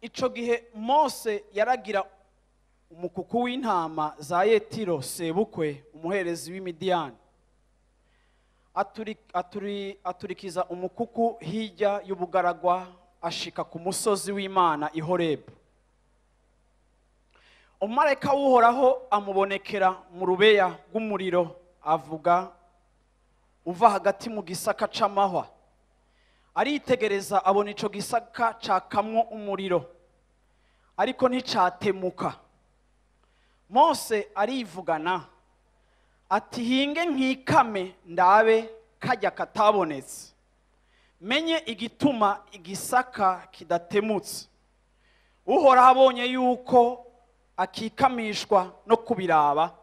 Ico gihe Mose yaragira umukuku w'intama za Yetiro sebukwe, umuherezi w'Imidiyani. Aturikiza umukuku hirya y'ubugaragwa, ashika ku musozi w'Imana i Horebu. Umumarayika w'Uhoraho amubonekera mu rubeya rw'umuriro, avuga uva hagati mu gisaka c'amahwa. Aritegereza abona ico gisaka cakamwo umuriro, ariko nticatemuka. Mose arivugana ati: hinge nkikame ndabe kajya katabonetse, menye igituma igisaka kidatemutse. Uhoraho abonye yuko akikamishwa no kubiraba,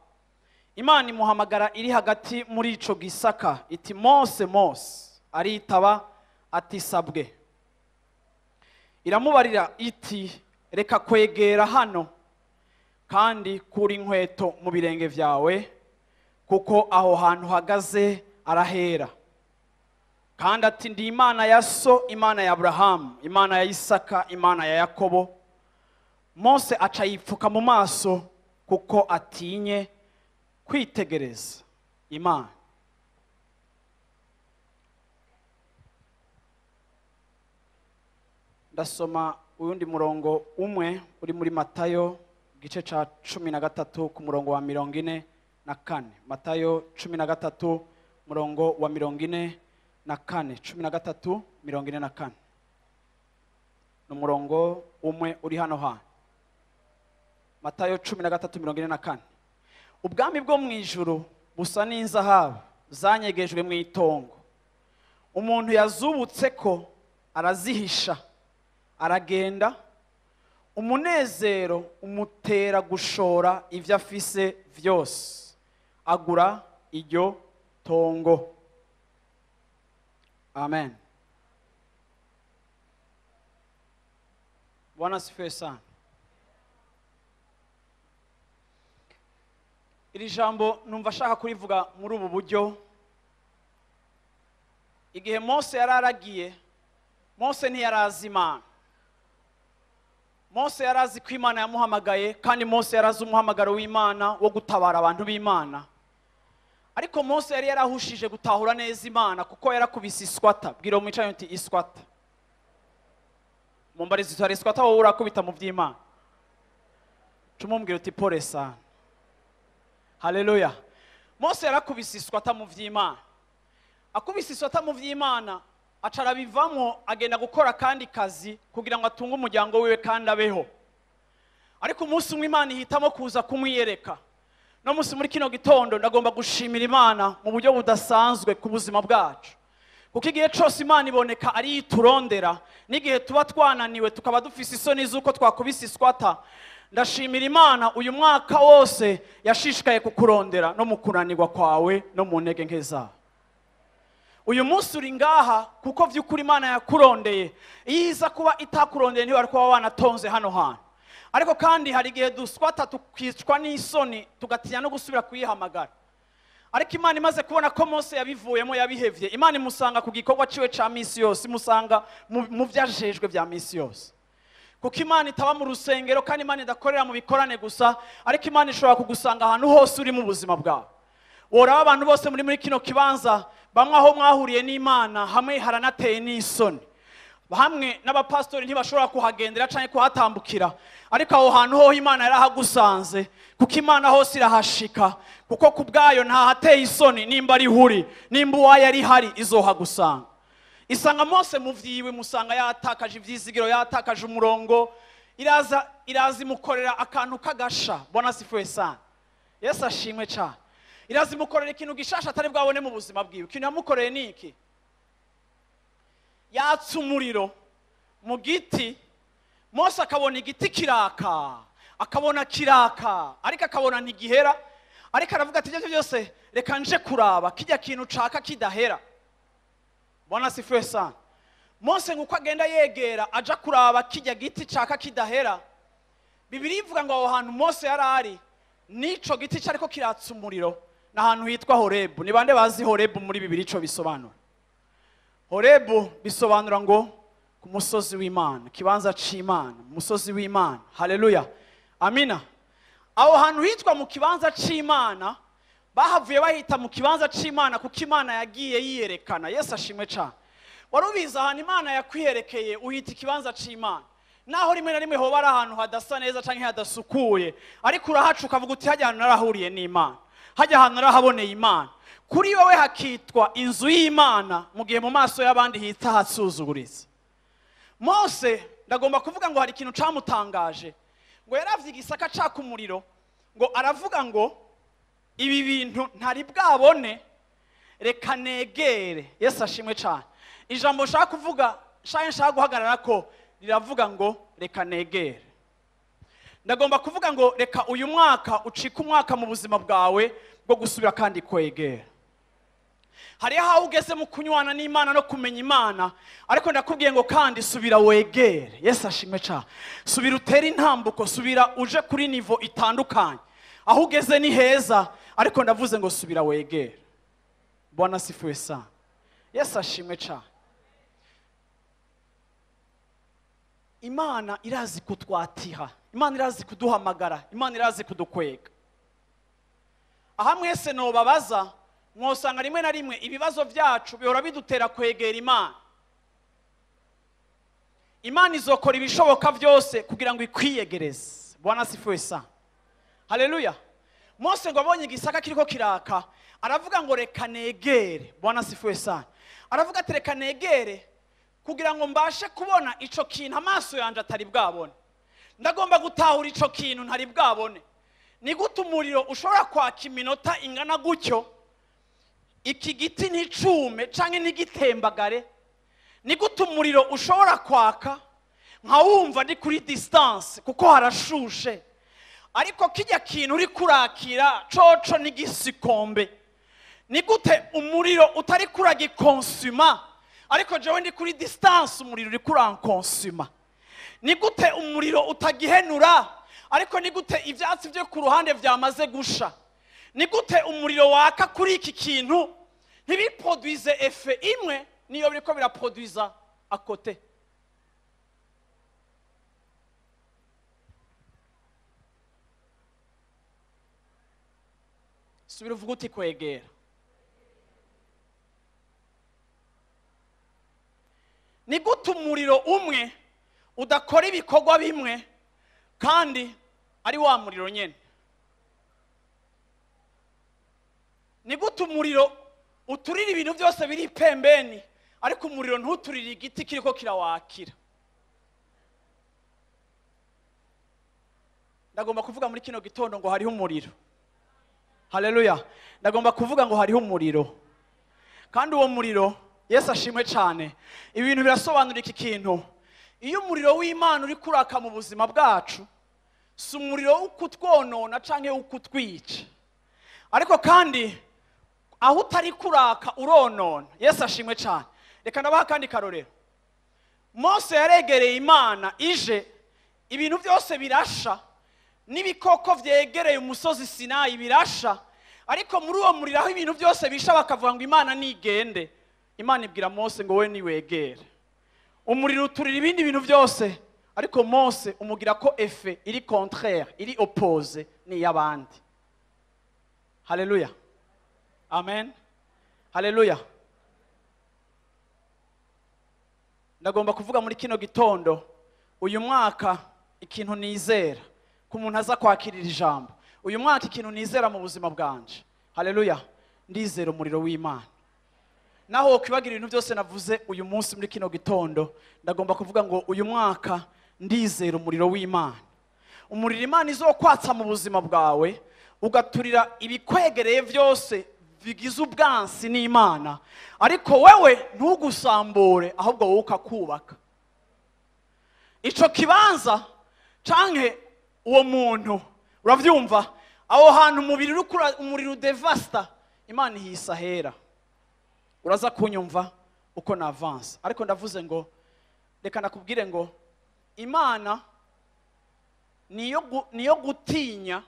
Imana imuhamagara iri hagati muri ico gisaka iti: Mose, Mose. Aritaba ati: sabwe. Iramubarira iti: reka kwegera hano, kandi kura inkweto mu birenge vyawe, kuko aho hantu uhagaze arahera. Kandi ati: ndi Imana ya so, Imana ya Abrahamu, Imana ya Isaka, Imana ya Yakobo. Mose aca yipfuka mu maso kuko atinye kwitegereza Imana. Ndasoma uyundi murongo umwe uri muri Matayo igice ca 13 ku murongo wa 44. Matayo 13 murongo wa 44, 13 44. Ni umurongo umwe uri hano hantu. Matayo 13 44. Ubwami bwo mu ijuru busa n'inzahabu zanyegejwe mu itongo. Umuntu yazubutse ko arazihisha, aragenda, umunezero umutera gushora ivyo afise vyose, agura iryo tongo. Amen. Bwana asifiwe sana. Iri jambo numva ashaka kurivuga muri ubu buryo. Igihe Mose yararagiye, Mose ntiyarazi Imana. Mose yarazi ko Imana yamuhamagaye, kandi Mose yarazi umuhamagaro w'Imana wo gutabara abantu b'Imana. Ariko Mose yari yarahushije gutahura neza Imana, kuko yarakubise iswata. Bwira umwicaye uti iswata. Mumbarize utari iswata wowe urakubita mu by'Imana. Cumumbwira uti pole sana. Haleluya. Mose yarakubise iswata mu vy'Imana. Akubise iswata mu vy'Imana, aca arabivamwo agenda gukora kandi kazi kugira ngo atunge umuryango wiwe kandi abeho. Ariko umunsi umwe Imana ihitamo kuza kumwiyereka. No munsi muri kino gitondo ndagomba gushimira Imana mu buryo budasanzwe ku buzima bwacu. Kuko igihe cyose Imana iboneka ari iturondera, n'igihe tuba twananiwe tukaba dufise isoni z'uko twakubise iswata, ndashimira Imana uyu mwaka wose yashishikaye kukurondera no mu kunanirwa kwawe no mu ntege nke zawe. Uyu munsi uri ngaha kuko vy'ukuri Imana yakurondeye. Iyo iza kuba itakurondeye ntiwari kuba wanatonze hano hantu. Ariko kandi hari igihe duswata tukicwa n'isoni tugatinya no gusubira kuyihamagara. Ariko Imana imaze kubona ko Mose yabivuyemo yabihevye, Imana imusanga ku gikorwa ciwe ca misi yose, imusanga mu vyajejwe vya misi yose. Kuko Imana itaba mu rusengero kandi Imana idakorera mu bikorane gusa, ariko Imana ishobora kugusanga ahantu hose uri mu buzima bwawe. Woraba abantu bose muri kino kibanza, bamwe aho mwahuriye n'Imana hamwe haranateye n'isoni, hamwe n'abapastori ntibashobora kuhagendera canke kuhatambukira, ariko aho hantu ho Imana yarahagusanze, kuko Imana hose irahashika, kuko kubwayo nta hateye isoni. Nimba ari huri, nimba uwayo ari hari, izohagusanga. Isanga Mose mu vyiwe, musanga yatakaje ivyizigiro, yatakaje umurongo, iraza imukorera akantu kagasha. Bwana asifiwe sana. Yesu ashimwe cyane. Iraza imukorera ikintu gishasha atari bwabone mu buzima bwiwe. Ikintu yamukoreye ni iki? Yatsa umuriro mu giti, Mose akabona igiti kiraka, akabona kiraka, ariko akabona ntigihera. Ariko aravuga ati ibyo byose reka nje kuraba kijya kintu caka kidahera. Bwana asifiwe sana. Mose nguko agenda yegera aja kuraba kijya giti caka kidahera. Bibiliya ivuga ngo aho hantu Mose yarari nico giti cyariko kiratsa umuriro, n'ahantu hitwa Horebu. Ni bande bazi Horebu muri Bibiliya ico bisobanura? Horebu bisobanura ngo Ku musozi w'Imana, kibanza c'Imana, musozi w'Imana. Haleluya, amina. Aho hantu hitwa mu kibanza c'Imana, bahavuye bahita mu kibanza c'Imana kuko Imana yagiye yiyerekana. Yesu ashimwe cyane. Wari ubizi ahantu Imana yakwiyerekeye uhita ikibanza c'Imana, naho rimwe na rimwe hoba ari ahantu hadasa neza canke hadasukuye, ariko urahaca ukavuga uti hajya ahantu narahuriye n'Imana, hajya ahantu narahaboneye Imana. Kuri wowe hakitwa inzu y'Imana, mu gihe mu maso y'abandi hita hasuzuguritse. Mose ndagomba kuvuga ngo hari ikintu camutangaje, ngo yaravye igisaka caka umuriro, ngo aravuga ngo ibi bintu ntari bwabone, reka negere. Yesu ashimwe cyane. Ijambo nshaka kuvuga, nshaka guhagarara ko riravuga ngo reka negere. Ndagomba kuvuga ngo reka uyu mwaka ucike umwaka mu buzima bwawe bwo gusubira kandi kwegera. Hari aho ugeze mu kunywana n'Imana no kumenya Imana, ariko ndakubwiye ngo kandi subira wegere. Yesu ashimwe cyane. Subira utere intambuko, subira uje kuri nivo itandukanye. Aho ugeze ni heza, ariko ndavuze ngo subira wegere. Bwana sifiwe sana. Yesu ashimwe cyane. Imana irazi kutwatiha, Imana irazi kuduhamagara, Imana irazi kudukwega. Aha mwese nobabaza, mwosanga rimwe na rimwe ibibazo byacu bihora bidutera kwegera Imana. Imana izokora ibishoboka byose kugira ngo ikwiyegereze. Bwana sifiwe sana. Haleluya. Mose ngo abonye igisaka kiriko kiraka, aravuga ngo reka negere. Bwana sifiwe sana. Aravuga ati reka negere kugira ngo mbashe kubona ico kintu amaso yanje atari bwabone. Ndagomba gutahura ico kintu ntari bwabone. Ni gute umuriro ushobora kwaka iminota ingana gutyo, iki giti nticume canke ntigitembagare? Ni gute umuriro ushobora kwaka nkawumva ndi kuri distance kuko harashushe, ariko kijya kintu uri kurakira coco n'igisikombe? Ni gute umuriro utari kuragikonsuma, ariko jewe ndi kuri distance umuriro uri kurankonsuma? Ni gute umuriro utagihenura, ariko ni gute ivyatsi byo ku ruhande vyamaze gusha? Ni gute umuriro waka kuri iki kintu ntibiproduise effet imwe niyo biriko biraproduisa à côté? Subira uvuga uti kwegera. Ni gute umuriro umwe udakora ibikorwa bimwe kandi ari wa muriro nyene? Ni gute umuriro uturira ibintu byose biri pembeni, ariko umuriro ntuturira igiti kiriko kirawakira? Ndagomba kuvuga muri kino gitondo ngo hariho umuriro. Haleluya. Ndagomba kuvuga ngo hariho umuriro, kandi uwo muriro, Yesu ashimwe cyane. Ibintu birasobanura iki kintu. Iyo umuriro w'Imana uri kuraka mu buzima bwacu, si umuriro wo kutwonona canke wo kutwica, ariko kandi aho utari kuraka uronona. Yesu ashimwe cyane. Reka ndabaha kandi karorero. Mose yaregereye Imana ije, ibintu byose birasha, n'ibikoko vyegereye umusozi Sinayi birasha, ariko muri uwo muriro aho ibintu byose bisha bakavuga ngo Imana nigende, Imana ibwira Mose ngo we niwegere. Umuriro uturira ibindi bintu byose, ariko Mose umugira ko effet iri contraire, iri oppose n'iy'abandi. Haleluya. Amen. Haleluya. Ndagomba kuvuga muri kino gitondo, uyu mwaka ikintu nizera ku muntu aza kwakirira ijambo. Uyu mwaka ikintu nizera mu buzima bwanje. Haleluya. Ndizera umuriro w'Imana. Naho kwibagira ibintu byose navuze uyu munsi muri kino gitondo, ndagomba kuvuga ngo uyu mwaka ndizera umuriro w'Imana. Umuriro Imana izokwatsa mu buzima bwawe, ugaturira ibikwegereye byose bigize ubwansi n'Imana, ariko wewe ntugusambure, ahubwo wowe ukakubaka. Ico kibanza canke uwo muntu, uravyumva, aho hantu umubiri urikura umuriro devasta, Imana ihisa hera. Uraza kunyumva uko na avance, ariko ndavuze ngo reka nakubwire ngo Imana niyo gutinya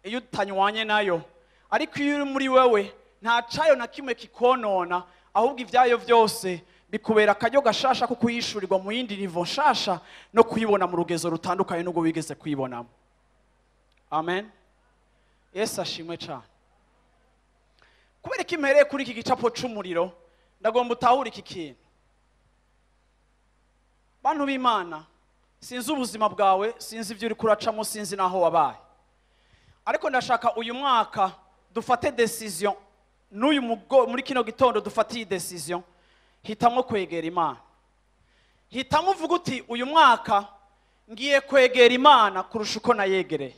iyo utanywanye nayo, ariko iyo uri muri wewe nta cayo na kimwe kikonona, ahubwo ivyayo vyose Bikubera akaryo gashasha ko kuyishurirwa mu yindi niveau nshasha no kuyibona mu rugezo rutandukanye n'ubwo wigeze kuyibonamo. Amen. Yesu ashimwe cyane. Kubera ko impereye kuri iki gicapo c'umuriro, ndagomba utahure iki kintu. Bantu b'Imana, sinzi ubuzima bwawe, sinzi ibyo uri kuracamo, sinzi n'aho wabaye, ariko ndashaka uyu mwaka dufate décision. N'uyu muri kino gitondo dufate iyi décision. Hitamo kwegera Imana. Hitamo uvuga uti: "Uyu mwaka ngiye kwegera Imana kurusha uko nayegereye."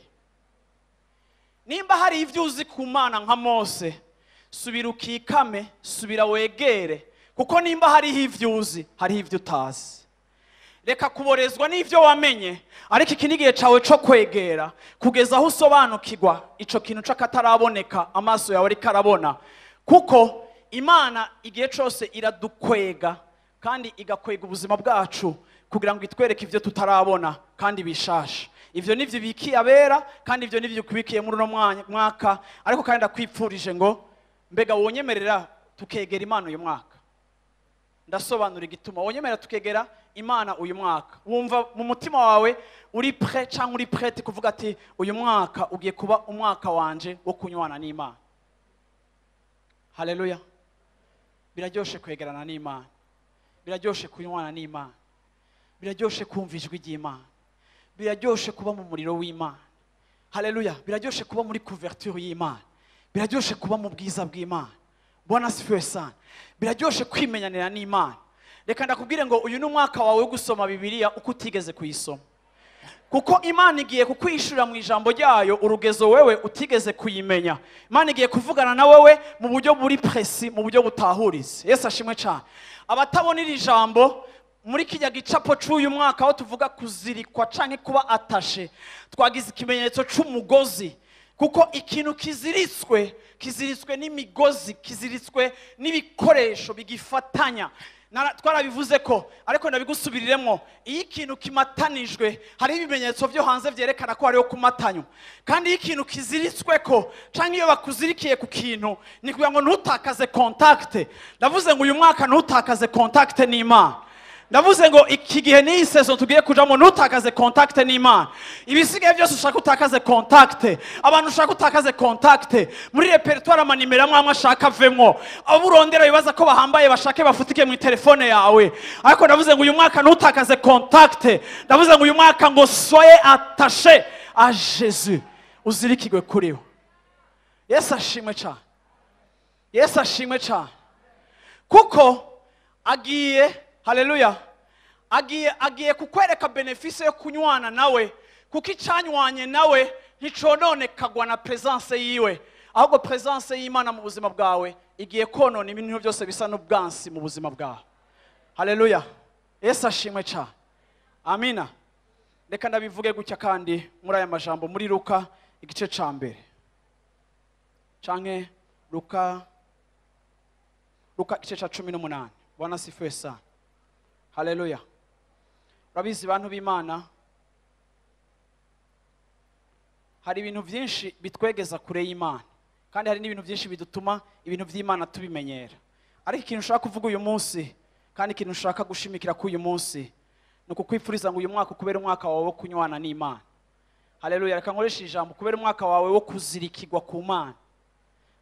Nimba hari ibyo uzi ku Mana nka Mose, subira ukikame, subira wegere, kuko nimba hariho ibyo uzi, hariho ibyo utazi. Reka kuborezwa n'ibyo wamenye, ariko iki ni igihe cyawe cyo kwegera kugeza aho usobanukirwa icyo kintu cy'akataraboneka amaso yawe ariko arabona. Kuko Imana igihe cyose iradukwega kandi igakwega ubuzima bwacu kugira ngo itwereke ibyo tutarabona kandi bishasha. Ibyo nibyo bikiye abera, kandi ibyo nibyo kubikiye muri uno mwaka. Ariko kandi ndakwipfurije ngo mbega wonyemerera tukegera Imana uyu mwaka? Ndasobanura igituma wonyemerera tukegera Imana uyu mwaka. Wumva mu mutima wawe uri prêt cyangwa uri prête kuvuga ati: "Uyu mwaka ugiye kuba umwaka wanje wo kunywana n'Imana"? Haleluya! Biraryoshe kwegerana n'Imana, biraryoshe kunywana n'Imana, biraryoshe kumva ijwi ry'Imana, biraryoshe kuba mu muriro w'Imana. Haleluya! Biraryoshe kuba muri couverture y'Imana, biraryoshe kuba mu bwiza bw'Imana. Bwana asifiwe sana. Biraryoshe kwimenyanira n'Imana. Reka ndakubwire ngo uyu ni umwaka wawe wo gusoma Bibiliya uko utigeze kuyisoma, kuko Imana igiye kukwishurira mu ijambo ryayo urugezo wewe utigeze kuyimenya. Imana igiye kuvugana na wewe mu buryo buri précis, mu buryo butahuritse. Yesu ashimwe cyane. Abatabona iri jambo muri kijya gicapo c'uyu mwaka, aho tuvuga kuzirikwa canke kuba attaché, twagize ikimenyetso c'umugozi, kuko ikintu kiziritswe kiziritswe n'imigozi, kiziritswe n'ibikoresho bigifatanya. Twarabivuze ko, ariko ndabigusubiriremo: iyo ikintu kimatanijwe, hariho ibimenyetso byo hanze byerekana ko hariho kumatanywa. Kandi iyo ikintu kiziritswe ko cyangwa iyo bakuzirikiye ku kintu, ni kugira ngo ntutakaze contact. Ndavuze ngo uyu mwaka ntutakaze contact n'Imana. Ndavuze ngo iki gihe n'iyi saison tugiye kujamo, ntutakaze contact n'Imana. Ibisigaye byose ushaka utakaze contact, abantu ushaka utakaze contact, muri répertoire amanimero amwe amwe ashaka avemwo, abo urondera bibaza ko bahambaye bashake bafutike mu telefone yawe. Ariko ndavuze ngo uyu mwaka ntutakaze contact. Ndavuze ngo uyu mwaka ngo soyez attaché à Jésus, uzirikirwe kuri we. Yesu ashimwe cyane. Yesu ashimwe cyane, kuko agiye, haleluya, agiye kukwereka bénéfice yo kunywana nawe, kuko icyanywanye nawe nticononekagwa na présence yiwe. Ahubwo présence y'Imana mu buzima bwawe igiye konona ibintu byose bisa n'ubwansi mu buzima bwawe. Haleluya! Yesu ashimwe cyane. Amina. Reka ndabivuge gutya kandi muri aya majambo, muri Luka igice ca mbere, canke Luka igice ca 18. Bwana asifiwe sana. Haleluya! Urabizi, bantu b'Imana, hari ibintu byinshi bitwegeza kure y'Imana, kandi hari n'ibintu byinshi bidutuma ibintu by'Imana tubimenyera. Ariko ikintu ushaka kuvuga uyu munsi, kandi ikintu ushaka gushimikira kuri uyu munsi, ni ukukwifuriza ngo uyu mwaka ukubere umwaka wawe wo kunywana n'Imana. Haleluya! Reka nkoreshe ijambo: kubera umwaka wawe wo kuzirikirwa ku Mana.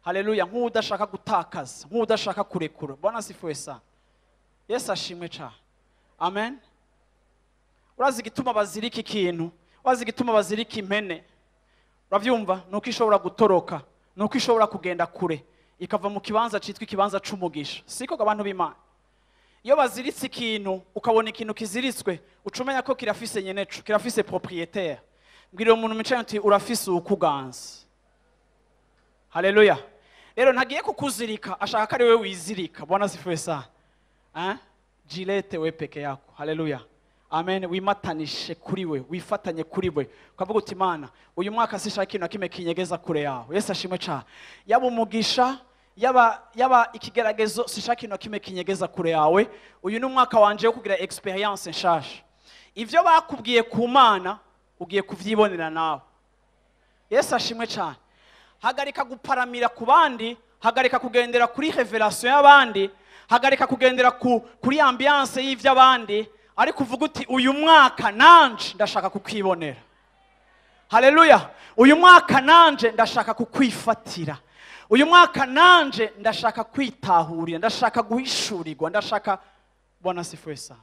Haleluya! Nk'udashaka gutakaza, nk'udashaka kurekura. Bwana asifiwe sana. Yesu ashimwe cyane. Amen. Urazi igituma bazirika ikintu? Urazi igituma bazirika impene? Urabyumva? Ni uko ishobora gutoroka, ni uko ishobora kugenda kure, ikava mu kibanza cyitwa ikibanza c'umugisha. Siko, abantu b'Imana? Iyo baziritse ikintu, ukabona ikintu kiziritswe, uca umenya ko kirafise nyeneco, kirafise propriétaire. Mbwira umuntu mwicaye uti: "Urafise uwukuganza." Haleluya! Rero ntagiye kukuzirika, ashaka ko ari we wizirika. Bwana asifiwe sana. Eh? Jilete we peke yako. Haleluya, amen. Wimatanishe kuri we, wifatanye kuri we, ukavuga uti: "Imana, uyu mwaka sishaka ikintu na kimwe kinyegeza kure yawe." Yesu ashimwe cyane. Yaba umugisha, yaba ikigeragezo, sishaka ikintu na kimwe kinyegeza kure yawe. Uyu ni umwaka wanje wo kugira expérience nshasha. Ivyo bakubwiye ku Mana ugiye kuvyibonera nawe. Yesu ashimwe cyane. Hagarika guparamira ku bandi. Hagarika kugendera kuri révélation y'abandi, hagarika kugendera kuri ambiance y'ivy'abandi, ariko uvuga uti uyu mwaka nanje ndashaka kukwibonera. Haleluya. Uyu mwaka nanje ndashaka kukwifatira. Uyu mwaka nanje ndashaka kwitahurira, ndashaka guhishurirwa, ndashaka. Bwana asifiwe sana.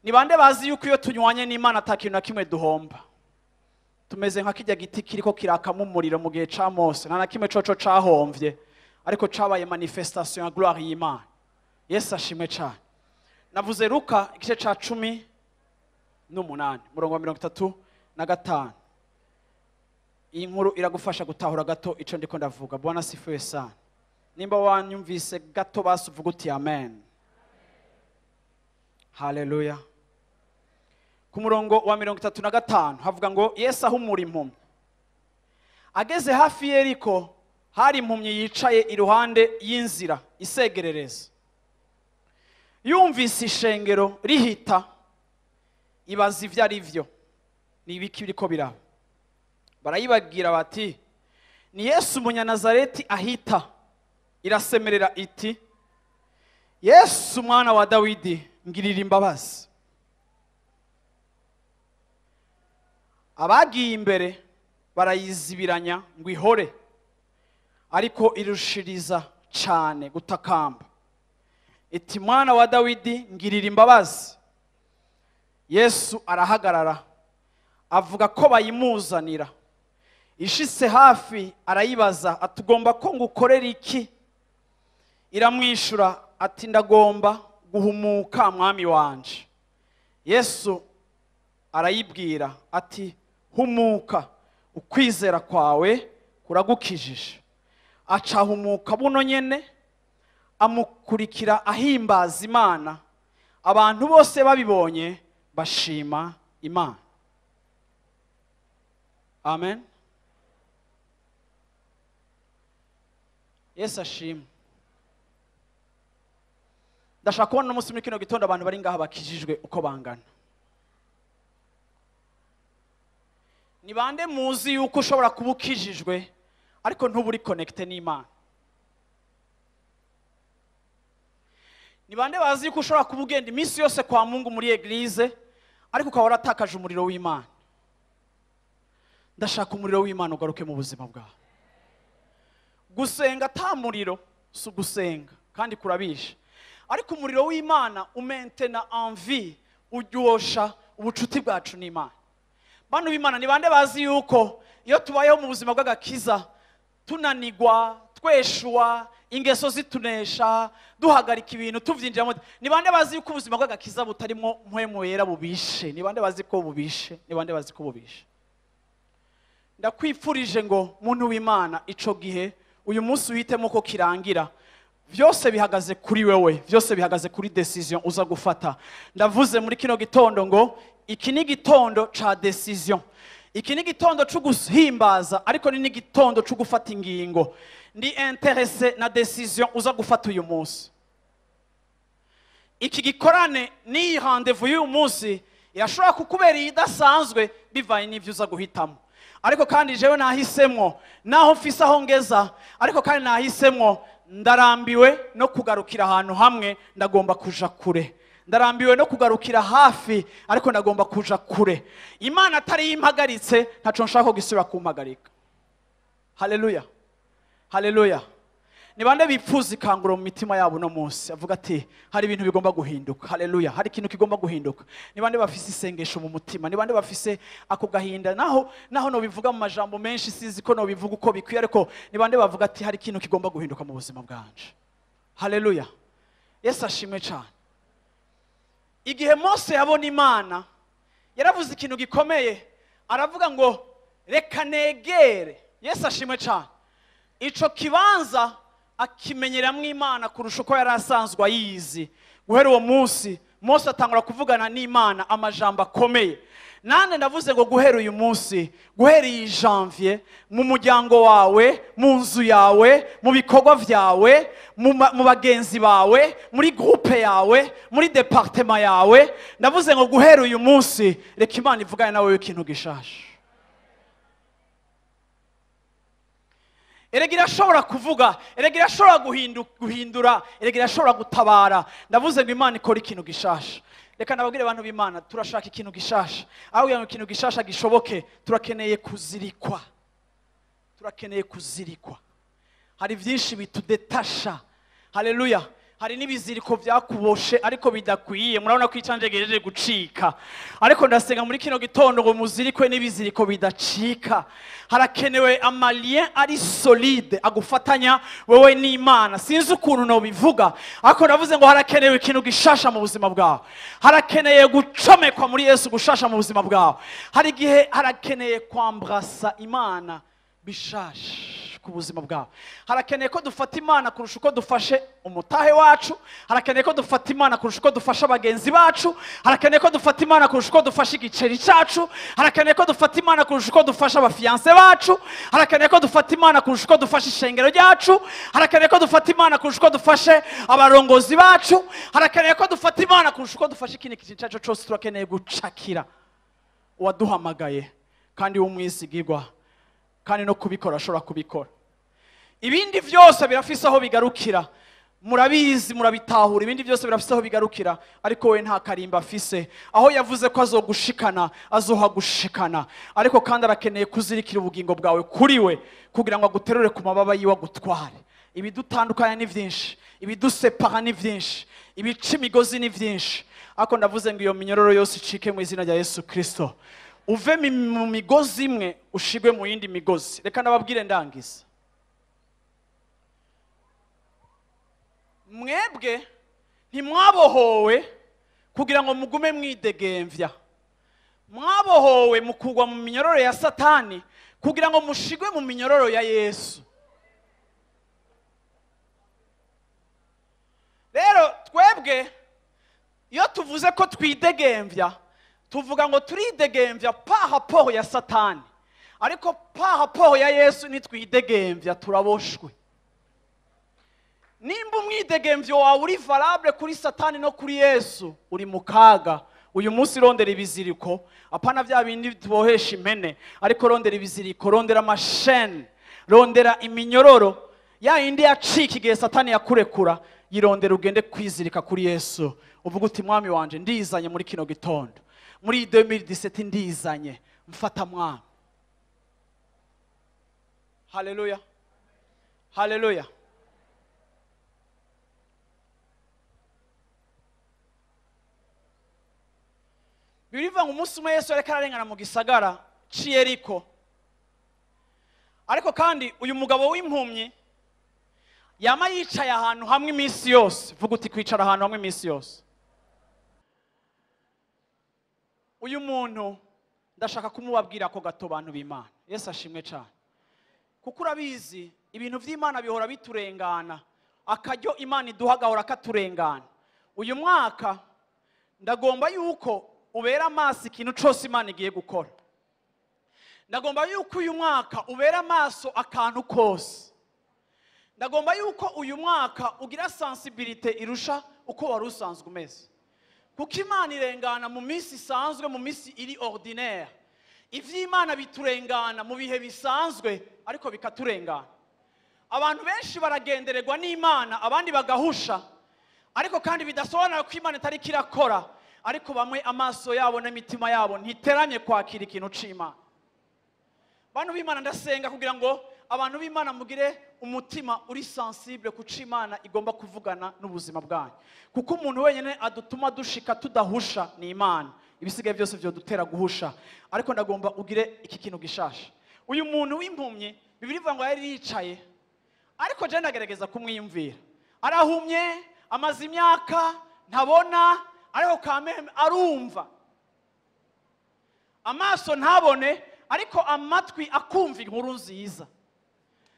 Ni bande bazi yuko iyo tunywanye n'Imana ata kintu na kimwe duhomba? Tumeze nka kijya giti kiriko kirakamo umuriro mu gihe ca Mose, nta na kimwe coco cahomvye, ariko cabaye manifestation ya gloire y'Imana. Yesu ashimwe cyane. Navuze Luka igice ca 18, murongo wa 35. Iyi nkuru iragufasha gutahura gato ico ndiko ndavuga. Bwana asifiwe sana. Nimba wanyumvise gato basi uvuga uti amen. Haleluya. Ku murongo wa 35 havuga ngo Yesu ahumura impumyi. Ageze hafi Yeriko, hari impumyi yicaye iruhande y'inzira isegerereza. Yumvise ishengero rihita, ibaza ivyo ari vyo, ni ibiki biriko biraba. Barayibabwira bati ni Yesu umunyanazareti ahita. Irasemerera iti Yesu mwana wa Dawidi, ngirira imbabazi. Abagiye imbere barayizibiranya ngo ihore, ariko irushiriza cyane gutakamba iti mwana wa Dawidi, ngirira imbabazi. Yesu arahagarara, avuga ko bayimuzanira. Ishitse hafi arayibaza atugomba ko ngukorera iki? Iramwishura ati ndagomba guhumuka mwami wanje. Yesu arayibwira ati humuka, ukwizera kwawe kuragukijije. Acahumuka buno nyene, amukurikira ahimbaza Imana. Abantu bose babibonye bashima Imana. Amen. Yesu ashimwe. Ndashaka kubona umunsi muri kino gitondo abantu bari ngaha bakijijwe uko bangana. Ni bande muzi yuko ushobora kuba ukijijwe ariko ntuburi connecté n'Imana? Ni bande bazi yuko ushobora kuba ugenda iminsi yose kwa Mungu muri église ariko ukaba waratakaje umuriro w'Imana? Ndashaka umuriro w'Imana ugaruke mu buzima bwawe. Gusenga ata muriro si ugusenga kandi kurabisha, ariko umuriro w'Imana umentena envie, uryosha ubucuti bwacu n'Imana. Bantu b'Imana, ni bande bazi yuko iyo tubayeho mu buzima bw'agakiza tunanigwa, tweshuwa, ingeso zitunesha, duhagarika ibintu tuvyinjiramo? Ni bande bazi yuko ubuzima bw'agakiza butarimo mpwemu yera bubishe? Ni bande bazi ko bubishe? Ni bande bazi ko bubishe? Ndakwifurije ngo muntu w'Imana, ico gihe uyu munsi uhitemo ko kirangira. Vyose bihagaze kuri wewe, vyose bihagaze kuri décision uza gufata. Ndavuze muri kino gitondo ngo iki ni gitondo ca décision, iki ni gitondo co guhimbaza, ariko ni n'igitondo co gufata ingingo. Ndi intéressé na décision uza gufata uyu munsi. Iki gikorane n'iyi rendez-vous y'uyu munsi irashobora kukubera idasanzwe bivanye n'ivyo uza guhitamo. Ariko kandi jewe nahisemwo, naho mfise aho ngeza, ariko kandi nahisemwo, ndarambiwe no kugarukira ahantu hamwe, ndagomba kuja kure. Ndarambiwe no kugarukira hafi, ariko ndagomba kuja kure. Imana atari yimpagaritse, ntaco nshaka ko gisubira kumpagarika. Haleluya, haleluya. Ni bande bipfuza ikanguro mu mitima yabo no munsi, avuga ati hari ibintu bigomba guhinduka? Haleluya, hari ikintu kigomba guhinduka. Ni bande bafise isengesho mu mutima? Ni bande bafise ako gahinda? Naho no bivuga mu majambo menshi, sinzi ko no bivuga uko bikwiye, ariko ni bande bavuga ati hari ikintu kigomba guhinduka mu buzima bwanje? Haleluya. Yesu ashimwe cyane. Igihe Mose yabona Imana, yaravuze ikintu gikomeye, aravuga ngo reka negere. Yesu ashimwe cyane. Ico kibanza akimenyeramwo Imana kurusha uko yari asanzwe ayizi. Guhera uwo munsi Mose atangura kuvugana n'Imana amajambo akomeye. Nande ndavuze ngo guhera uyu munsi, guhera iyi janvier, mu muryango wawe, mu nzu yawe, mu bikorwa vyawe, mu bagenzi bawe, muri groupe yawe, muri département yawe, ndavuze ngo guhera uyu munsi reka Imana ivugane nawe ikintu gishasha. Erega irashobora kuvuga, erega irashobora guhindura, erega irashobora gutabara. Ndavuze ngo Imana ikora ikintu gishasha. Reka nababwire abantu b'Imana, turashaka ikintu gishasha. Aho kugira ngo ikintu gishasha gishoboke, turakeneye kuzirikwa. Turakeneye kuzirikwa. Hari byinshi bitudetasha. Haleluya. Hari n'ibiziriko byakuboshe ariko bidakwiye. Murabona ko icanje gejeje gucika. Ariko ndasenga muri kino gitondo ngo muzirikwe n'ibiziriko bidacika. Harakenewe amalien ari solide agufatanya wewe n'Imana. Sinzi ukuntu no bivuga, ariko ndavuze ngo harakenewe ikintu gishasha mu buzima bwawe. Harakeneye gucomekwa muri Yesu gushasha mu buzima bwawe. Hari igihe harakeneye kwambrasa Imana bishasha ku buzima bwawe. Harakeneye ko dufata Imana kurusha uko dufashe umutahe wacu. Harakeneye ko dufata Imana kurusha uko dufasha abagenzi bacu. Harakeneye ko dufata Imana kurusha uko dufasha igiceri cyacu. Harakeneye ko dufata Imana kurusha uko dufasha abafiyanse bacu. Harakeneye ko dufata Imana kurusha uko dufasha ishengero ryacu. Harakeneye ko dufata Imana kurusha uko dufashe abarongozi bacu. Harakeneye ko dufata Imana kurusha uko dufashe ikindi kintu cyacu cyose. Turakeneye gucakira uwaduhamagaye kandi w'umwizigirwa, kandi no kubikora ashobora kubikora. Ibindi byose birafise aho bigarukira, murabizi, murabitahura. Ibindi byose birafise aho bigarukira, ariko we nta karimba afise. Aho yavuze ko azogushikana, azohagushikana. Ariko kandi arakeneye kuzirikira ubugingo bwawe kuri we, kugira ngo aguterure ku mababa yiwe agutware. Ibidutandukanya ni byinshi, ibidusepara ni byinshi, ibica imigozi ni byinshi. Ariko ndavuze ngo iyo minyororo yose icike mu izina rya Yesu Kristo. Uve mu migozi imwe ushigwe mu yindi migozi. Reka nababwire ndangiza. Mwebwe ntimwabohowe kugira ngo mugume mwidegemvya. Mwabohowe mukugwa mu minyororo ya Satani kugira ngo mushigwe mu minyororo ya Yesu. Rero twebwe iyo tuvuze ko twidegemvya, tuvuga ngo turidegemvya par rapport ya Satani, ariko par rapport ya Yesu nitwidegemvya, turaboshwe. Nimba umwidegemvyo wawe uri valable kuri Satani no kuri Yesu, uri mu kaga. Uyu munsi rondera ibiziriko, apana bya bindi tubohesha impene, ariko rondera ibiziriko, rondera amashene, rondera iminyororo ya yindi yacika igihe Satani yakurekura. Yirondera ugende kwizirika kuri Yesu, uvuga uti mwami wanje ndizanye muri kino gitondo, muri 2017 ndizanye, mfata mwami. Haleluya, haleluya. Birivuga ngo umunsi umwe Yesu yariko ararengana mu gisagara c'i Yeriko. Ariko kandi uyu mugabo w'impumyi yama yicaye ahantu hamwe iminsi yose. Vuga uti kwicara ahantu hamwe iminsi yose. Uyu muntu ndashaka kumubabwira ko gato, bantu b'Imana. Yesu ashimwe cyane. Kuko urabizi ibintu vy'Imana bihora biturengana. Akaryo Imana iduha gahora katurengana. Uyu mwaka ndagomba yuko ubera amaso ikintu cyose Imana igiye gukora. Ndagomba yuko uyu mwaka ubera amaso akantu kose. Ndagomba yuko uyu mwaka ugira sensibilité irusha uko wari usanzwe umeze. Kuko Imana irengana mu minsi isanzwe, mu minsi iri ordinaire. Ivy'Imana biturengana mu bihe bisanzwe, ariko bikaturengana. Abantu benshi baragendererwa n'Imana, abandi bagahusha, ariko kandi bidasobanura ko Imana itari kirakora. Ariko bamwe amaso yabo n'imitima yabo ntiteranye kwakira ikintu c'Imana. Bantu b'Imana, ndasenga kugira ngo abantu b'Imana mugire umutima uri sensible ku c'Imana igomba kuvugana n'ubuzima bwanyu. Kuko umuntu wenyine adutuma dushika tudahusha ni Imana. Ibisigaye byose byodutera guhusha. Ariko ndagomba ugire iki kintu gishasha. Uyu muntu w'impumyi, Bibiliya ivuga ngo yari yicaye, ariko je ndagerageza kumwiyumvira. Arahumye, amaze imyaka ntabona, ariko kameme arumva. Amaso ntabone, ariko amatwi akumva inkuru nziza.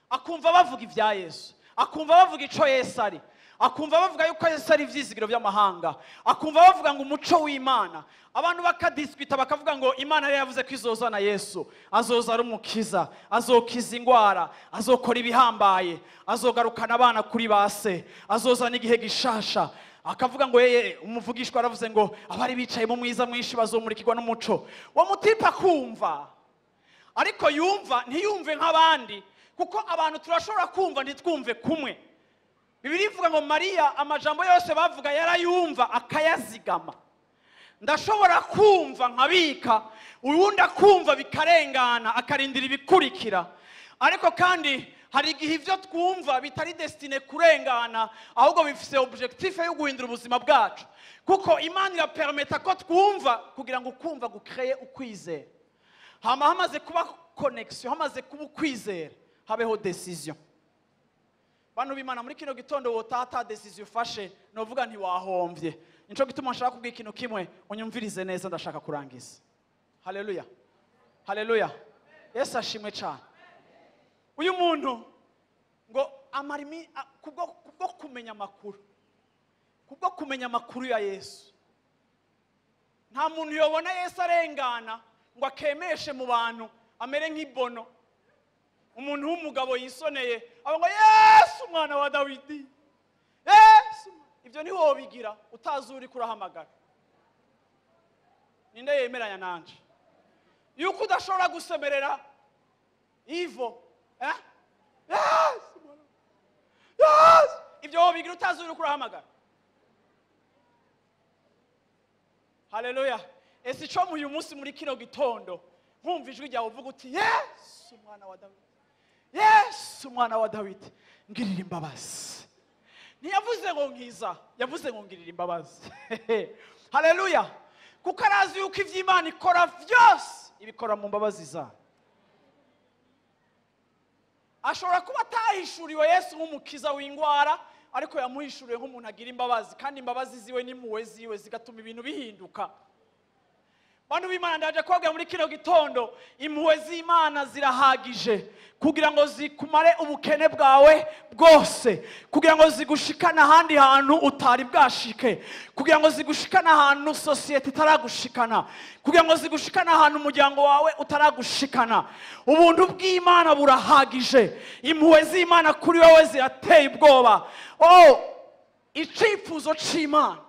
Akumva bavuga ibya Yesu, akumva bavuga ico Yesu ari, akumva bavuga yuko Yesu ari ivyizigiro by'amahanga, akumva bavuga ngo umuco w'Imana. Abantu bakadiskwita bakavuga ngo Imana yari yavuze ko izozana Yesu, azoza ari umukiza, azokiza ingwara, azokora ibihambaye, azogarukana abana kuri base, azozana igihe gishasha. Akavuga ngo yeye umuvugishwa aravuze ngo abari bicaye mu mwiza mwinshi bazomurikirwa n'umuco. Uwo mutipa kumva, ariko yumva ntiyumve nk'abandi, Kuko abantu turashobora kumva ntitwumve kumwe. Bibiliya ivuga ngo Mariya amajambo yose bavuga yarayumva akayazigama. Ndashobora kumva nkabika, uwundi akumva bikarengana akarindira ibikurikira. Ariko kandi hari igihe ivyo twumva bitari destiné kurengana, ahubwo bifise objectif yo guhindura ubuzima bwacu. Kuko Imana irapermeta ko twumva kugira ngo ukumva gukreye ukwizera. Hama hamaze kuba connexion, hamaze kuba ukwizera, habeho décision. Bantu b'Imana, muri kino gitondo wotata décision ufashe, novuga ntiwahomvye. Nico gituma nshaka kubwira ikintu kimwe, unyumvirize neza, ndashaka kurangiza. Haleluya, haleluya, Yesu ashimwe cyane. Uyu muntu ngo amara kubwo kumenya amakuru, kubwo kumenya amakuru ya Yesu. Nta muntu yobona Yesu arengana ngo akemeshe mu bantu amere nk'ibono. Umuntu w'umugabo yisoneye aba ngo Yesu umwana wa Dawidi, Yesu. Ibyo ntiwobigira utazi uri kurahamagara. Ninde yemeranya nanje yuko udashobora gusemerera ivo Yesu, Yesu? Ibyo wobigira utazi uri kurahamagara. Haleluya. Ese ico uyu munsi muri kino gitondo nkumva ijwi ryawe uvuga uti Yesu umwana wa Dawidi, Yesu umwana wa Dawidi, ngirira imbabazi. Ntiyavuze ngo nkiza, yavuze ngo ngirira imbabazi. Haleluya. Kuko arazi yuko ivy'Imana ikora vyose ibikora mu mbabazi zayo. Ashobora kuba atahishuriwe Yesu nk'umukiza w'ingwara, ariko yamuhishuriwe nk'umuntu agira imbabazi, kandi imbabazi ziwe n'impuhwe ziwe zigatuma ibintu bihinduka. Bantu b'Imana, ndaje kubabwira muri kino gitondo, impuhwe z'Imana zirahagije kugira ngo zikumare ubukene bwawe bwose, kugira ngo zigushikane ahandi hantu utari bwashike, kugira ngo zigushikane ahantu sosiyete itaragushikana, kugira ngo zigushikane ahantu umuryango wawe utaragushikana. Ubuntu bw'Imana burahagije, impuhwe z'Imana kuri wowe zirateye ubwoba. Oh, icifuzo c'Imana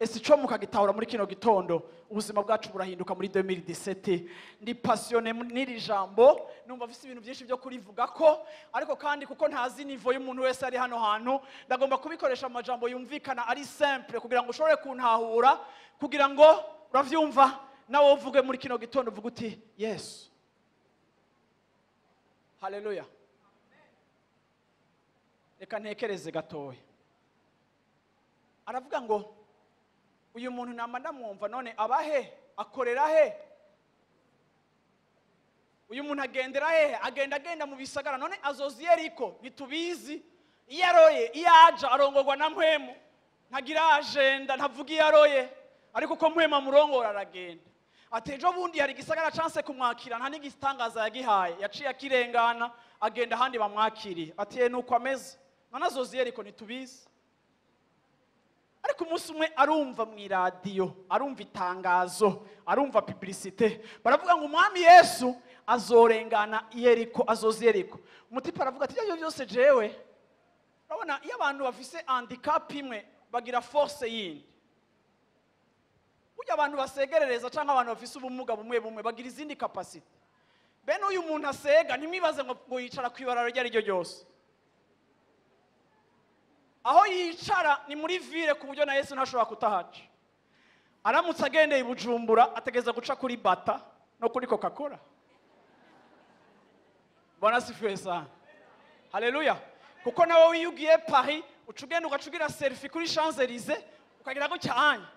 ese ico mukagitahura muri kino gitondo, ubuzima bwacu burahinduka muri 2017. Ndi passionné n'iri jambo, numva mfise ibintu byinshi byo kurivuga ko, ariko kandi kuko ntazi niveau y'umuntu wese ari hano hantu, ndagomba kubikoresha mu majambo yumvikana ari simple kugira ngo ushobore kuntahura, kugira ngo uravyumva nawe uvuge muri kino gitondo uvuge uti Yesu. Haleluya. Reka ntekereze gatoya. Aravuga ngo uyu muntu nama ndamwumva, none abahe, akorera he? Uyu muntu agendera hehe? Agenda agenda mu bisagara, none azoza i Yeriko ntitubizi. Iyo aroye, iyo aja arongorwa na Mpwemu, ntagira agenda, ntavuga iyo aroye, ariko uko Mpwemu amurongora aragenda. Ati ejo bundi hari igisagara canse kumwakira, nta n'igitangaza yagihaye, yaciye akirengana agenda ahandi bamwakiriye. Ati ye nuko ameze, none azoza i Yeriko ntitubizi. Ariko umunsi umwe arumva mu iradiyo, arumva itangazo, arumva publicité, baravuga ngo umwami Yesu azorengana i Yeriko, azoza i Yeriko. Umutipe aravuga ati ibyo byose jewe. Urabona iyo abantu bafise handicap imwe bagira force yindi. Burya abantu basegerereza canke abantu bafise ubumuga bumwe bumwe bagira izindi capacité. Bene uyu muntu asega ntimwibaze ngo yicara kwibararo iryo ari ryo ryose. Aho yicara ni muri ville ku buryo na Yesu ntashobora kutahaca. Aramutse agendeye i Bujumbura ategeza guca kuri Bata no kuri Coca-Cola. Bwana sifiwe sana. Haleluya. Kuko nawe iyo ugiye Paris uca ugenda ugaca ugira selfie kuri Champs-Élysées ukagira gutya anya.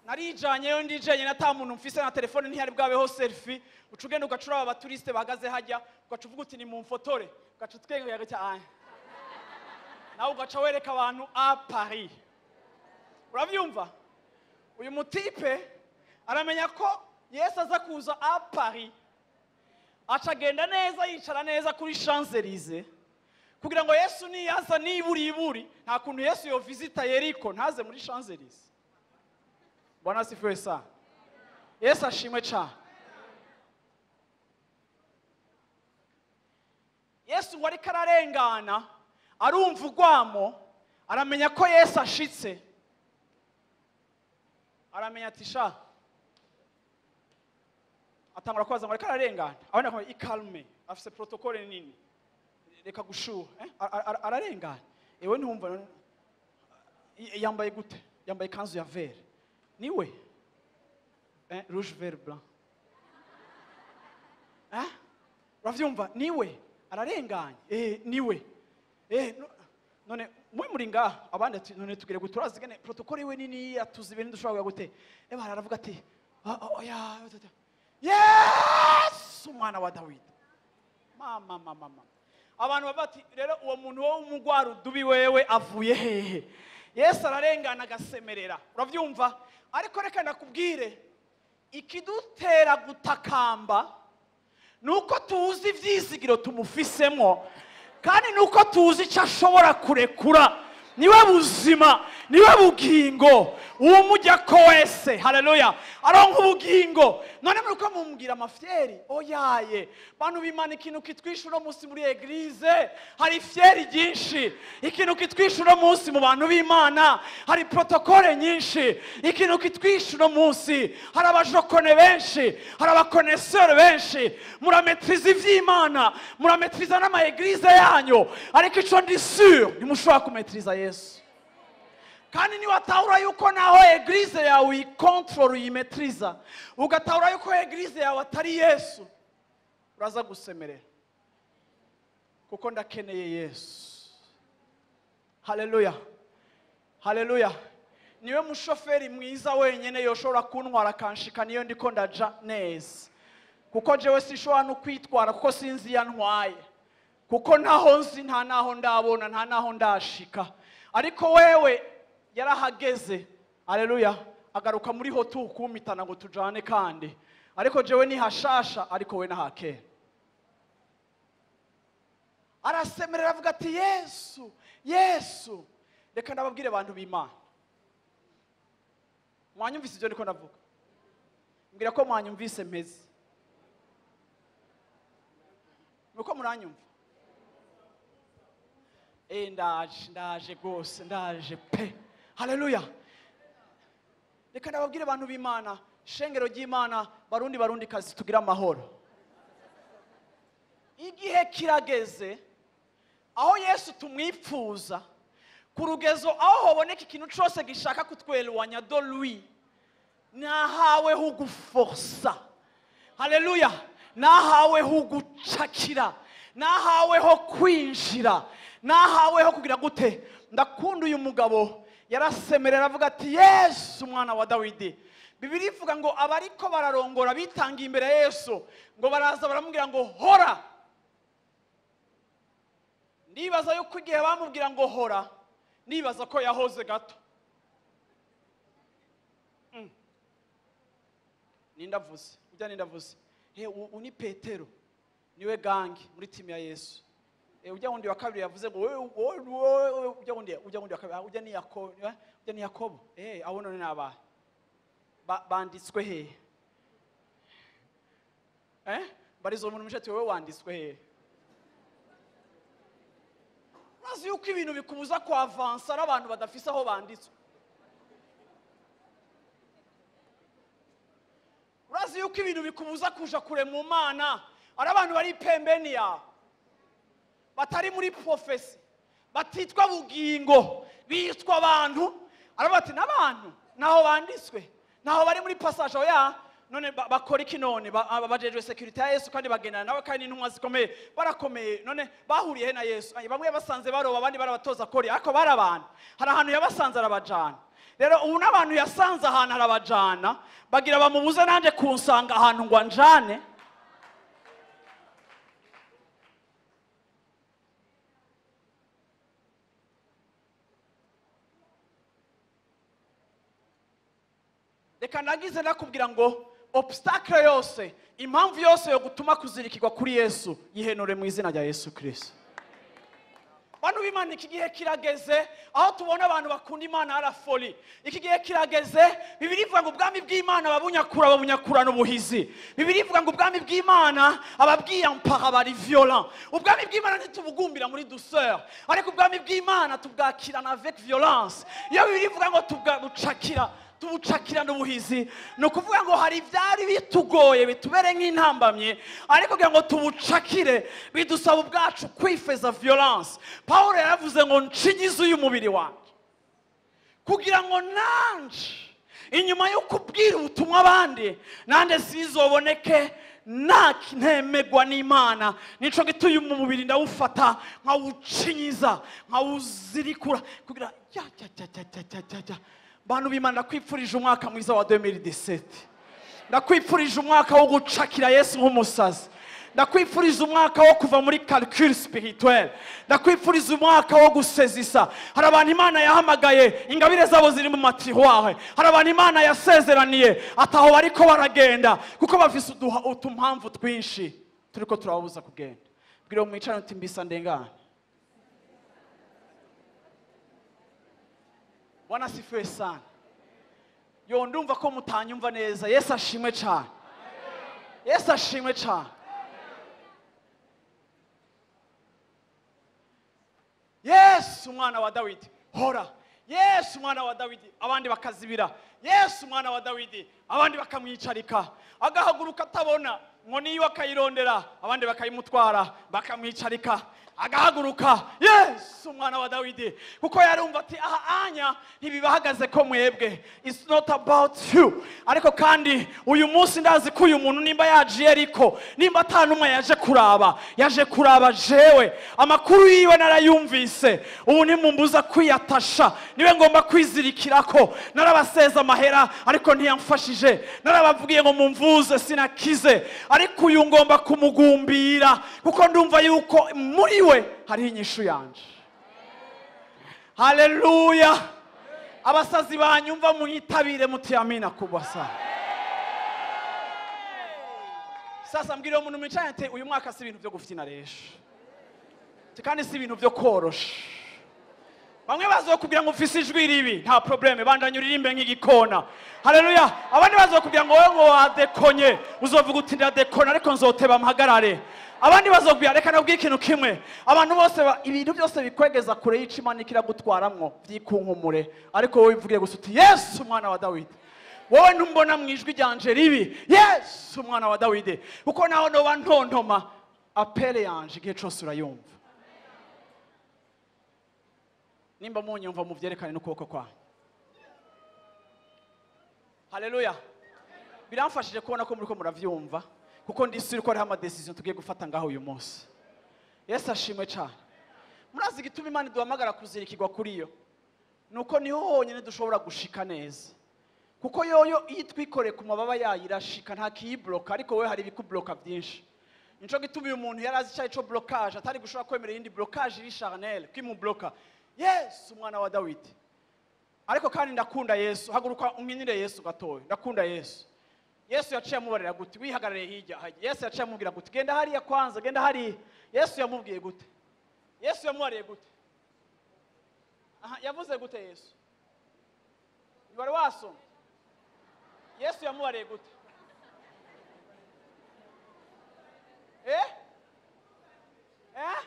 Narijanyeyo ndijenye na muntu mfise na telefone ntiyari bwabeho selfie, uca ugenda ugaca uraba abaturiste bahagaze hajya, ugaca uvuga uti ni mumfotore, ugaca utwengera gutya anya. Nawe ugaca wereka abantu a Paris. Uravyumva? Uyu mutipe aramenya ko Yesu aza kuza a Paris. Aca agenda neza yicara neza kuri Champs-Élysées kugira ngo Yesu niyaza niburi iburi, nta kuntu Yesu yo visita Yeriko ntaze muri Champs-Élysées. Bwana sifiwe sana. Yesu ashimwe cyane. Yesu ngo ariko ararengana, arumva urwamo, aramenya ko Yesu ashitse. Aramenya ati sha, atangura kubaza ngo ariko ararengana, abona ko ikalme, afise protocole nini. Reka gushuha, ararengana. Ewe ntumva yambaye gute? Yambaye ikanzu ya vert. Niwe? Rouge vert blanc. Uravyumva? Niwe ararenganye. Niwe. None mwe muri ngaha abandi ati none tugire guturazi gene protocole iwe nini atuzi ibintu dushobora gute. Aravuga ati oya Yesu umwana wa Dawidi. Mama mama mama. Abantu bavuga ati rero uwo muntu wo umugwara udubi wewe avuye hehe? Yesu ararengana agasemerera. Uravyumva? Ariko reka ndakubwire, ikidutera gutakamba nuko tuzi ivyizigiro tumufisemo, kandi nuko tuzi icyo ashobora kurekura. Niwe buzima, niwe bugingo, uwumujya ko wese, haleluya, aronka ubugingo. None muriko mumbwira amafyeri? Oyaye bantu b'Imana, ikintu kitwisha uno munsi muri eglise hari fyeri ryinshi. Ikintu kitwisha uno munsi mu bantu b'Imana hari protokole nyinshi. Ikintu kitwisha uno munsi hari abajokone benshi, hari abakoneseur benshi. Murametriza ivy'Imana, murametriza n'ama eglise yanyu, ariko ico ndi sûr ntimushobora kumetriza Yesu. Kandi niwatahura yuko naho eglise yawe uyikontorora, uyimetriza, ugatahura yuko eglise yawe atari Yesu, uraza gusemerera, kuko ndakeneye Yesu. Haleluya, haleluya. Niwe mushoferi mwiza wenyene yoshobora kuntwara akanshika niyo ndiko ndaja neza, kuko jewe sinshobora no kwitwara, kuko sinzi iyo antwaye, kuko ntaho nzi, nta naho ndabona, nta naho ndashika. Ariko wewe yarahageze, haleluya, agaruka muri hotu kumitana ngo tujane kandi. Ariko jewe ni hashasha, ariko we nahakera. Arasemerera avuga ati Yesu, Yesu. Reka ndababwire abantu b'Imana, mwanyumvise ibyo ndiko ndavuga? Mbwira ko mwanyumvise mpeze. Nuko muranyumva? Ndaje, ndaje rwose, ndaje pe. Haleluya. Reka ndababwire abantu b'Imana, shengero ry'Imana, barundi barundi kazi, tugira amahoro. Igihe kirageze aho Yesu tumwipfuza ku rugezo aho hoboneka ikintu cose gishaka kutweluwanya do lui, nahaweho guforsa. Haleluya. Nahaweho gucakira, nahaweho kwinjira, nahaweho kugira gute. Ndakunda uyu mugabo yarasemerera avuga ati Yesu umwana wa Dawidi. Bibiri ivuga ngo abariko bararongora bitangiye imbere ya Yesu, ngo baraza baramubwira ngo hora. Ndibaza yuko igihe bamubwira ngo hora, nibaza ko yahoze gato. Nindavuze, ujya nindavuze. Uni Petero niwe gangi muri timu ya Yesu. Ujya wundi wa kabiri yavuze ngo wewe ujya wundi wa kabiri, ujya ni Yakobo, ujya ni Yakobo. Abo none nabahe banditswe he? Barizo umuntu mshati wewe wanditswe he? Urazi yuko ibintu bikubuza ku avansa ari abantu badafise aho banditswe. Urazi yuko ibintu bikubuza kuja kure mu Mana ari abantu bari pembeni yawe, batari muri profesi, batitwa bugingo, bitwa abantu. Aravuga ati n'abantu naho banditswe, naho bari muri passage oya. None bakora iki none? Abajejwe security ya Yesu kandi bagendana nawe, kandi intumwa zikomeye, barakomeye. None bahuriye he na Yesu? Bamwe basanze baroba, abandi barabatoza kori, ariko bari abantu. Hari ahantu yabasanze arabajana. Rero ubu n'abantu yasanze ahantu arabajana, bagira bamubuze nanje kunsanga ahantu ngo anjane. Reka ndagize nakubwira ngo obstacle yose, impamvu yose yo gutuma kuzirikirwa kuri Yesu, yihenure mu izina rya Yesu Kristo. Bantu b'Imana, iki gihe kirageze aho tubona abantu bakunda Imana ara folie. Iki gihe kirageze, Bibiri ivuga ngo ubwami bw'Imana babunyakura, babunyakurana ubuhizi. Bibiri ivuga ngo ubwami bw'Imana ababwiyampara bari violent. Ubwami bw'Imana ntitubugumbira muri douceur, ariko ubwami bw'Imana tubwakirana avec violence. Iyo Bibiri ivuga ngo tubucakira, Tubucakirana ubuhizi. Ni ukuvuga ngo hari ibyari bitugoye bitubere nk'intambamye, ariko kugira ngo tubucakire bidusaba ubwacu kwifeza violence. Pawulo yaravuze ngo nshinyize uyu mubiri wanjye kugira ngo nanje inyuma yo kubwira ubutumwa abandi nande sizoboneke ntemegwa n'Imana. Nico gituye mu mubiri ndawufata nkawucinyiza nkawuzirikura kugira ya ya ya ya ya ya. Bantu b'Imana, ndakwipfurije umwaka mwiza wa 2017. Ndakwipfurije umwaka wo gucakira Yesu nk'umusazi. Ndakwipfuriza umwaka wo kuva muri calcul spirituel. Ndakwipfuriza umwaka wo gusezisa. Hari abantu Imana yahamagaye ingabire zabo ziri mu matiroire. Hari abantu Imana yasezeraniye ataho bariko baragenda kuko bafise utumpamvu twinshi turiko turababuza kugenda. Bwira mwicane uti mbisa ndengana. Bwana sifiwe sana. Yo ndumva ko mutanyumva neza. Yesu ashimwe cyane. Yesu ashimwe cyane. Yesu mwana wa Dawidi hora. Yesu mwana wa Dawidi, abandi bakazibira. Yesu mwana wa Dawidi, abandi bakamwicarika. Agahaguruka atabona nkoni yiwe akayirondera, abandi bakayimutwara bakamwicarika. Agahaguruka, Yesu mwana wa Dawidi, kuko yarumva ati aha anya ntibibahagaze ko mwebwe, it's not about you. Ariko kandi uyu munsi ndazi ko uyu muntu nimba yaje Yeriko, nimba atanumwe yaje kuraba, yaje kuraba jewe. Amakuru yiwe narayumvise, ubu nimumbuza kwiyatasha, niwe ngomba kwizirikirako. Narabaseza amahera ariko ntiyamfashije, narabavugiye ngo mumvuze sinakize, ariko uyu ngomba kumugumbira kuko ndumva yuko muri we hariho inyishu yanje. Haleluya. Abasazi banyumva munyitabire muti amina kubwa sana. Sasa mbwira umuntu mwicaye ati uyu mwaka si ibintu byo gufyina resha, kandi si ibintu byo korosha. Bamwe bazokubwira ngo ufise ijwi ribi, nta probleme, bandanye uririmbe nk'igikona. Haleluya. Abandi bazokubwira ngo wowe ngo wadekonye, uzovuga uti ndadekona ariko nzoteba mpagarare. Abandi bazokubwira reka nabwire ikintu kimwe, abantu bose ibintu byose bikwegeza kure y'Imana ikiragutwaramwo vyikunkumure, ariko wowe wivugire gusa uti Yesu mwana wa Dawidi, wowe ntumbona mu ijwi ryanje ribi, Yesu mwana wa Dawidi, kuko naho noba ntontoma apele yanje igihe cose urayumva. Nimba munyumva muvyerekane n'ukuboko kwanyu. Haleluya. Biramfashije kubona ko muriko muravyumva, kuko ndisuri ko hariho ama decision tugiye gufata ngaho uyu munsi. Yesu ashimwe cyane. Murazi igituma Imana iduhamagara kuzirikirwa kuri yo, nuko niho honyine dushobora gushika neza. Kuko yoyo iyo twikoreye ku mababa yayo irashika, nta kiyibloka, ariko wowe hari ibikubloka byinshi. Nico gituma uyu muntu yari azi ico blocage, atari gushobora kwemera iyindi blocage iri charnel kwimubloka. Yesu mwana wa Dawidi. Ariko kandi ndakunda Yesu, haguruka unkinire Yesu gatoya. Ndakunda Yesu. Yesu yaciye amubarira gute? Wihagarariye hirya. Yesu yaciye amubwira gute? Genda hariya kwanza, genda hariya. Yesu yamubwiye gute? Yesu yamubariye gute? Aha, yavuze gute Yesu? Wari wasoma? Yesu yamubariye gute? Eh? Eh?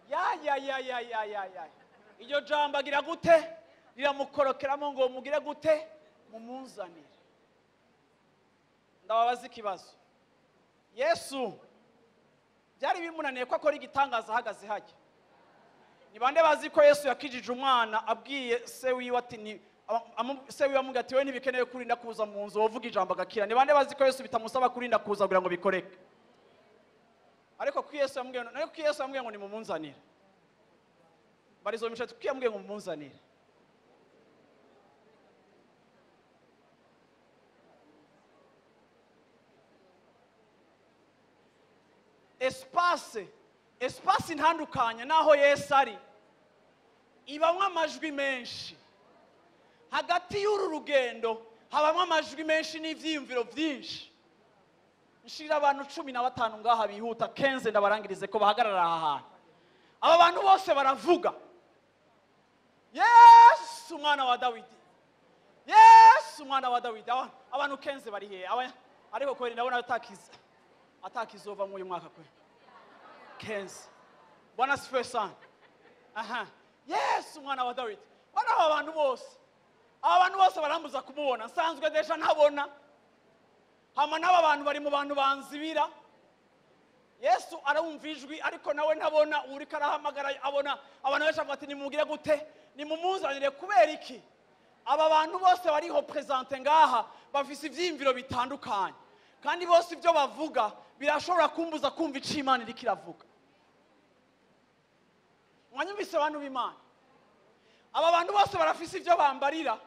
Ya ya ya ya ya ya ya. Iryo jambo agira gute? Riramukorokeramo ngo mugire gute? Mumunzanire. Ndababaza ikibazo. Yesu byari bimunaniye ko akora igitangaza ahagaze hajya. Ni bande bazi ko Yesu yakijije umwana abwiye se wiwe ati ni se wiwe amubwira ati we ntibikeneye kurinda kuza mu nzu wovuga ijambo agakira. Ni bande bazi ko Yesu bitamusaba kurinda kuza kugira ngo bikoreke. Ariko ku Yesu yamubwiye, ariko ku Yesu yamubwiye ngo nimumunzanire. Barizo mishatsi ku yamubwiye ngo mumunzanire. Espace intandukanye naho Yesu ari ibamwe amajwi menshi. Hagati y'uru rugendo habamwe amajwi menshi n'ivyiyumviro byinshi. Nshira abantu 15 ngaha bihuta 15 ndabarangirize ko bahagarara aha hantu. Aba bantu bose baravuga Yesu mwana wa Dawidi, Yesu mwana wa Dawidi. Abantu 15 bari he? Ariko kweri ndabona atakizova mu uyu mwaka kwe 15. Bwana sifiwe sana. Aha, Yesu mwana wa Dawidi. Bana aba bantu bose Abantu bose barambuza kumubona, nsanzwe déjà ntabona. Hama n'aba bantu bari mu bantu banzibira. Yesu arumva ijwi ariko nawe ntabona, uriko arahamagara abona abantu benshi avuga ati nimugire gute, nimumuzanire. Kubera iki? Aba bantu bose bariho présents ngaha bafise ivyiyumviro bitandukanye, kandi bose ibyo bavuga birashobora kumbuza kumva ico Imana iriko iravuga. Mwanyumvise abantu b'Imana? Aba bantu bose barafise ivyo bambarira.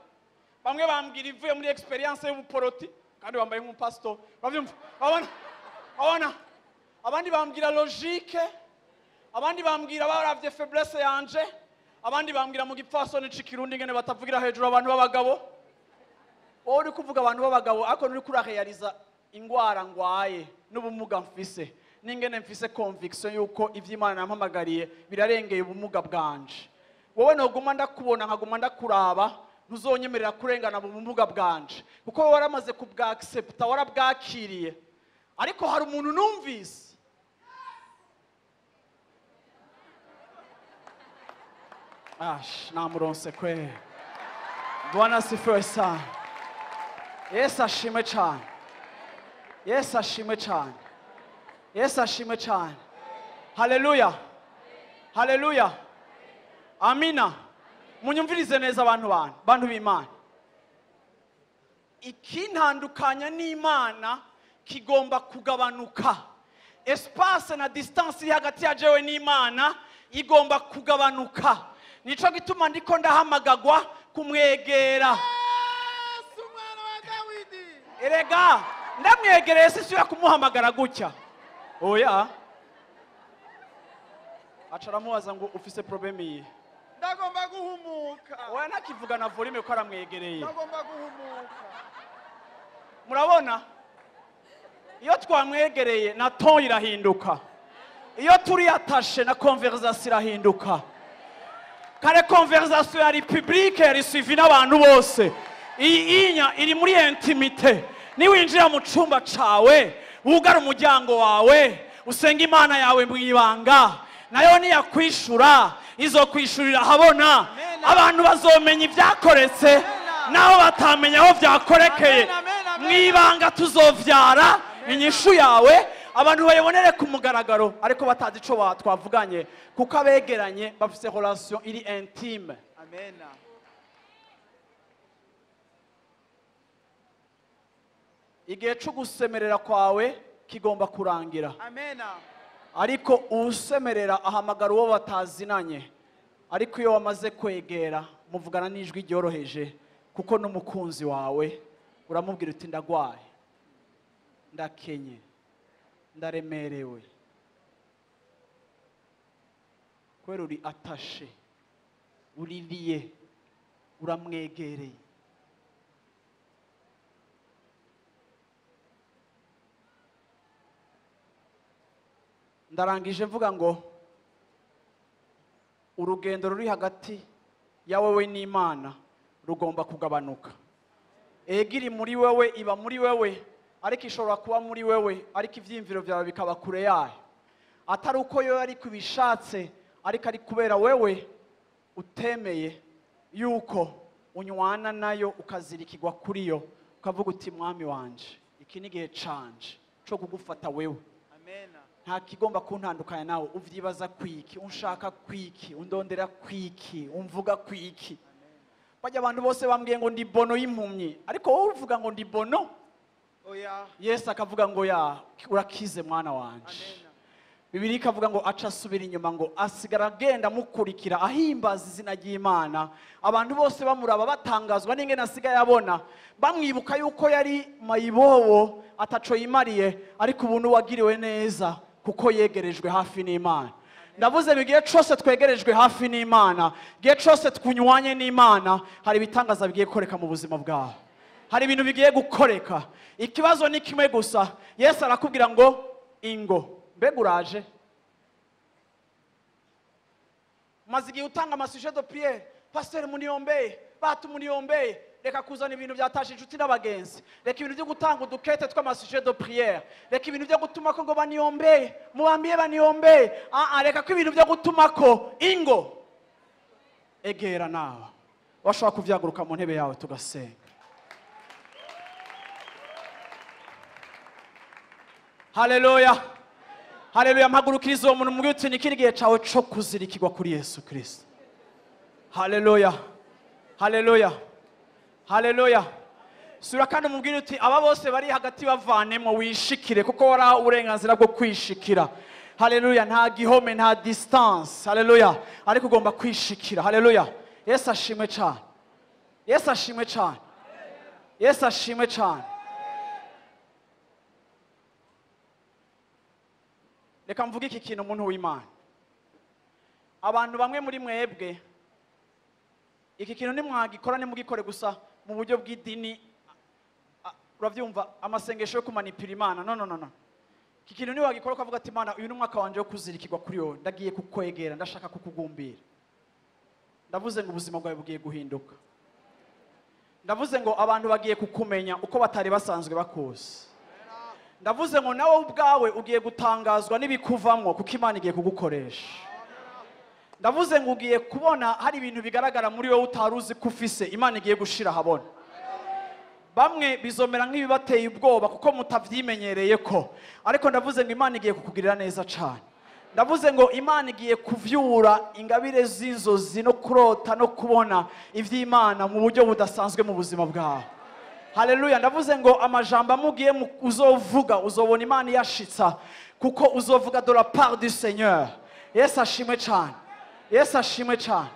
Bamwe bambwira ivuye muri expérience y'ubuporoti, kandi bambaye nk'umupasito, bavyumva, babona, babona. Abandi bambwira logique, abandi bambwira baravye faiblesse yanje, abandi bambwira mu gipfasoni c'ikirundi ngene batavugira hejuru abantu b'abagabo. Wowe uri kuvuga abantu b'abagabo, ariko nturi kurarealiza ingwara ngwaye n'ubumuga mfise, n'ingene mfise conviction yuko ivy'Imana yampamagariye birarengeye ubumuga bwanje. Wowe noguma ndakubona nkaguma ndakuraba, ntuzonyemerera kurengana mu bumuga bwanje, kuko wowe waramaze kubwaccepta, warabwakiriye. Ariko hari umuntu numvise ash namuronse kwe. Bwana asifiwe sana. Yesu ashimwe cyane. Yesu ashimwe cyane. Yesu ashimwe cyane. Haleluya, haleluya, amina. Munyumvirize neza abantu bantu, bantu b'Imana. Ikintandukanya n'Imana kigomba kugabanuka. Espace na distance iri hagati ya jewe n'Imana igomba kugabanuka. Nico gituma ndiko ndahamagagwa kumwegera. Yesu mwana wa Dawidi. Erega ndamwegereye sisubira kumuhamagara gutya, oya. Aca aramubaza ngo ufise problème iyi? Ndagomba guhumuka. Oya, ntakivuga na volume ko aramwegereye. Ndagomba guhumuka. Murabona iyo twamwegereye na ton irahinduka, iyo turi attaché na conversation irahinduka. Kare conversation yari publique, yari suivi n'abantu bose. Iyi inya iri muri intimité. Niwinjira mu cumba cawe, wugara umuryango wawe, usenga Imana yawe mu ibanga, nayo niyakwishura izokwishurira ahabona. Amen. Abantu bazomenya ibyakoretse Amen. naho batamenya aho byakorekeye. Amen, amen, amen. Mu ibanga tuzovyara inyishu yawe, abantu bayibonere ku mugaragaro ariko batazi ico twavuganye, kuko abegeranye bafise relation iri intime. Amen. Igihe cyo gusemerera kwawe kigomba kurangira. Amen. Ariko usemerera ahamagara uwo batazinanye, ariko iyo wamaze kwegera muvugana n'ijwi ryoroheje, kuko n'umukunzi wawe uramubwira uti ndagwaye, ndakenye, ndaremerewe, kubera uri attaché, uririye, uramwegereye. Ndarangije mvuga ngo urugendo ruri hagati ya wewe n'Imana rugomba kugabanuka. Ego iri muri wewe, iba muri wewe, ariko ishobora kuba muri wewe ariko ivyiyumviro vyawe bikaba kure yayo. Atari uko yo yari kubishatse, ariko ari kubera wewe utemeye yuko unywana nayo, ukazirikirwa kuri yo, ukavuga uti mwami wanje, iki ni igihe canje co kugufata wewe. Amen. Nta kigomba kuntandukanya nawe. Uvyibaza kwiki, unshaka kwiki, undondera kwiki, umvuga kwiki? Bajya abantu bose bambwiye ngo ndi bono y'impumyi, ariko wowe uvuga ngo ndi bono. Oya. Yesu akavuga ngo ya urakize mwana wanje. Amen. Bibiliya ikavuga ngo aca asubira inyuma, ngo asigara agenda amukurikira ahimbaza izina ry'Imana. Abantu bose bamuraba batangazwa n'ingene asigaye abona, bamwibuka yuko yari mayibobo ataco yimariye, ariko ubu n'uwagiriwe neza kuko yegerejwe hafi n'Imana. Ndavuze ngo igihe cose twegerejwe hafi n'Imana, igihe cose twunywanye n'Imana, hari ibitangaza bigiye gukoreka mu buzima bwawe, hari ibintu bigiye gukoreka. Ikibazo ni kimwe gusa, Yesu arakubwira ngo ingo. Mbega uraje? Maze igihe utanga amasujets de prière, pasteur muniombeye, batu muniombeye. Reka kuzana ibintu byatashe inshuti n'abagenzi, reka ibintu byo gutanga udukete tw'amasujets de prière, reka ibintu byo gutuma ko ngo baniombeye, mubambiye baniombeye. Ah ah, reka ko ibintu byo gutuma ko ingo. Egera nawe Washobora kuvyaguruka mu ntebe yawe tugasenga. Haleluya, haleluya. Mpagurukiriza uwo muntu, mubwire uti ni ikindi gihe cawe co kuzirikirwa kuri Yesu Kristo. Haleluya, haleluya, haleluya. Sura kandi umubwire uti aba bose bari hagati bavanemo, wishikire, kuko wari uburenganzira bwo kwishikira. Haleluya. Nta gihome, nta distance. Haleluya. Ariko ugomba kwishikira. Haleluya. Yesu ashimwe cyane, Yesu ashimwe cyane, Yesu ashimwe cyane. Reka mvuge iki kintu, umuntu w'Imana. Abantu bamwe muri mwebwe, iki kintu nimwagikora, nimugikore gusa mu buryo bw'idini. Urabyumva, amasengesho yo kumanipira Imana. No, no, no, no. Iki kintu niwagikora ukavuga ati: "Imana, uyu ni umwaka wanje wo kuzirikirwa kuri wowe, ndagiye kukwegera, ndashaka kukugumbira," ndavuze ngo ubuzima bwawe bugiye guhinduka. Ndavuze ngo abantu bagiye kukumenya uko batari basanzwe bakuzi. Ndavuze ngo nawe ubwawe ugiye gutangazwa n'ibikuvamwo, kuko Imana igiye kugukoresha. Ndavuze ngo ugiye kubona hari ibintu bigaragara muri wowe utari uzi ko ufise, Imana igiye gushira ahabona. Bamwe bizomera nk'ibibateye ubwoba kuko mutavyimenyereye ko, ariko ndavuze ngo Imana igiye kukugirira neza cyane. Ndavuze ngo Imana igiye kuvyura ingabire z'inzozi no kurota no kubona ivy'Imana mu buryo budasanzwe mu buzima bwawe. Haleluya. Ndavuze ngo amajambo amugiye uzovuga, uzobona Imana iyashitsa, kuko uzovuga de la part du Seigneur. Yesu ashimwe cyane, Yesu ashimwe cyane,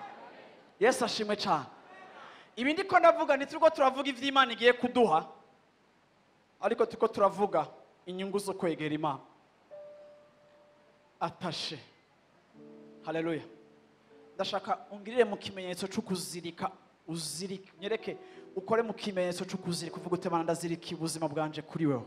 Yesu ashimwe cyane. Ibi ndiko ndavuga, ntituriko turavuga ivy'Imana igiye kuduha, ariko turiko turavuga inyungu zo kwegera Imana atashe. Haleluya. Ndashaka ungirire mu kimenyetso cyo kuzirika, uzirike, nyereke ukore mu kimenyetso cyo kuzirika, uvuga uti: "Mana, ndazirika ubuzima bwanje kuri wewe,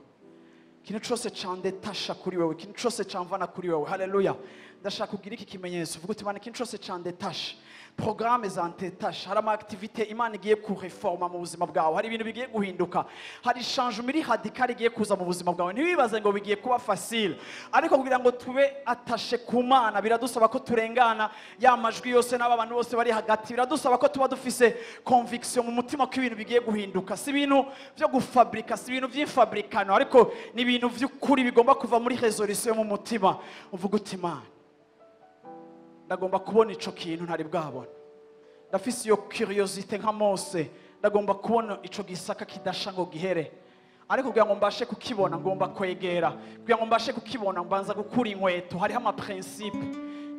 ikintu cyose candetasha kuri wewe, ikintu cyose camvana kuri wewe." Haleluya. Ndashaka kugira iki kimenyetso, uvuga uti: "Mana, ikintu cyose candetasha, programme zandetasha." Hari ama activité Imana igiye kureforma mu buzima bwawe, hari ibintu bigiye guhinduka, hari changement iri radical igiye kuza mu buzima bwawe. Ntiwibaze ngo bigiye kuba facile, ariko kugira ngo tube attaché ku Mana biradusaba ko turengana ya majwi yose n'aba bantu bose bari hagati. Biradusaba ko tuba dufise conviction mu mutima ko ibintu bigiye guhinduka. Si ibintu byo gufabrika, si ibintu by'imfabrikano, ariko ni ibintu by'ukuri bigomba kuva muri résolution mu mutima, uvuga uti: "Mana, ndagomba kubona ico kintu ntari bwabona. Ndafise iyo curiosité nka Mose, ndagomba kubona ico gisaka kidasha ngo gihere, ariko kugira ngo mbashe kukibona ngomba kwegera. Kugira ngo mbashe kukibona mbanza gukura inkweto. Hariho ama principe,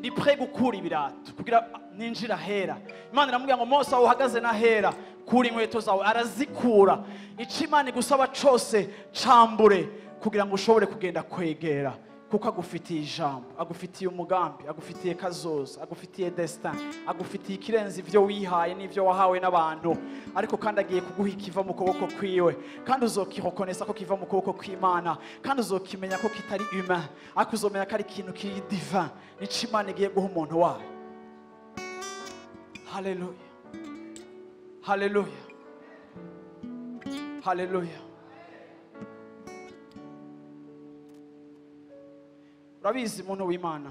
ndi prêt gukura ibirato kugira ninjira hera." Imana iramubwira ngo: "Mose, aho uhagaze n'ahera, kura inkweto zawe." Arazikura. Ico Imana igusaba cose cambure kugira ngo ushobore kugenda kwegera, kuko agufitiye ijambo, agufitiye umugambi, agufitiye kazoza, agufitiye destin, agufitiye ikirenze ibyo wihaye n'ibyo wahawe n'abantu. Ariko kandi agiye kuguha ikiva mu kuboko kwiwe, kandi uzokirekonesa ko kiva mu kuboko kw'Imana, kandi uzokimenya ko kitari humain, ariko uzomenya ko ari ikintu kiri divin. Nico Imana igiye guha umuntu wayo. Haleluya, haleluya, haleluya. Urabizi, muntu w'Imana,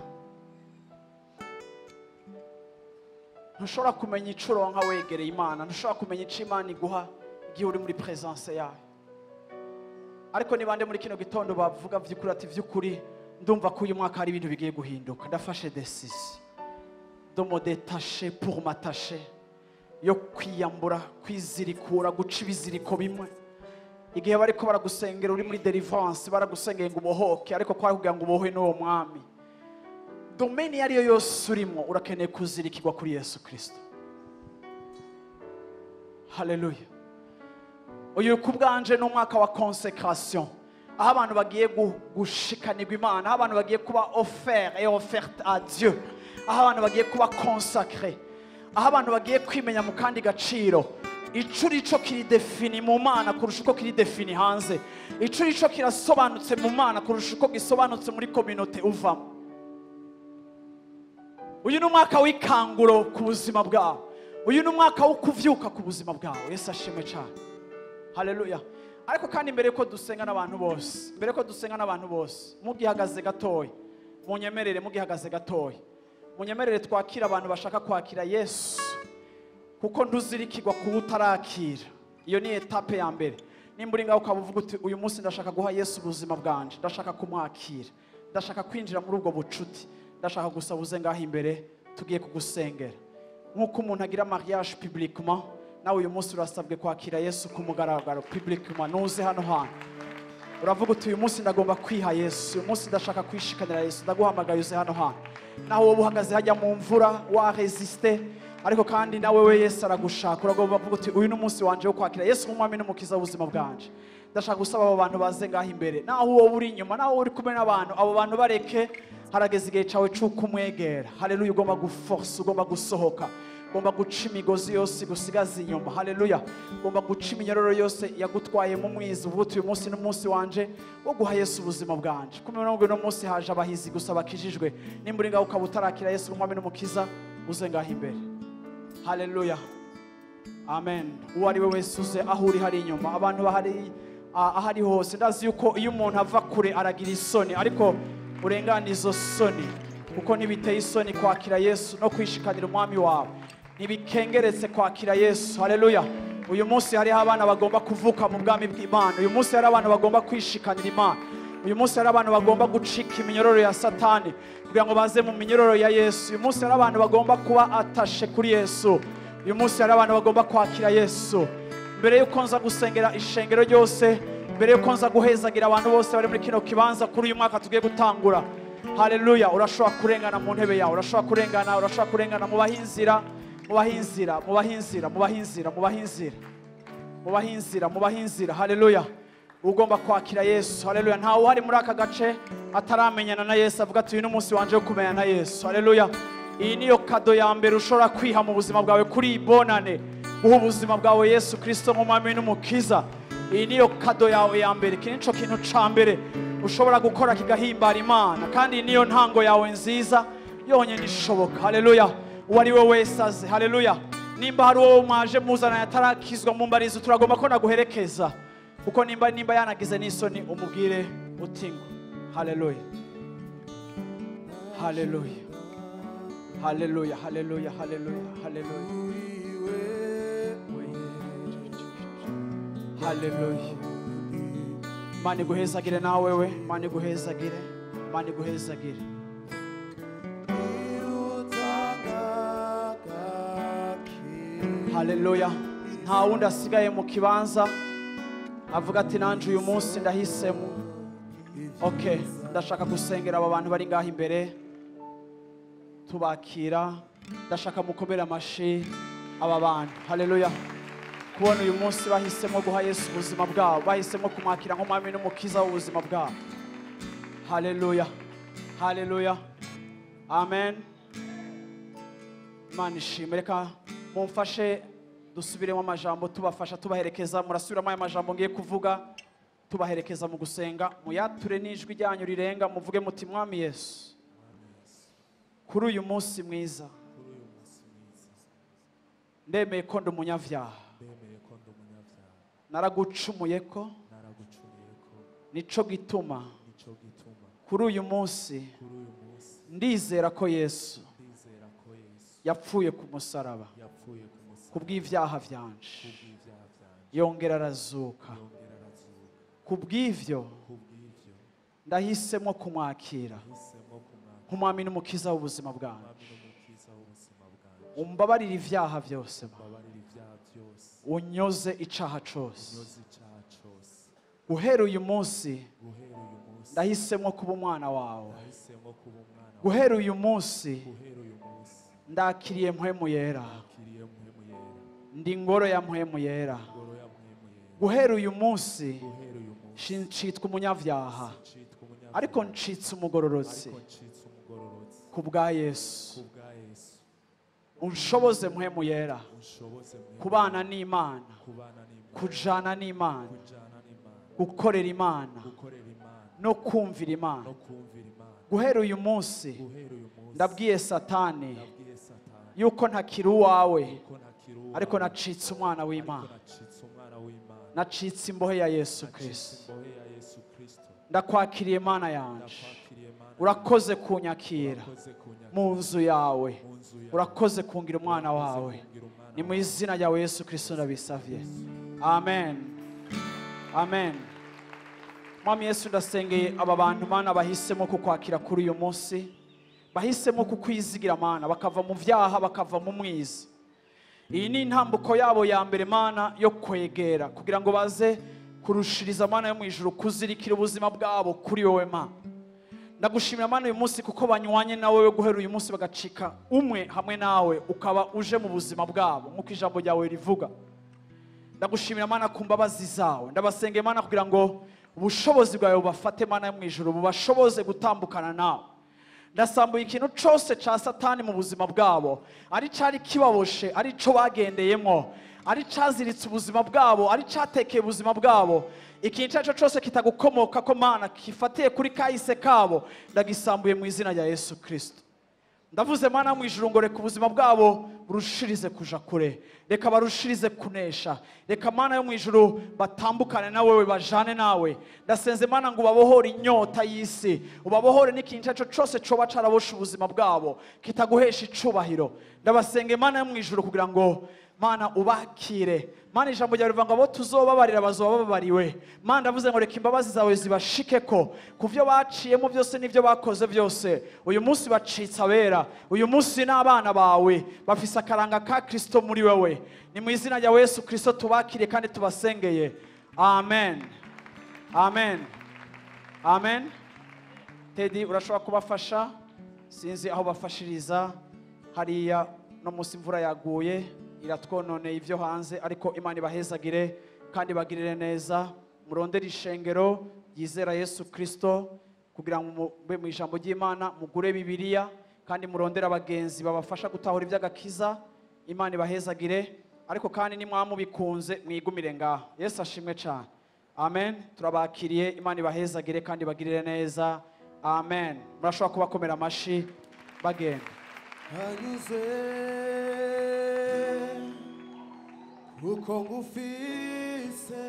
ntushobora kumenya ico uronka wegereye Imana, ntushobora kumenya ico Imana iguha igihe uri muri présence yayo. Ariko ni bande muri kino gitondo bavuga vy'ukuri ati: "Vy'ukuri ndumva ko uyu mwaka hari ibintu bigiye guhinduka, ndafashe décision de me détacher pour m'attacher," yo kwiyambura, kwizirikura, guca ibiziriko bimwe? Igihe bariko baragusengera uri muri délivrance, baragusengeye ngo ubohoke, ariko kwari kugira ngo ubohwe n'uwo mwami. Domaine iyo ariyo yose urimo, urakeneye kuzirikirwa kuri Yesu Kristo. Haleluya. Uyu ku bwanje ni umwaka wa consécration, aho abantu bagiye gushikanirwa Imana, aho abantu bagiye kuba offert et offerte à Dieu, aho abantu bagiye kuba consacré, aho abantu bagiye kwimenya mu kandi gaciro. Ico urico kiri défini mu Mana kurusha uko kiri défini hanze. Ico urico kirasobanutse mu Mana kurusha uko gisobanutse muri communauté uvamo. Uyu ni umwaka w'ikanguro ku buzima bwawe, uyu ni umwaka wo kuvyuka ku buzima bwawe. Yesu ashimwe cyane. Haleluya. Ariko kandi mbere yuko dusenga n'abantu bose, mbere yuko dusenga n'abantu bose, mugihagaze gatoya munyemerere, mugihagaze gatoya munyemerere twakira abantu bashaka kwakira Yesu. Kuko ntuzirikirwa kuba utarakira. Iyo ni étape ya mbere. Nimba uri ngaho ukaba uvuga uti uyu munsi ndashaka guha Yesu ubuzima bwanje, ndashaka kumwakira, ndashaka kwinjira muri ubwo bucuti, ndashaka gusaba uze ngaho imbere, tugiye kugusengera. Nk'uko umuntu agira mariage publiquement, nawe uyu munsi urasabwe kwakira Yesu ku mugaragaro publiquement. Nuze hano hantu uravuga uti uyu munsi ndagomba kwiha Yesu, uyu munsi ndashaka kwishikanira Yesu, ndaguhamagaye uze hano hantu. Naho wowe uhagaze hajya mu mvura wa resiste, ariko kandi nawe we Yesu aragushaka. Uragomba kuvuga uti uyu ni umunsi wanje wo kwakira Yesu nk'umwami n'umukiza w'ubuzima bwanje. Ndashaka gusaba abo bantu baze ngaho imbere. Naho wowe uri inyuma, naho uri kumwe n'abantu, abo bantu bareke, harageze igihe cyawe cy'uko umwegera. Haleluya. Ugomba guforce, ugomba gusohoka, ugomba guca imigozi yose gusigaza inyuma. Haleluya. Ugomba guca iminyororo yose yagutwaye mu mwiza, uvuga uti uyu munsi n'umunsi wanje wo guha Yesu ubuzima bwanje. Kumwe n'ubwo uno munsi haje abahizi gusa bakijijwe. Nimba uri ngaho ukaba utarakira Yesu nk'umwami n'umukiza, uze ngaho imbere. Haleluya, amen. Uwo ari we wese uze aho uri hari inyuma, abantu bahari ahari hose. Ndazi yuko iyo umuntu ava kure aragira isoni, ariko urengana izo soni, kuko ntibiteye isoni kwakira Yesu no kwishikanira umwami wawe. Ntibikengeretse kwakira Yesu. Haleluya. Uyu munsi hariho abana bagomba kuvuka mu bwami bw'Imana. Uyu munsi hari abantu bagomba kwishikanira Imana. Uyu munsi hari abantu bagomba gucika iminyororo ya Satani kugira ngo baze mu minyororo ya Yesu. Uyu munsi hari abantu bagomba kuba atashe kuri Yesu. Uyu munsi hari abantu bagomba kwakira Yesu. Mbere yuko nza gusengera ishengero ryose, mbere yuko nza guhezagira abantu bose bari muri kino kibanza kuri uyu mwaka tugiye gutangura, haleluya, urashobora kurengana mu ntebe yawe, urashobora kurengana, urashobora kurengana mu bahinzira, mu bahinzira, mu bahinzira, mu bahinzira, mu bahinzira, mu bahinzira, mu bahinzira. Haleluya. Ugomba kwakira Yesu. Haleluya. Ntawe uhari muri aka gace ataramenyana na Yesu avuga ati uyu ni umunsi wanje wo kumenyana na Yesu. Haleluya. Iyi niyo cadeau ya mbere ushobora kwiha mu buzima bwawe kuri iyi bonane, guha ubuzima bwawe Yesu Kristo nk'umwami n'umukiza. Iyi niyo cadeau yawe ya mbere. Iki nico kintu ca mbere ushobora gukora kigahimbara Imana, kandi iyi niyo ntango yawe nziza yonyine ishoboka. Haleluya. Uwo ari we wese aze. Haleluya. Nimba hari uwo mwaje muzana yatarakizwa, mumbarizo, turagomba ko naguherekeza, kuko nimba yanagize n'isoni umubwire uti ngo haleluya, haleluya, haleluya, haleluya, haleluya, haleluya, haleluya. Imana iguhezagire nawe we, Imana iguhezagire, Imana iguhezagire. Haleluya. Nta wundi asigaye mu kibanza avuga ati nanje uyu munsi ndahisemo. Okay, ndashaka gusengera aba bantu bari ngaho imbere tubakira. Ndashaka mukomere amashi aba bantu. Haleluya. Kubona uyu munsi bahisemo guha Yesu ubuzima bwabo, bahisemo kumwakira nk'umwami n'umukiza w'ubuzima bwabo. Haleluya, haleluya, amen. Imana ishimwe. Reka mumfashe dusubiremo amajambo, tubafasha tubaherekeza. Murasubiramo aya majambo ngiye kuvuga, tubaherekeza mu gusenga. Muyature n'ijwi ryanyu rirenga, muvuge muti Mwami Yesu, kuri uyu munsi mwiza ndemeye ko ndi umunyabyaha, naragucumuye ko, nico gituma kuri uyu munsi ndizera ko Yesu yapfuye ku musaraba kubw'ibyaha byanje, yongera arazuka. Kubw'ivyo ndahisemo kumwakira nk'umwami n'umukiza w'ubuzima bwanjye. Umbabarire ibyaha byose, unyoze icaha cose. Guhera uyu munsi ndahisemo kuba umwana wawe. Guhera uyu munsi ndakiriye Mpwemu Yera, ndi ngoro ya Mpwemu Yera. Guhera uyu munsi ncitwa umunyabyaha, ariko ncitse umugororotsi ku bwa Yesu. Unshoboze Mpwemu Yera kubana n'Imana, kujana n'Imana, gukorera Imana no kumvira Imana. Guhera uyu munsi ndabwiye Satani yuko ntakiri uwawe, ariko nacitse umwana w'Imana, nacitse imbohe ya Yesu Kristo. Ndakwakiriye Imana yanje, urakoze kunyakira mu nzu yawe, urakoze kungira umwana wawe. Ni mu izina ryawe Yesu Kristo ndabisavye, amen, amen. Mwami Yesu, ndasengeye aba bantu, Mana, bahisemo kukwakira kuri uyu munsi, bahisemo kukwizigira, Mana, bakava mu vyaha, bakava mu mwiza. Iyi ni intambuko yabo ya mbere, Mana, yo kwegera kugira ngo baze kurushiriza, Mana yo mu ijuru, kuzirikira ubuzima bwabo kuri wowe, Mana. Ndagushimira, Mana, uyu munsi kuko banywanye nawe guhera uyu munsi, bagacika umwe hamwe nawe, ukaba uje mu buzima bwabo nk'uko ijambo ryawe rivuga. Ndagushimira, Mana, ku mbabazi zawe. Ndabasengeye, Mana, kugira ngo ubushobozi bwawe bubafate, Mana yo mu ijuru, bubashoboze gutambukana nawe. Ndasambuye ikintu cyose cya Satani mu buzima bwabo, ari cyari kibaboshe, ari cyo bagendeyemo, ari cyaziritse ubuzima bwabo, ari cyatekeye ubuzima bwabo. Ikintu icyo ari cyo cyose kitagukomoka ko, Mana, gifatiye kuri kahise kabo, ndagisambuye mu izina rya Yesu Kirisito. Ndavuze, Mana mu ijuru, ngo reka ubuzima bwabo burushirize kuja kure, reka barushirize kunesha, reka, Mana yo mu ijuru, batambukane nawe, bajane nawe. Ndasenze, Mana, ngo ubabohore inyota y'isi, ubabohore n'ikintu icyo ari cyo cyose coba caraboshe ubuzima bwabo kitaguhesha icubahiro. Ndabasenge, Mana yo mu ijuru, kugira ngo, Mana, ubakire. Mana, ijambo ryawe rivuga ngo abo tuzobabarira bazoba bababariwe. Mana, ndavuze ngo reka imbabazi zawe zibashikeko ku byo baciyemo byose n'ibyo bakoze byose. Uyu munsi bacitse abera, uyu munsi n'abana bawe, bafise akaranga ka Kristo muri wewe. Ni mu izina rya Yesu Kristo tubakire kandi tubasengeye, amen, amen, amen. Tedi, urashobora kubafasha? Sinzi aho bafashiriza hariya. No munsi imvura yaguye iratwononeye ibyo hanze, ariko Imana ibahezagire kandi bagirire neza. Murondere ishengero ryizera Yesu Kristo kugira ngo mube mu ijambo ry'Imana, mugure Bibiliya kandi murondere abagenzi babafasha gutahura iby'agakiza. Imana ibahezagire, ariko kandi nimwamubikunze mwigumire ngaho. Yesu ashimwe cyane, amen. Turabakiriye, Imana ibahezagire kandi bagirire neza, amen. Murashobora kubakomera amashi bagenda. Anyuze kuko ngufise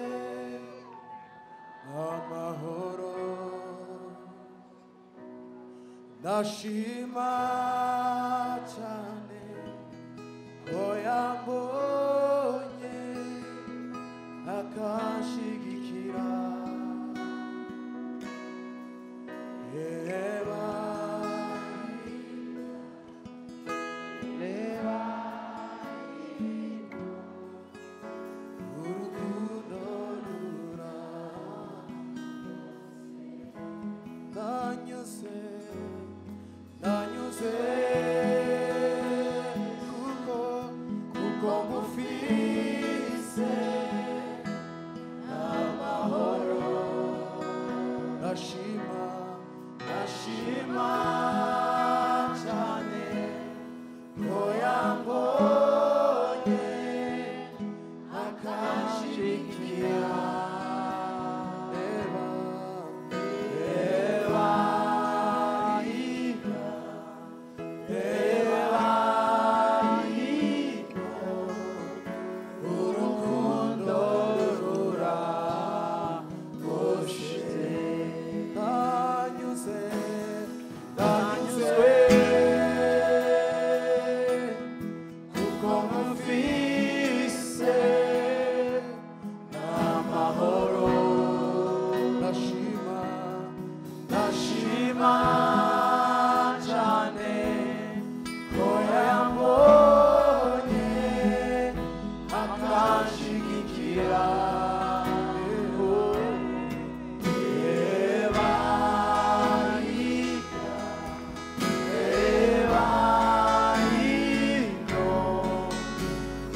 amahoro, ndashima cyane ko yambonye akanshigikira. Reba, reba urukundo rura ndanyuze, ndanyuze kuko ngufise amahoro, ndashima, ndashima cyane ko yambonye akanshigikira. Reba, reba hino, reba hino urukundo ruragoshe. Ndanyuze, ndanyuzwe kuko mufise n'amahoro, ndashima, ndashima cyane ko yambonye akanshigikira. Reba hirya, reba hino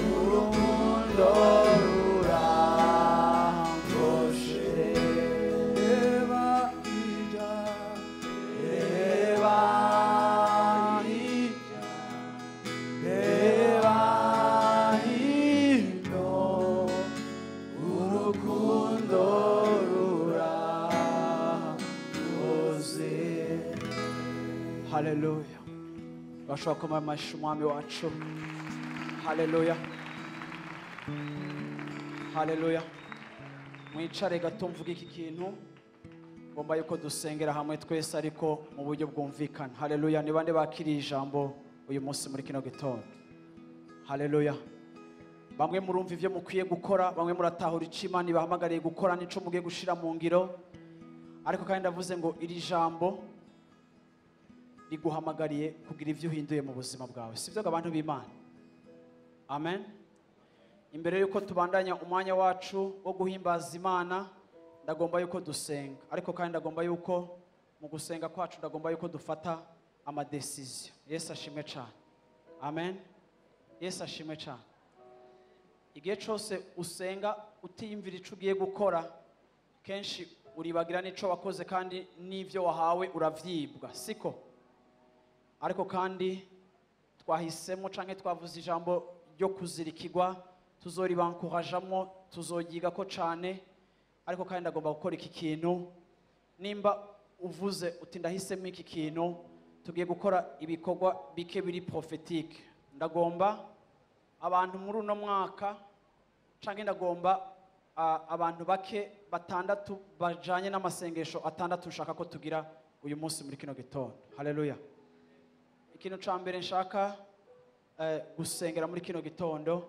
urukundo rurangoshe. Reba hirya, reba hirya, reba hino urukundo rurakoze. Haleluya! Bashobora koma amashyi Umwami wacu. Haleluya, haleluya. Mwicare gato mvuge iki kintu. Ngomba yuko dusengera hamwe twese, ariko mu buryo bwumvikana. Haleluya! Ni bande bakiriye ijambo uyu munsi muri kino gitondo? Haleluya! Bamwe murumva ivyo mukwiye gukora, bamwe muratahura ico Imana ibahamagariye gukora n'ico mugiye gushira mu ngiro. Ariko kandi ndavuze ngo iri jambo riguhamagariye kugira ivyo uhinduye mu buzima bwawe, sivyo abantu b'Imana? Amen. Imbere yuko tubandanya umwanya wacu wo guhimbaza Imana, ndagomba yuko dusenga. Ariko kandi ndagomba yuko mu gusenga kwacu ndagomba yuko dufata amadecision. Yesu ashimwe cyane. Amen. Yesu ashimwe cyane. Igihe cyose usenga utiyumvira ico ugiye gukora, kenshi uribagira n'ico wakoze kandi n'ivyo wahawe uravyibwa, siko? Ariko kandi twahisemo canke twavuze ijambo ryo kuzirikirwa, tuzoribankurajamwo, tuzogiga ko cane. Ariko kandi ndagomba gukora iki kintu. Nimba uvuze uti ndahisemo iki kintu, tugiye gukora ibikorwa bike biri prophétique. Ndagomba abantu muri uno mwaka, canke ndagomba abantu bake batandatu bajanye n'amasengesho atandatu nshaka ko tugira uyu munsi muri kino gitondo. Haleluya. Ikintu ca mbere nshaka gusengera muri kino gitondo,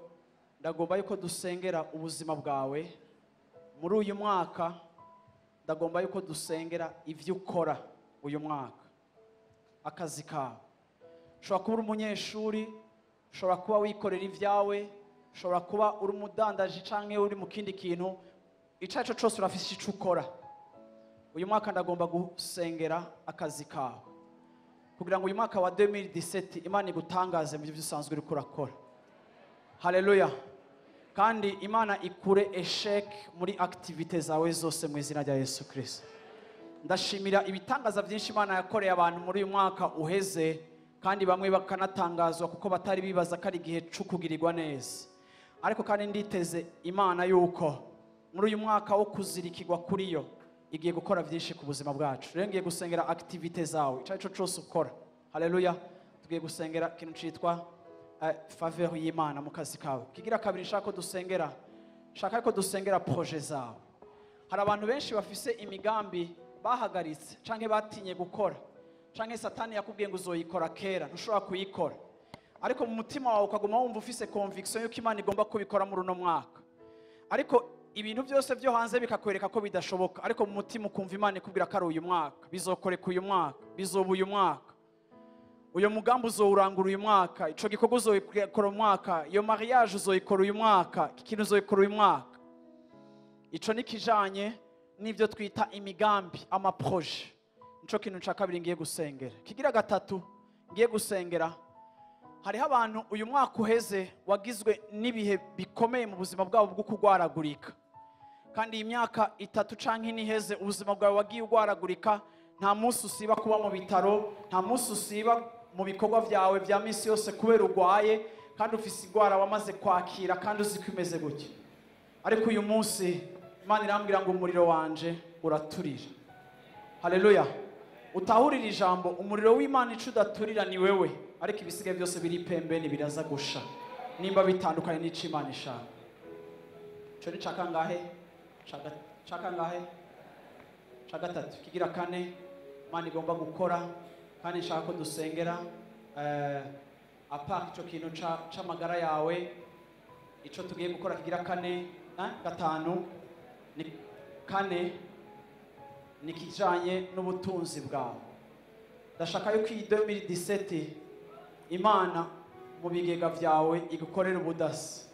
ndagomba yuko dusengera ubuzima bwawe muri uyu mwaka. Ndagomba yuko dusengera ivyo ukora uyu mwaka, akazi kawe. Ushobora kuba uri umunyeshuri, ushobora kuba wikorera ivyawe, ushobora kuba uri umudandaji canke uri mu kindi kintu, ico arico cose urafise ico ukora. Uyu mwaka ndagomba gusengera akazi kawe kugira ngo uyu mwaka wa 2017 Imana igutangaze mu byo usanzwe uriko urakora. Haleluya. Kandi Imana ikure échec muri activité zawe zose mu izina rya Yesu Kristo. Ndashimira ibitangaza byinshi Imana yakoreye abantu muri uyu mwaka uheze, kandi bamwe bakanatangazwa kuko batari bibaza ko ari igihe cyo kugirirwa neza. Ariko kandi nditeze Imana yuko muri uyu mwaka wo kuzirikirwa kuri yo igiye gukora byinshi ku buzima bwacu. Rero ngiye gusengera activité zawe, ico arico cose ukora. Haleluya. Tugiye gusengera ikintu citwa faveur y'Imana mu kazi kawe. Kigira kabiri nshaka ko dusengera, nshaka ko dusengera projet zawe. Hari abantu benshi bafise imigambi bahagaritse canke batinye gukora, canke Satani yakubwiye ngo uzoyikora kera, ntushobora kuyikora. Ariko mu mutima wawe ukaguma wumva ufise conviction yuko Imana igomba kubikora muri uno mwaka. Ariko ibintu byose byo hanze bikakwereka ko bidashoboka, ariko mu mutima ukumva Imana ikubwira ko ari uyu mwaka, bizokoreka uyu mwaka, bizoba uyu mwaka, uyu mugambi uzowurangura uyu mwaka, ico gikorwa uzoyikora uyu mwaka, iyo mariage uzoyikora uyu mwaka, iki kintu uzoyikora uyu mwaka. Ico ni kijanye n'ivyo twita imigambi, amaproje. Nico kintu ca kabiri ngiye gusengera. Kigira gatatu ngiye gusengera, hariho abantu uyu mwaka uheze wagizwe n'ibihe bikomeye mu buzima bwabo bwo kugwaragurika. Kandi iyi myaka 3 canke 4 iheze ubuzima bwawe wagiye ugwaragurika, nta munsi usiba kuba mu bitaro, nta munsi usiba mu bikorwa vyawe vya misi yose kubera urwaye, kandi ufise igwara wamaze kwakira kandi uzi ko imeze gutya. Ariko uyu munsi Imana irambwira ngo umuriro wanje uraturira. Haleluya. Utahurira ijambo, umuriro w'Imana ico udaturira ni wewe, ariko ibisigaye byose biri pembeni biraza gusha nimba bitandukanye n'ico Imana ishaka. Ico ni cakangahe? Cakangahe? Ca gatatu. Kigira kane Imana igomba gukora, kandi nshaka ko dusengera apart ico kintu c'amagara yawe. Ico tugiye gukora kigira kane, gatanu ni kane, ni kijanye n'ubutunzi bwawe. Ndashaka yuko iyi 2017 Imana mu bigega vyawe igukorera ubudasa.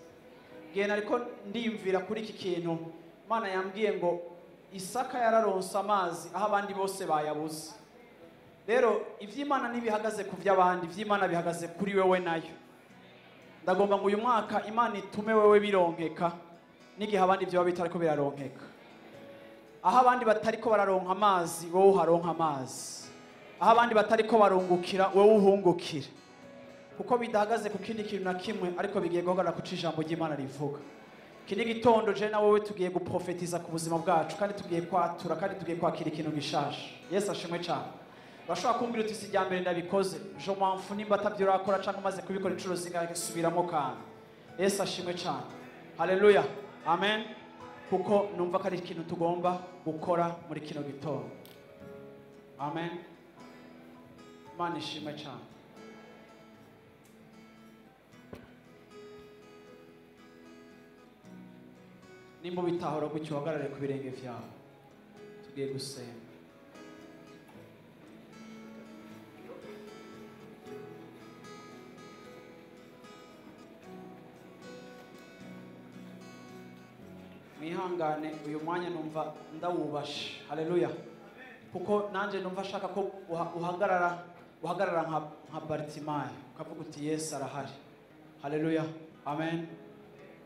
Ngiye nariko ndiyumvira kuri iki kintu, Imana yambwiye ngo Isaka yararonse amazi aho abandi bose bayabuze. Rero ivy'Imana ntibihagaze ku vy'abandi, ivy'Imana bihagaze kuri wewe nayo. Ndagomba ngo uyu mwaka Imana itume wewe bironkeka n'igihe abandi vyoba bitariko biraronkeka. Aho abandi batariko bararonka amazi, wowe uharonka amazi. Aho abandi batariko barungukira, wowe uhungukira. Kuko bidahagaze ku kindi kintu na kimwe, ariko bigiye guhagarara ku ijambo ry'Imana rivuga. Iki ni igitondo je na wowe tugiye guprofetiza ku buzima bwacu, kandi tugiye kwatura, kandi tugiye kwakira ikintu gishasha. Yesu ashimwe cyane. Urashobora kumbwira uti si irya mbere ndabikoze, je m'en fous nimba atavyo urakora canke umaze kubikora inshuro zingahe, subiramo kandi. Yesu ashimwe cyane. Haleluya. Amen. Kuko numva ko ari ikintu tugomba gukora muri kino gitondo. Amen. Imana ishimwe cyane. Nimba ubitahura gutyo uhagarare ku birenge vyawe, tugiye gusenga. Mwihangane, uyu mwanya numva ndawubashe. Haleluya. Kuko nanje numva ashaka ko uhagarara nka Bartimayo, ukavuga uti Yesu arahari. Haleluya, amen.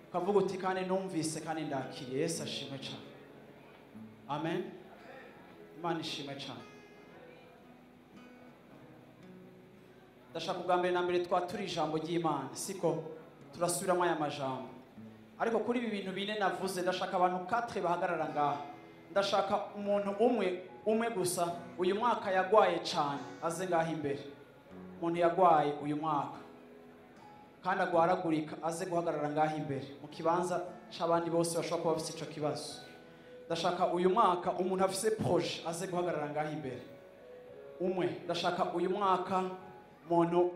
Ukavuga uti kandi numvise kandi ndakiriye. Yesu ashimwe cyane. Amen. Imana ishimwe cyane. Ndashaka ubwa mbere na mbere twatura ijambo ry'Imana, siko turasubiramo aya majambo. Ariko kuri ibi bintu bine navuze, ndashaka abantu 4 bahagarara ngaha. Ndashaka umuntu umwe gusa uyu mwaka yagwaye cyane aze ngaha imbere. Umuntu yagwaye uyu mwaka kandi agwaragurika aze guhagarara ngaha imbere mu kibanza c'abandi bose bashobora kuba bafise ico kibazo. Ndashaka uyu mwaka umuntu afise projet aze guhagarara ngaha imbere umwe. Ndashaka uyu mwaka umuntu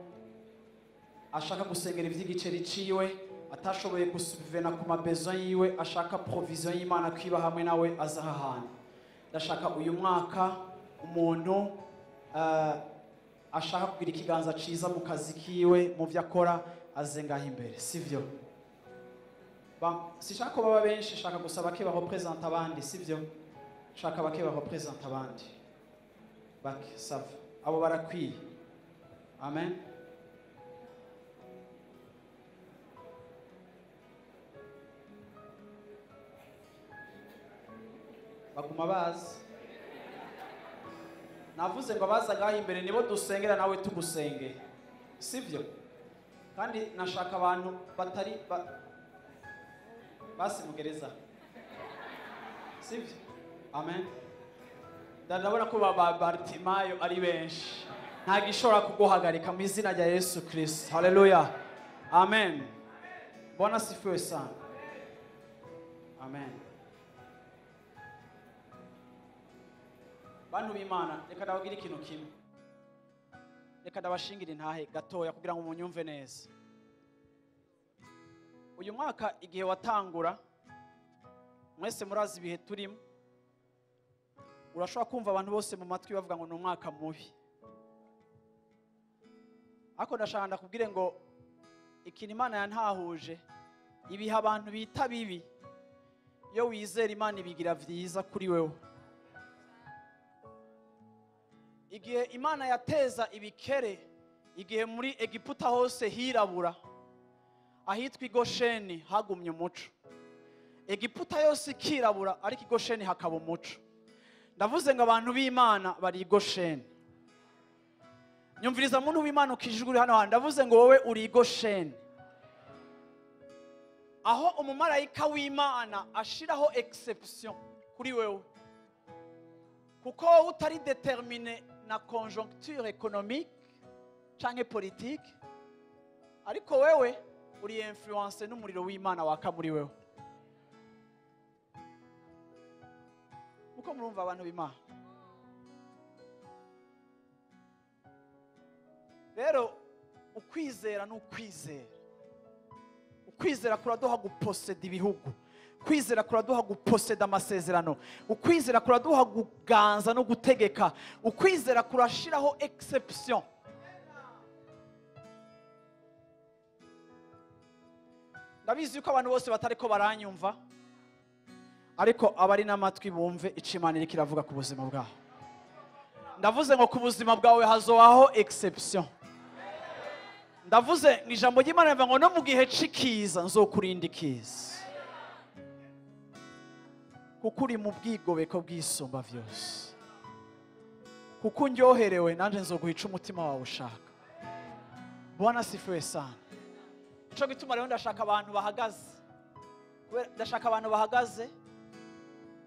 ashaka gusengera ivy'igiceri ciwe atashoboye gusubvena ku mabesoin yiwe, ashaka provision y'Imana kwiba hamwe nawe aza ahantu. Ndashaka uyu mwaka umuntu ashaka kugira ikiganza ciza mu kazi kiwe, mu vyo akora, aze ngaha imbere, sivyo? Sishaka ko baba benshi, shaka gusa bake barepresenta abandi, sivyo? Shaka bake barepresenta abandi, bake sava, abo barakwiye. Amen. Baguma bazi. Navuze ngo abaza ngaha imbere nibo dusengera nawe tugusenge, sivyo? Kandi nashaka abantu batari basi mugereza, sivyo? Amen. Ndabona ko ba Bartimayo ari benshi. Nta gishobora kuguhagarika mu izina rya Yesu Kristo. Haleluya, amen. Bwana sifiwe sana. Amen. Bantu b'Imana, reka ndababwire ikintu kimwe. Reka ndabashingira intahe gatoya kugira ngo munyumve neza. Uyu mwaka igihe watangura, mwese murazi ibihe turimo. Urashobora kumva abantu bose mu matwi bavuga ngo ni umwaka mubi. Ariko ndashaka ndakubwire ngo ikintu Imana yantahuje, ibihe abantu bita bibi, iyo wizera Imana ibigira vyiza kuri wewe. Igihe Imana yateza ibikere, igihe muri Egiputa hose hirabura, ahitwa Igosheni hagumye umuco. Egiputa yose ikirabura, ariko Igosheni hakaba umuco. Ndavuze ngo abantu b'Imana bari Igosheni. Nyumviriza muntu w'Imana ukijwe uri hano hantu, ndavuze ngo wowe uri Igosheni. Aho umumarayika w'Imana ashiraho exception kuri wewe, kuko wowe utari déterminé na conjoncture économique canke politique, ariko wewe uri influence n'umuriro w'Imana waka muri wewe. Uko murumva abantu b'Imana? Rero ukwizera n'ukwizera, ukwizera kuraduha guposeda ibihugu, ukwizera kuraduha guposeda amasezerano, ukwizera kuraduha kuganza no gutegeka, ukwizera kurashiraho exception. Ndabizi yuko abantu bose batariko baranyumva, ariko abari n'amatwi bumve ico Imana iriko iravuga ku buzima bwawe. Ndavuze ngo ku buzima bwawe hazobaho exception. Ndavuze ngo ijambo ry'Imana rivuga ngo no mu gihe c'ikiza nzokurinda ikiza, kuko uri mu bwigobeko bw'isumba vyose, kuko undyoherewe nanje nzoguha ico umutima wawe ushaka. Bwana sifiwe sana. Ico gituma rero ndashaka abantu bahagaze, ndashaka abantu bahagaze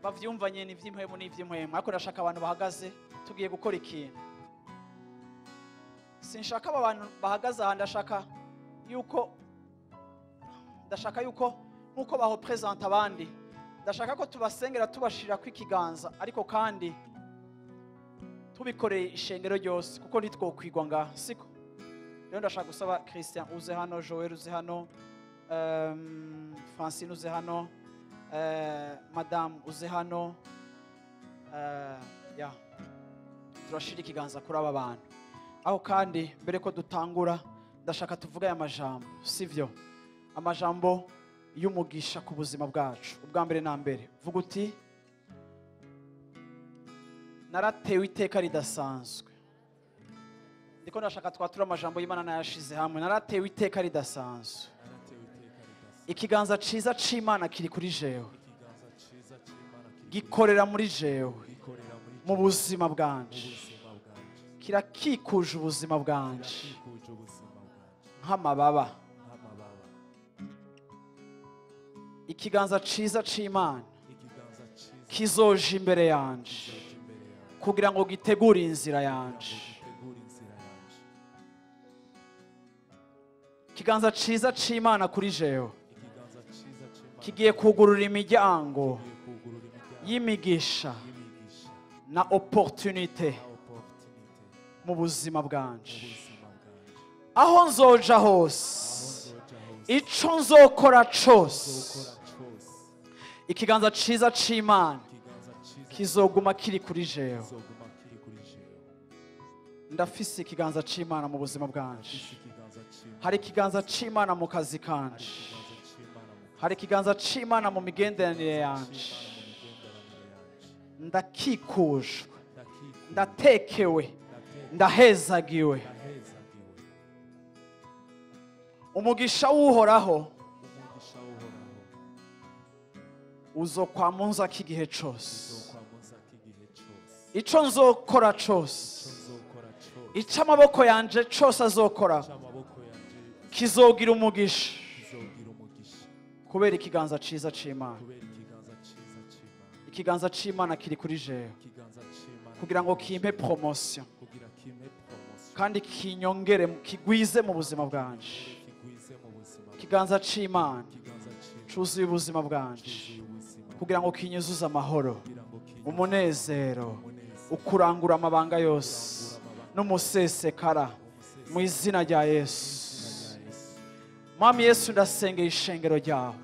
bavyumvanye n'ivy'impwemu n'ivy'impwemu, ariko ndashaka abantu bahagaze tugiye gukora ikintu. Sinshaka aba bantu bahagaze aha, ndashaka yuko nkuko baho present abandi, ndashaka ko tubasengera tubashira ku ikiganza, ariko kandi tubikoreye ishengero ryose, kuko ntitwokwigwa ngaha, siko? Rero ndashaka gusaba Christian uze hano, Joel uze hano, Francine uze hano, Madamu uze hano. Ya turashira ikiganza kuri aba bantu. Aho kandi mbere ko dutangura ndashaka tuvuge aya majambo, sivyo? Amajambo y'umugisha ku buzima bwacu. Ubwa mbere na mbere vuga uti naratewe iteka ridasanzwe. Ndiko ndashaka twatura amajambo y'Imana nayashize hamwe. Naratewe iteka ridasanzwe. Ikiganza ciza c'Imana kiri kuri jewe, gikorera muri jewe mu buzima bwanje, kirakikuje ubuzima bwanje nk'amababa. Ikiganza ciza c'Imana kizoje imbere yanje kugira ngo gitegure inzira yanje. Ikiganza ciza c'Imana kuri jewe kigiye kugurura imiryango y'imigisha na opportunité mu buzima bwanje. Aho nzoja hose, ico nzokora cose, ikiganza ciza c'Imana kizoguma kiri kuri jewe. Ndafise ikiganza c'Imana mu buzima bwanje. Hari ikiganza c'Imana mu kazi kanje. Hari ikiganza c'Imana mu migenderanire yanje. Ndakikujwe, ndatekewe, ndahezagiwe. Umugisha w'Uhoraho uzokwamunza k'igihe cose. Ico nzokora cose, ico amaboko yanje cose azokora, kizogira umugisha kubera ikiganza ciza c'Imana. Ikiganza c'Imana kiri kuri jewe kugira ngo kimpe promotion kandi kinyongere, kigwize mu buzima bwanje. Ikiganza c'Imana cuzuye ubuzima bwanje kugira ngo kinyuzuze amahoro, umunezero, ukurangura amabanga yose n'umusesekara mu izina rya Yesu. Mwami Yesu, ndasengeye ishengero ryawe.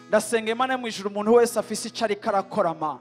Ndasengeye Imana yo mu ijuru umuntu wese afise ico ariko arakora. Ma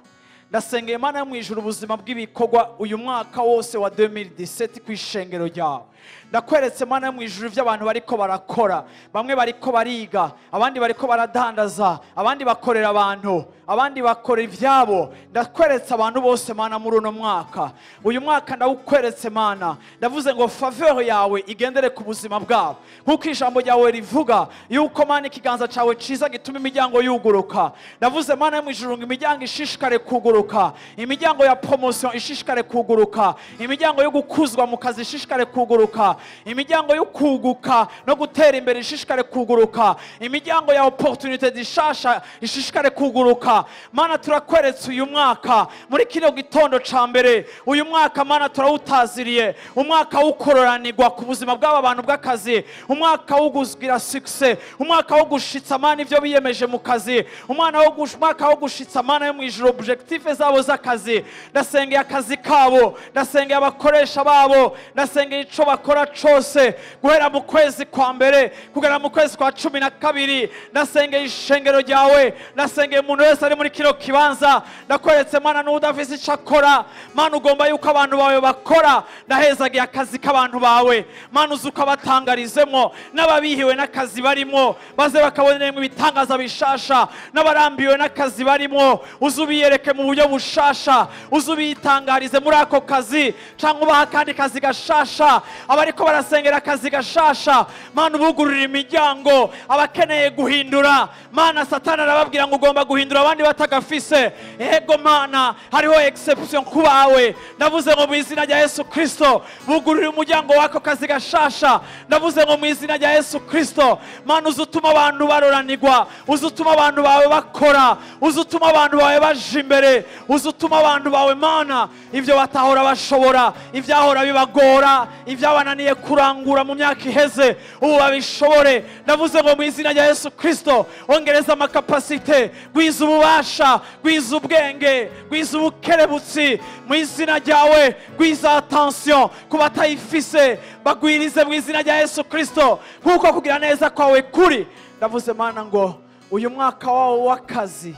ndasengeye Imana yo mu ijuru ubuzima bw'ibikorwa uyu mwaka wose wa 2017 ku ishengero ryawe. Ndakweretse Imana yo mu ijuru ivyo abantu bariko barakora. Bamwe bariko bariga, abandi bariko baradandaza, abandi bakorera abantu, abandi bakora ivyabo. Ndakweretse abantu bose Mana muri uno mwaka. Uyu mwaka ndawukweretse Mana. Ndavuze ngo faveur yawe igendere ku buzima bwabo, nkuko ijambo ryawe rivuga yuko Mana ikiganza cawe ciza gituma imiryango yuguruka. Ndavuze Mana yo mu ijuru ngo imiryango ishishikare kuguruka, imiryango ya promotion ishishikare kuguruka, imiryango yo gukuzwa mu kazi ishishikare kuguruka, imiryango yo kuguka no gutera imbere ishishikare kuguruka, imiryango ya opportunité zishasha ishishikare kuguruka. Mana turakweretse uyu mwaka muri kino gitondo ca mbere. Uyu mwaka Mana turawutaziriye, umwaka w'ukororanirwa ku buzima bw'aba bantu bw'akazi, umwaka wo kugira succès, umwaka wo gushitsa Mana ivyo biyemeje mu kazi, umwaka wo gushitsa Mana yo mu ijuru objectif zabo z'akazi. Ndasengeye akazi kabo, ndasengeye abakoresha babo, ndasengeye ico bakora cose guhera mu kwezi kwa mbere kugera mu kwezi kwa 12. Ndasengeye ishengero ryawe, ndasengeye umuntu wese ari muri kino kibanza. Ndakweretse Mana n'udafise ico akora, Mana ugomba yuko abantu bawe bakora. Ndahezagiye akazi k'abantu bawe Mana, uzi ukabatangarizemo n'ababihiwe n'akazi barimo baze bakabonera ibitangaza bishasha, n'abarambiwe n'akazi barimo uzi ubiyereke mu buryo bushasha, uzi ubitangarize muri ako kazi cyangwa ubaha akandi kazi gashasha. Abariko barasengera akazi gashasha Mana ubugururira imiryango. Abakeneye guhindura Mana, Satani arababwira ngo ugomba guhindura abandi batagafise. Ego Mana, hariho exception kubawe. Ndavuze ngo mu izina rya Yesu Kristo bugururira umuryango wako kazi gashasha. Ndavuze ngo mu izina rya Yesu Kristo Mana uzutuma abantu baroranirwa, uzutuma abantu bawe bakora, uzutuma abantu bawe baje imbere, uzutuma abantu bawe Mana ivyo batahora bashobora, ivyahora bibagora, ibyabananiye kurangura mu myaka iheze ubu babishobore. Ndavuze ngo mu izina rya Yesu Kristo ongereza amakapasite, gwiza ububasha, gwiza ubwenge, gwiza ubukerebutsi mu izina ryawe, gwiza attention ku batayifise, bagwirize mu izina rya Yesu Kristo kuko kugira neza kwawe kuri. Ndavuze Mana ngo uyu mwaka wawo w'akazi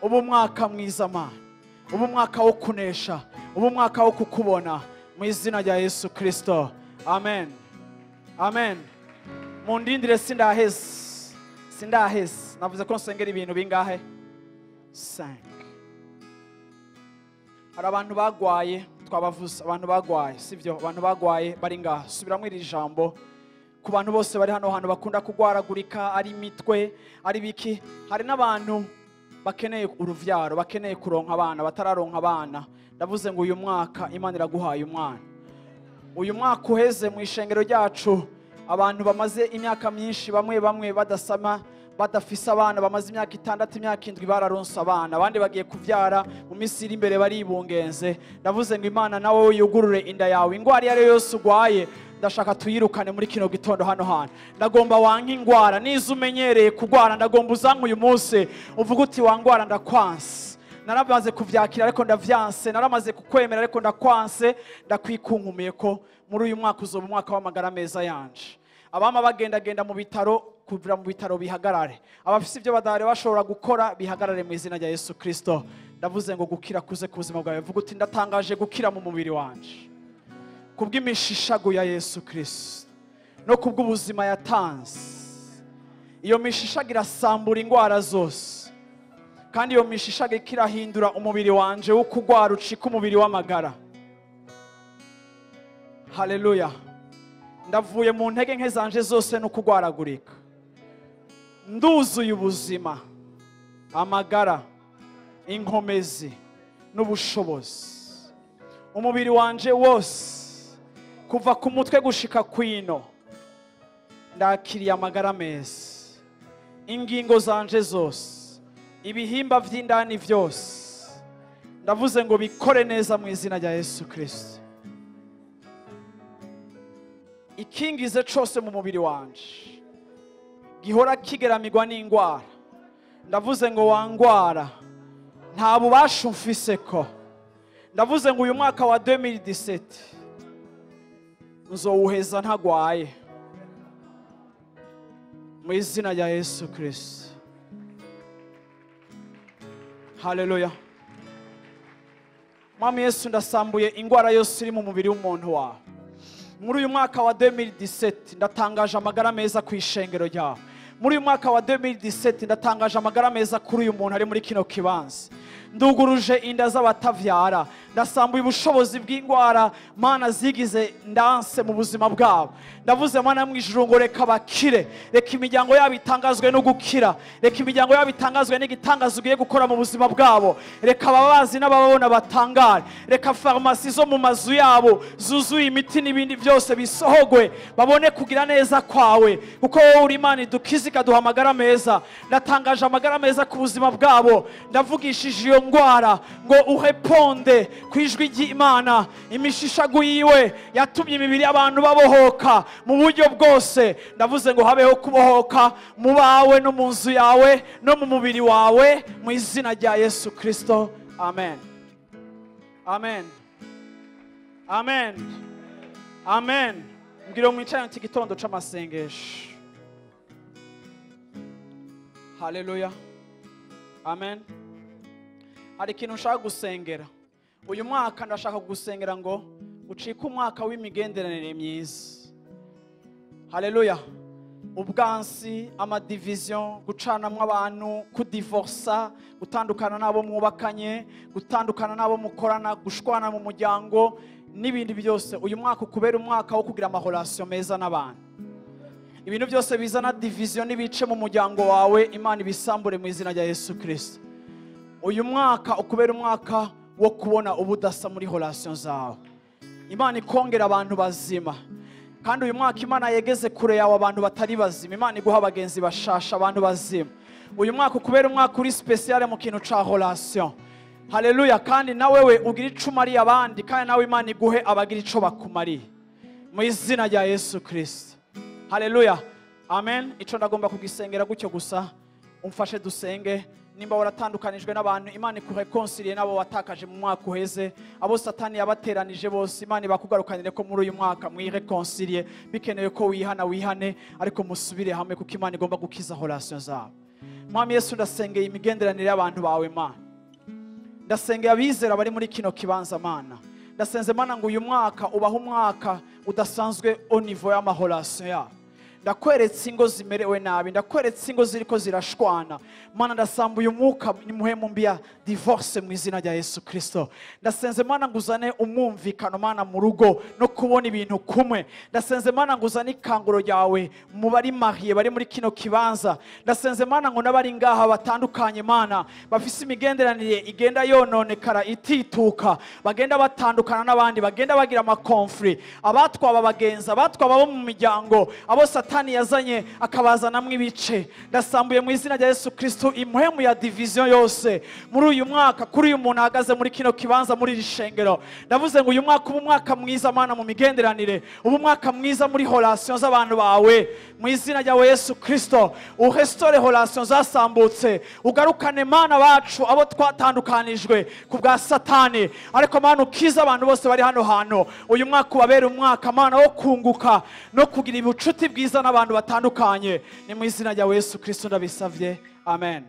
Ubu mwaka mwiza Mana, ubu mwaka wo kunesha, ubu mwaka wo kukubona mu izina rya Yesu Kristo. Amen, amen. Mundindire, sindaheze, sindaheze. Navuze ko nsengera ibintu bingahe? 5. Hari abantu bagwaye, twabavuze abantu bagwaye, sivyo? Abantu bagwaye bari ngaha, subiramo iri jambo ku bantu bose bari hano hantu bakunda kugwaragurika, ari imitwe, ari biki. Hari n'abantu bakeneye uruvyaro, bakeneye kuronka abana, batararonka abana. Ndavuze ngo uyu mwaka Imana iraguhaye umwana. Uyu mwaka uheze mu ishengero ryacu abantu bamaze imyaka myinshi, bamwe bamwe badasama, badafise abana, bamaze imyaka 6, imyaka 7 bararonse abana, abandi bagiye kuvyara mu minsi iri imbere baribungenze. Ndavuze ngo Imana nawe yugurure inda yawe, ingwara iyo ari yo yose ugwaye ndashaka tuyirukane muri kino gitondo hano hantu. Ndagomba wanka ingwara nizo umenyereye kugwara, ndagomba uzanka uyu munsi uvuga uti wangwara ndakwanse, naramaze kuvyakira ariko ndavyanse, naramaze kukwemera ariko ndakwanse, ndakwikunkumiye ko muri uyu mwaka uzoba umwaka w'amagara meza yanje. Abama bagendagenda mu bitaro, kuvira mu bitaro bihagarare, abafise ibyo badahari bashobora gukora bihagarare mu izina rya Yesu Kristo. Ndavuze ngo gukira kuze ku buzima bwawe. Vuga uti ndatangaje gukira mu mubiri wanje kubw'imishishago ya Yesu Kristo no kubw'ubuzima yatanze. Iyo mishishago irasambura ingwara zose, kandi iyo mishishago ikirahindura umubiri wanje wo kugwara ucika umubiri w'amagara. Haleluya. Ndavuye mu ntege nke zanje zose no kugwaragurika, nduzuye ubuzima, amagara, inkomezi n'ubushobozi. Umubiri wanje wose kuva ku mutwe gushika kwino ndakiriye amagara meza. Ingingo zanje zose, ibihimba vy'indani vyose, ndavuze ngo bikore neza mu izina rya Yesu Kristo. Ikingize cose mu mubiri wanje gihora kigeramigwa n'ingwara, ndavuze ngo wangwara nta bubasha umfise ko. Ndavuze ngo uyu mwaka wa 2017 nzowuheza ntagwaye mu izina rya Yesu Kristo. Haleluya. Mwami Yesu, ndasambuye ingwara yose iri mu mubiri w'umuntu wawe. Muri uyu mwaka wa 2017 ndatangaje amagara meza ku ishengero ryawe. Muri uyu mwaka wa 2017 ndatangaje amagara meza kuri uyu muntu ari muri kino kibanza. Nduguruje inda z'abatavyara, ndasambuye ubushobozi bw'ingwara Mana zigize ndanse mu buzima bwabo. Ndavuze Mana mu ijuru ngo reka bakire, reka imiryango yabo itangazwe no gukira, reka imiryango yabo itangazwe n'igitangazo ugiye gukora mu buzima bwabo, reka ababazi n'ababona batangare, reka farumasi zo mu mazu yabo zuzuye imiti n'ibindi byose bisohogwe, babone kugira neza kwawe, kuko wowe uri Imana idukiza ikaduha amagara meza. Ndatangaje amagara meza ku buzima bwabo, ndavugishije iyo ngwara ngo ureponde ku ijwi ry'Imana. Imishishago yiwe yatumye imibiri y'abantu babohoka mu buryo bwose. Ndavuze ngo habeho kubohoka mu bawe no mu nzu yawe no mu mubiri wawe mu izina rya Yesu Kristo. Amen, amen, amen, amen. Mbwira mwicaye iki gitondo c'amasengesho. Haleluya, amen. Hari ikintu nshaka gusengera uyu mwaka. Ndashaka gusengera ngo ucike umwaka w'imigenderanire myiza. Haleluya. Ubwansi, amadivision, gucanamwo abantu, kudivorsa, gutandukana n'abo mwubakanye, gutandukana n'abo mukorana, gushwana mu muryango n'ibindi byose. Uyu mwaka ukubera umwaka wo kugira amahorasiyo meza n'abantu. Ibintu byose bizana division n'ibice mu muryango wawe, Imana ibisambure mu izina rya Yesu Kristo. Uyu mwaka ukubera umwaka wo kubona ubudasa muri relation zawe. Imana ikongera abantu bazima. Kandi uyu mwaka Imana yegeze kure yawe abantu batari bazima. Imana iguha abagenzi bashasha, abantu bazima. Uyu mwaka ukubera umwaka uri special mu kintu ca relation. Haleluya. Kandi nawewe ugira ico umariye abandi, kandi nawe Imana iguhe abagira ico bakumariye mu izina rya Yesu Kristo. Haleluya, amen. Ico ndagomba kugisengera gutyo gusa, umfashe dusenge. Nimba waratandukanijwe n'abantu, Imana ikureconcilie nabo watakaje mu mwaka uheze, abo Satani yabateranije bose, Imana ibakugarukanire ko muri uyu mwaka mwireconcilie. Bikenewe ko wihana, wihane, ariko musubire hamwe, kuko Imana igomba gukiza relation zabo. Mwami Yesu, ndasengeye imigenderanire y'abantu bawe Mana. Ndasengeye abizera bari muri kino kibanza Mana. Ndasenze Mana ngo uyu mwaka ubaho umwaka udasanzwe au niveau y'amahorasiyo yabo. Ndakweretse ingo zimerewe nabi, ndakweretse ingo ziriko zirashwana Mana. Ndasambuye umwuka muhemu mbi ya divorce mu izina rya Yesu Kristo. Ndasenze Mana ngo uzane umwumvikano Mana mu rugo no kubona ibintu kumwe. Ndasenze Mana ngo uzane ikanguro ryawe mu bari mariye bari muri kino kibanza. Ndasenze Mana ngo n'abari ngaha batandukanye Mana, bafise imigenderanire igenda yononekara itituka, bagenda batandukana n'abandi, bagenda bagira amakonfli, abatwaba bagenza, abatwaba bo mu miryango, abo Satani yazanye akabazanamwo ibice. Ndasambuye mu izina rya Yesu Kristo imuhemu ya division yose muri uyu mwaka kuri uyu muntu ahagaze muri kino kibanza muri iri shengero. Ndavuze ngo uyu mwaka uba umwaka mwiza Mana mu migenderanire, uba umwaka mwiza muri relation z'abantu bawe mu izina rya Yesu Kristo. Urestore relation zasambutse, ugarukane Mana bacu abo twatandukanijwe ku bwa Satani, ariko Mana ukize abantu bose bari hano hantu. Uyu mwaka ubabere umwaka Mana wo kunguka no kugira ubucuti bwiza n'abantu batandukanye. Ni mu izina rya Yesu Kristo ndabisavye, amen.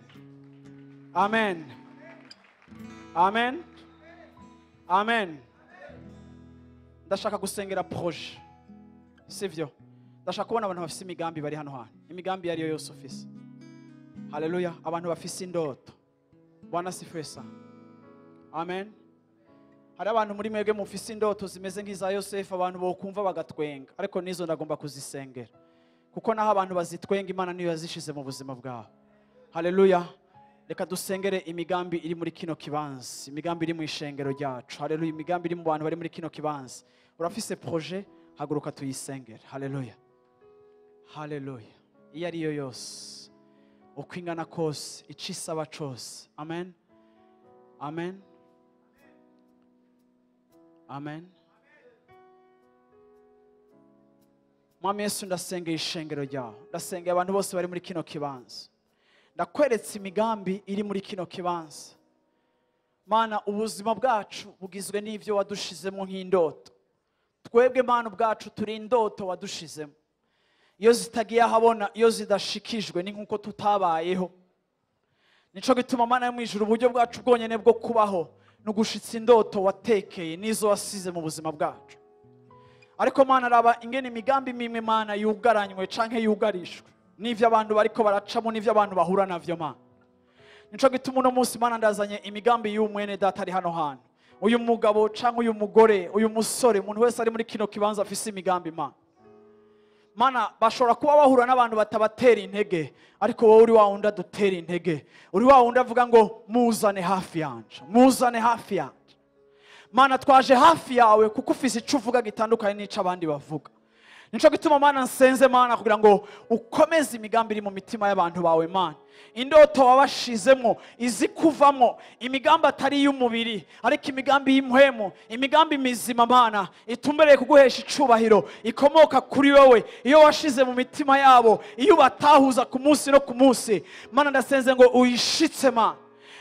Amen. Amen. Amen. Ndashaka gusengera projet, sivyo? Ndashaka kubona abantu bafise imigambi bari hano hantu, imigambi yariyo yose ufise. Haleluya. Abantu bafise indoto, Bwana sifiwe sana. Amen. Hari abantu muri mwebwe mufise indoto zimeze nk'iza Yosefu, abantu bokumva bagatwenga, ariko nizo ndagomba kuzisengera, kuko naho abantu bazitwenga Imana niyo yazishize mu buzima bwabo. Haleluya. Reka dusengere imigambi iri muri kino kibanza, imigambi iri mu ishengero ryacu. Haleluya. Imigambi iri mu bantu bari muri kino kibanza. Urafise projet, haguruka tuyisengere. Haleluya. Haleluya. Iyo ariyo yose, uko ingana kose, icisaba cose. Amen. Amen. Amen. Mwami Yesu, ndasengeye ishengero ryawe, ndasengeye abantu bose bari muri kino kibanza. Ndakweretse imigambi iri muri kino kibanza Mana. Ubuzima bwacu bugizwe n'ivyo wadushizemo nk'indoto. Twebwe Mana ubwacu turi indoto wadushizemo. Iyo zitagiye ahabona, iyo zidashikijwe, ni nk'uko tutabayeho. Nico gituma Mana yo mu ijuru, uburyo bwacu bwonyene bwo kubaho ni ugushitsa indoto watekeye n'izo wasize mu buzima bwacu. Ariko Mana, raba ingene imigambi mimwe Mana yugaranywe canke yugarishwe n'ivyo abantu bariko baracamo, n'ivyo abantu bahura navyo Mana. Nico gituma uno munsi Mana ndazanye imigambi y'umwene data ari hano hantu, uyu mugabo canke uyu mugore, uyu musore, umuntu wese ari muri kino kibanza afise imigambi Mana. Mana, bashobora kuba bahura n'abantu batabatera intege, ariko wowe uri wa wundi adutera intege, uri wa wundi avuga ngo muzane hafi yanje, muzane hafi yanje. Mana, twaje hafi yawe kuko ufise ico uvuga gitandukanye n'ico abandi bavuga. Nico gituma Mana nsenze Mana kugira ngo ukomeze imigambi iri mu mitima y'abantu bawe Mana. Indoto wabashizemo izikuvamo, imigambi atari y'umubiri ariko imigambi y'impwemu, imigambi mizima Mana itumbereye kuguhesha icubahiro, ikomoka kuri wowe, iyo washize mu mitima yabo, iyo ubatahuza ku munsi no ku munsi. Mana, ndasenze ngo uyishitse Mana.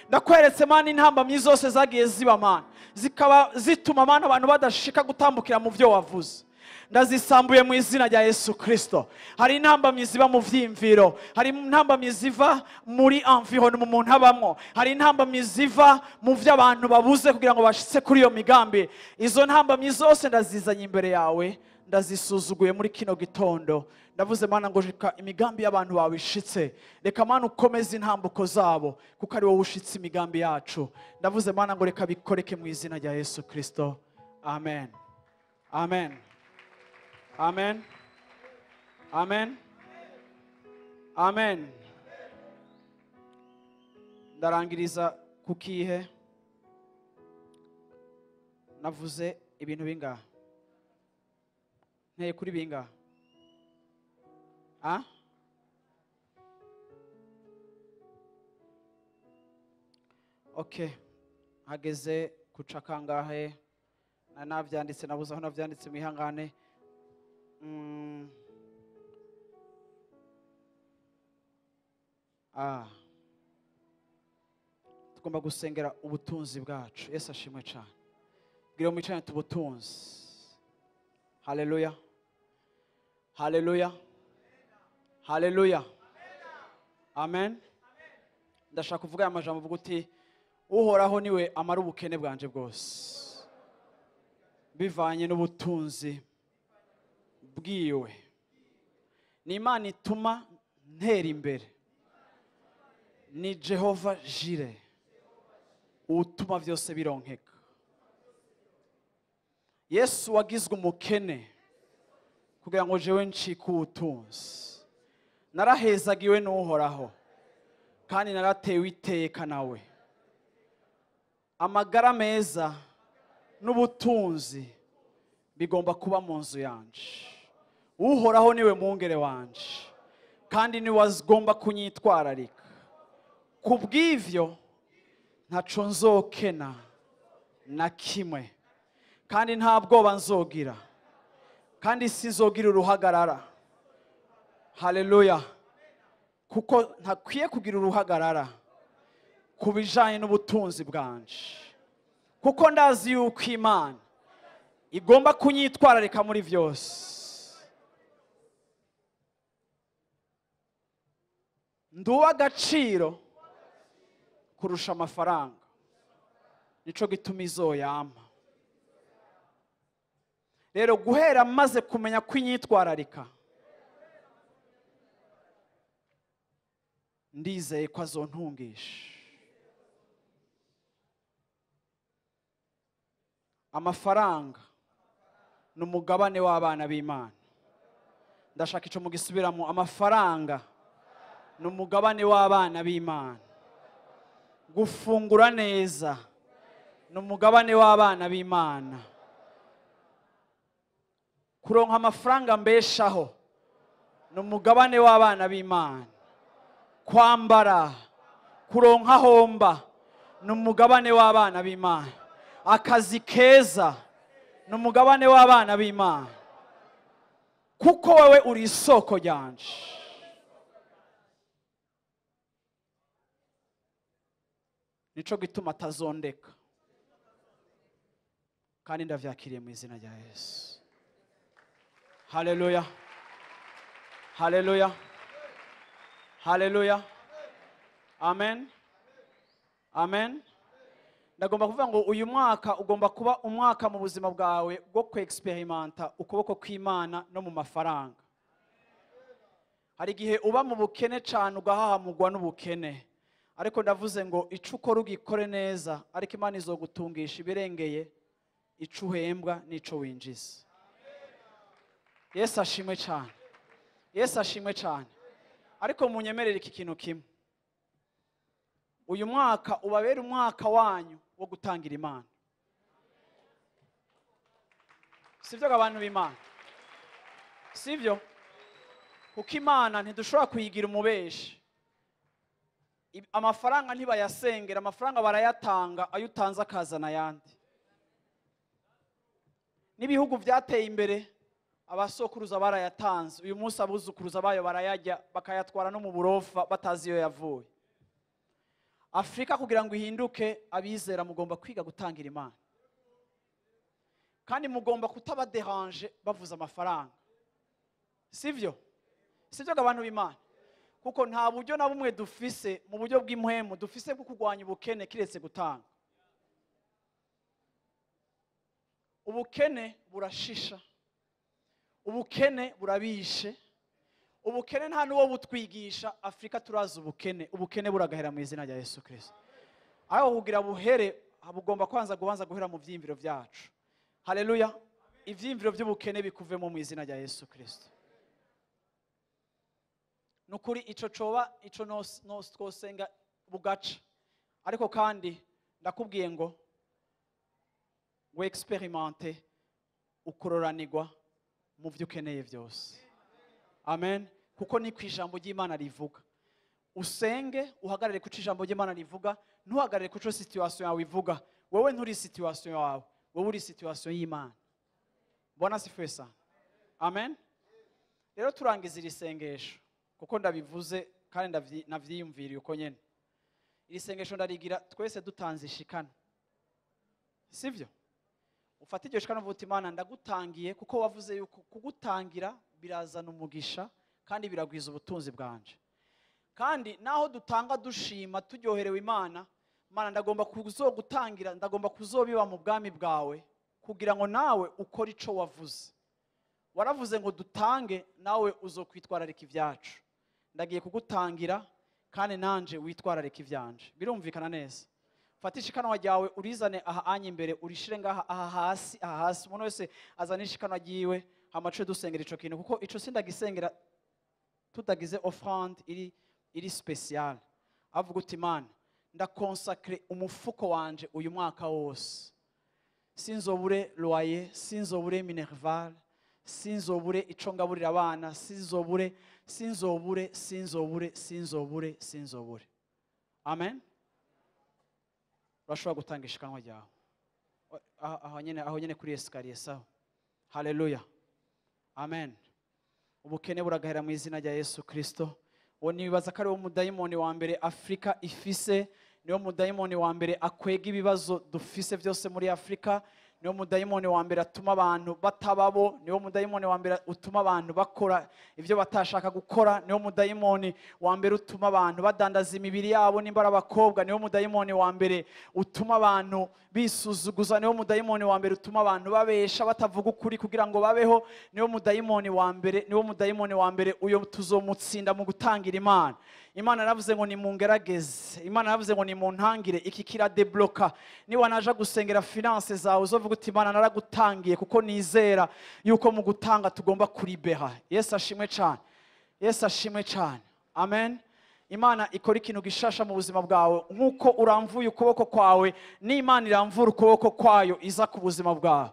Ndakweretse Mana intambamyi zose zagiye ziba Mana, zikaba zituma Mana abantu badashika gutambukira mu vyo wavuze. Ndazisambuye mu izina rya Yesu Kristo. Hari intambamyi ziba mu vyimviro, hari intambamyi ziva muri environnement umuntu abamwo, hari intambamyi ziva mu vyo abantu babuze kugira ngo bashitse kuri iyo migambi. Izo ntambamyi zose ndazizanye imbere yawe, ndazisuzuguye muri kino gitondo. Ndavuze Mana ngo reka imigambi y'abantu bawe ishitse, reka Mana ukomeze intambuko zabo, kuko ari wowe ushitse imigambi yacu. Ndavuze Mana ngo reka bikoreke mu izina rya Yesu Kristo. Amen. Amen. Amen. Amen. Amen. Ndarangiriza kukihe? Navuze ibintu bingahe? Nteye kuri bingahe? Ah? Okay. Hageze kuca kangahe? Navyanditse, nabuze aho navyanditse, mwihangane. Tugomba gusengera ubutunzi bwacu. Yesu ashimwe cyane. Bwira mwicane tubutunzi. Haleluya. Haleluya. Haleluya. Amen. Ndashaka kuvuga aya majambo, uvuga uti: Uhoraho niwe amara ubukene bwanje bwose bivanye n'ubutunzi bwiwe. Ni Imana ituma ntera imbere, ni Jehova Jire utuma byose bironkeka. Yesu wagizwe umukene kugira ngo jewe ncike ubutunzi. Narahezagiwe n'Uhoraho kandi naratewe iteka nawe. Amagara meza n'ubutunzi bigomba kuba mu nzu yanje. Uhoraho niwe mwungere wanje kandi niwe agomba kunyitwararika. Kubw'ivyo ntaco nzokena na kimwe, kandi nta bwoba nzogira, kandi sinzogira uruhagarara. Haleluya! Kuko ntakwiye kugira uruhagarara ku bijanye n'ubutunzi bwanje, kuko ndazi yuko Imana igomba kunyitwararika muri vyose. Ndi uw'agaciro kurusha amafaranga, nico gituma izoyampa. Rero guhera maze kumenya kwinyitwararika, ndizeye ko azontungisha. Amafaranga ni umugabane w'abana b'Imana. Ndashaka ico mugisubiramo: amafaranga ni umugabane w'abana b'Imana. Gufungura neza ni umugabane w'abana b'Imana. Kuronka amafaranga mbeshaho ni umugabane w'abana b'Imana. Kwambara, kuronka homba ni umugabane w'abana b'Imana. Akazi keza ni umugabane w'abana b'Imana, kuko wewe uri isoko ryanje. Nico gituma atazondeka, kandi ndavyakiriye mu izina rya Yesu. Haleluya, haleluya, haleluya! Amen, amen. Ndagomba kuvuga ngo uyu mwaka ugomba kuba umwaka mu buzima bwawe bwo kwexperimenta ukuboko kw'Imana no mu mafaranga. Hari igihe uba mu bukene cyane ugahahamugwa n'ubukene, ariko ndavuze ngo ico ukora ugikore neza, ariko Imana izogutungisha ibirengeye ico uhembwa n'ico winjiza. Yesu ashimwe cyane, Yesu ashimwe cyane. Ariko munyemerere iki kintu kimwe: uyu mwaka ubabere umwaka wanyu wo gutangira Imana. Sibyo abantu b'Imana? Sibyo? Kuko Imana ntidushobora kuyigira umubeshi. Amafaranga ntibayasengera, amafaranga barayatanga, ayo utanze akazana ayandi. N'ibihugu byateye imbere abasokuruza barayatanze, uyu munsi abuzukuruza bayo barayajya bakayatwara no mu burofa batazi iyo yavuye. Afurika kugira ngo ihinduke, abizera mugomba kwiga gutangira Imana, kandi mugomba kutabaderanje bavuza amafaranga. Sivyo? Sivyo abantu b'Imana? Kuko nta buryo na bumwe dufise mu buryo bw'impwemu dufise bwo kurwanya ubukene kiretse gutanga. Ubukene burashisha, ubukene burabishe, ubukene nta n'uwo butwigisha. Afurika turazi ubukene, ubukene buragahera mu izina rya Yesu Kristo. Aho kugira buhere bugomba kwanza gubanza guhera mu vyiyumviro vyacu. Haleluya! Ivyiyumviro by'ubukene bikuvemo mu izina rya Yesu Kristo. Nukuri ico coba ico nos twosenga bugaca. Ariko kandi ndakubwiye ngo wexperimente ukororanirwa mu vyo ukeneye vyose. Amen. Kuko ni ku ijambo ry'Imana rivuga. Usenge uhagarare ku ijambo ry'Imana rivuga, ntuhagarare ku situation yawe ivuga. Wewe nturi situation yawe, wewe uri situation y'Imana. Bwana asifiwe sana. Amen. Rero turangiza iri sengesho, kuko ndabivuze kandi navyiyumviriye uko nyene. Iri sengesho ndarigira twese dutanze ishikano, sivyo? Ufate iryo shikano uvuga uti: Imana, ndagutangiye, kuko wavuze yuko kugutangira birazana umugisha kandi biragwiza ubutunzi bwanje. Kandi naho dutanga dushima, turyoherewe Imana, Mana, ndagomba kuzogutangira, ndagomba kuzobiba mu bwami bwawe, kugira ngo nawe ukore ico wavuze. Waravuze ngo dutange, nawe uzokwitwararika ibyacu. Ndagiye kugutangira, kandi nanje witwararika ivyanje. Birumvikana neza? Fata ishikanwa ryawe, urizane aha anya imbere, urishire ngaha aha hasi, aha hasi. Umuntu wese azane ishikanwa ryiwe, hama tuce dusengera ico kintu, kuko ico sindagisengera tutagize offrande iri spécial. Avuga uti: "Mana, ndaconsacre umufuko wanje uyu mwaka wose, sinzobure loyer, sinzobure minerval, sinzobure ico ngaburira abana, sinzobure, sinzobure, sinzobure, sinzobure, sinzobure." Amen. Urashobora gutanga ishikanwa ryawe aho nyene, aho nyene kuri escalier. Sawa, haleluya, amen. Ubukene buragahera mu izina rya Yesu Kristo. Uwo nibaza ko ari wo mudayimoni wa mbere Afurika ifise, niwo mudayimoni wa mbere akwega ibibazo dufise byose muri Afurika, niwo mudayimoni wa mbere atuma abantu batababo, niwo mudayimoni wa mbere utuma abantu bakora ibyo batashaka gukora, niwo mudayimoni wa mbere utuma abantu badandaza imibiri yabo nimba ari abakobwa, niwo mudayimoni wa mbere utuma abantu bisuzuguza, niwo mudayimoni wa mbere utuma abantu babesha, batavuga ukuri kugira ngo babeho. Niwo mudayimoni wa mbere, niwo mudayimoni wa mbere. Uyo tuzomutsinda mu gutangira Imana. Imana yaravuze ngo nimungerageze, Imana yaravuze ngo nimuntangire. Iki kiradébloqua. Niba naja gusengera finance zawe, uzovuga uti: "Imana, naragutangiye kuko nizera yuko mu gutanga tugomba kuribera." Yesu ashimwe cyane, Yesu ashimwe cyane, amen. Imana ikora ikintu gishasha mu buzima bwawe. Nk'uko uramvuye ukuboko kwawe, n'Imana iramvura ukuboko kwayo iza ku buzima bwawe.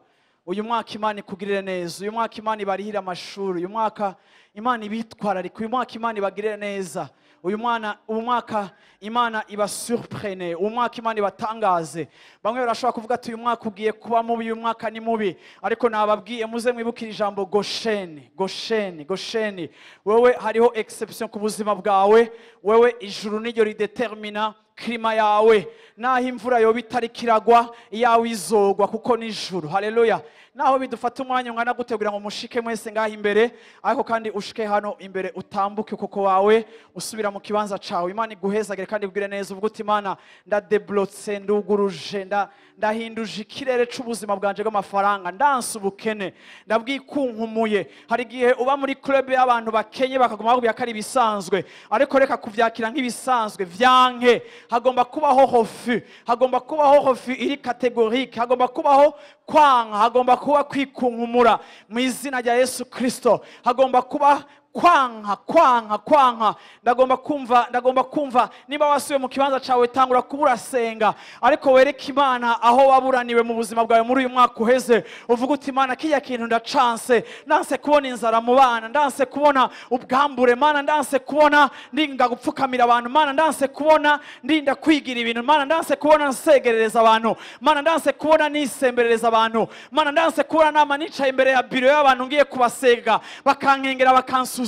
Uyu mwaka Imana ikugirire neza, uyu mwaka Imana ibarihire amashuri, uyu mwaka Imana ibitwararike, uyu mwaka Imana ibagirire neza, uyu mwana, uyu mwaka Imana ibasurprene, uyu mwaka Imana ibatangaze. Bamwe barashobora kuvuga ati: "Uyu mwaka ugiye kuba mubi, uyu mwaka ni mubi." Ariko nababwiye, muze mwibukire ijambo Gosheni, Gosheni, Gosheni. Wewe hariho exception ku buzima bwawe. Wewe ijuru niryo ridetermina climat yawe. Naho imvura yoba itari kiragwa, iyawe izogwa, kuko ni ijuru. Haleluya. Naho bidufata umwanya ungana gute kugira ngo mushike mwese ngaho imbere, ariko kandi ushike hano imbere, utambuke ukuboko wawe, usubira mu kibanza cawe. Imana iguhezagire kandi ikugire neza. Uvuga uti: "Imana, ndadeblotse, nduguruje, ndahinduje ikirere c'ubuzima bwanje bw'amafaranga, ndanse ubukene, ndabwikunkumuye." Hari igihe uba muri club y'abantu bakenye, bakaguma bakubwira ko ari ibisanzwe, ariko reka kuvyakira nk'ibisanzwe, vyanke. Hagomba kubaho refus, hagomba kubaho refus iri catégorique, hagomba kubaho kwanka, hagomba kuba kwikunkumura mu izina rya Yesu Kristo. Hagomba kuba kwanka, kwanka, kwanka. Ndagomba kumva, ndagomba kumva. Niba wasubiye mu kibanza cyawe, tangura kuba urasenga, ariko wereke Imana aho waburaniwe mu buzima bwawe muri uyu mwaka uheze. Uvuga uti: "Imana, kijya kintu ndacanse, ndanse kubona inzara mu bana, ndanse kubona ubwambure, Mana, ndanse kubona ndinda gupfukamira abantu, Mana, ndanse kubona ndinda kwigira ibintu, Mana, ndanse kubona nsegerereza abantu, Mana, ndanse kubona nisemberereza abantu, Mana, ndanse kubona nama nicaye imbere ya biro y'abantu ngiye kubasega, bakankengera, bakansuzugura."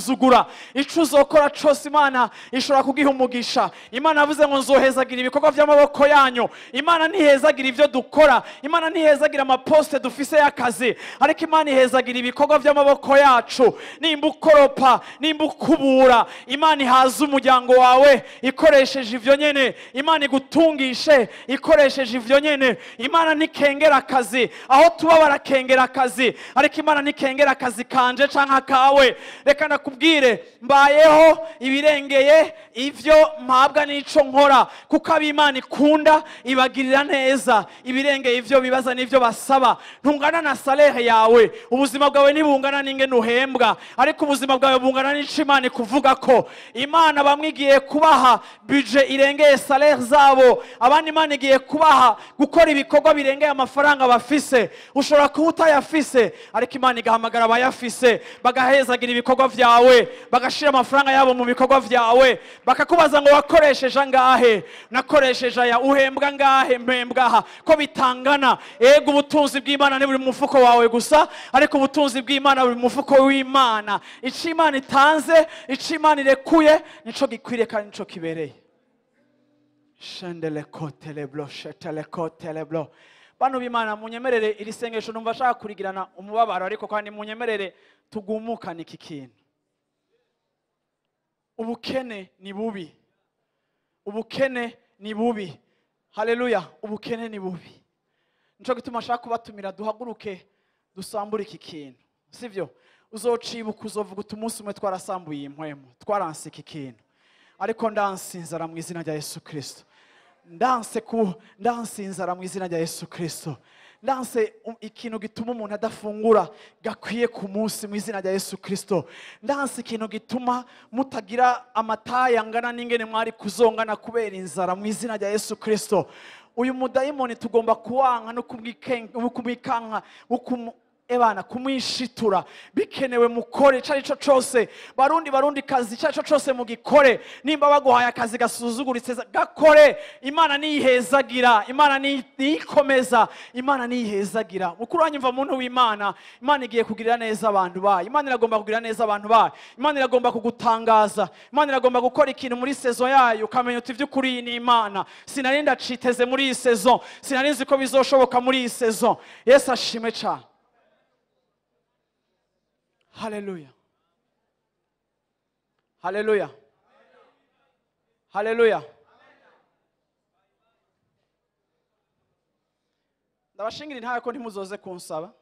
Ico uzokora cose, Imana ishobora kugiha umugisha. Imana yavuze ngo: "Nzohezagira ibikorwa by'amaboko yanyu." Imana ntihezagira ivyo dukora, Imana ntihezagira amaposte dufise y'akazi, ariko Imana ihezagira ibikorwa by'amaboko yacu. Nimba ukoropa, nimba ukubura, Imana ihaza umuryango wawe ikoresheje ivyo nyene. Imana igutungishe ikoresheje ivyo nyene. Imana ntikengera akazi. Aho tuba barakengera akazi, ariko Imana ntikengera akazi kanje canke akawe. Reka ndakubwire, mbayeho ibirengeye ivyo mpabwa n'ico nkora, kuko ab'Imana ikunda ibagirira neza ibirengeye ivyo bibaza n'ivyo basaba. Ntungana na salaire yawe, ubuzima bwawe ntibungana n'ingene uhembwa, ariko ubuzima bwawe bungana n'ico Imana ikuvuga ko. Imana bamwe igiye kubaha budget irengeye salaire zabo, abandi Imana igiye kubaha gukora ibikorwa birengeye amafaranga bafise. Ushobora kuba utayafise, ariko Imana igahamagara abayafise, bagahezagira ibikorwa vyawe, bagashira amafaranga yabo mu bikorwa vyawe, bakakubaza ngo: "Wakoresheje angahe?" "Nakoresheje aya." "Uhembwa ngahe?" "Mpembwa aha." Ko bitangana? Ego, ubutunzi bw'Imana ntiburi mu mufuko wawe gusa, ariko ubutunzi bw'Imana buri mu mufuko w'Imana. Ico Imana itanze, ico Imana irekuye, nico gikwiriye kandi nico kibereye. Shendelekoteleblo shetelekoteleblo. Bantu b'Imana, munyemerere iri sengesho numva ashaka kurigirana umubabaro, ariko kandi munyemerere tugumukane iki kintu. Ubukene ni bubi, ubukene ni bubi. Haleluya, ubukene ni bubi. Nico gituma nshaka kubatumira duhaguruke dusambure iki kintu, sivyo? Uzocibuka uzovuga uti umunsi umwe twarasambuye iyi mpwemu, twaranse iki kintu, ariko ndanse inzara mu izina rya Yesu Kristo. Ndanse inzara mu izina rya Yesu Kristo. Ndanse ikintu gituma umuntu adafungura gakwiye ku munsi mu izina rya Yesu Kristo. Ndanse ikintu gituma mutagira amataye angana n'ingene mwari kuzongana kubera inzara mu izina rya Yesu Kristo. Uyu mudayimoni tugomba kuwanka no kumwikanka, ebana kumwishitura. Bikenewe mukore icyo aricyo cyose. Barundi barundi kazi icyo aricyo cyose mugikore. Nimba baguhaye akazi gasuzuguritse gakore. Imana niyihezagira, Imana niyikomeza, Imana niyihezagira. Mukuru wanyumva muntu w'Imana, Imana igiye kugirira neza abantu bayo. Imana iragomba kugirira neza abantu bayo. Imana iragomba kugutangaza. Imana iragomba gukora ikintu muri saison yayo ukamenya uti by'ukuri iyi ni Imana. Sinari ndaciteze muri iyi saison, sinari nzi ko bizoshoboka muri iyi saison. Yesu ashimwe cyane. Haleluya. Haleluya. Haleluya. Ndabashingira intaye ko ntimuzoze kunsaba.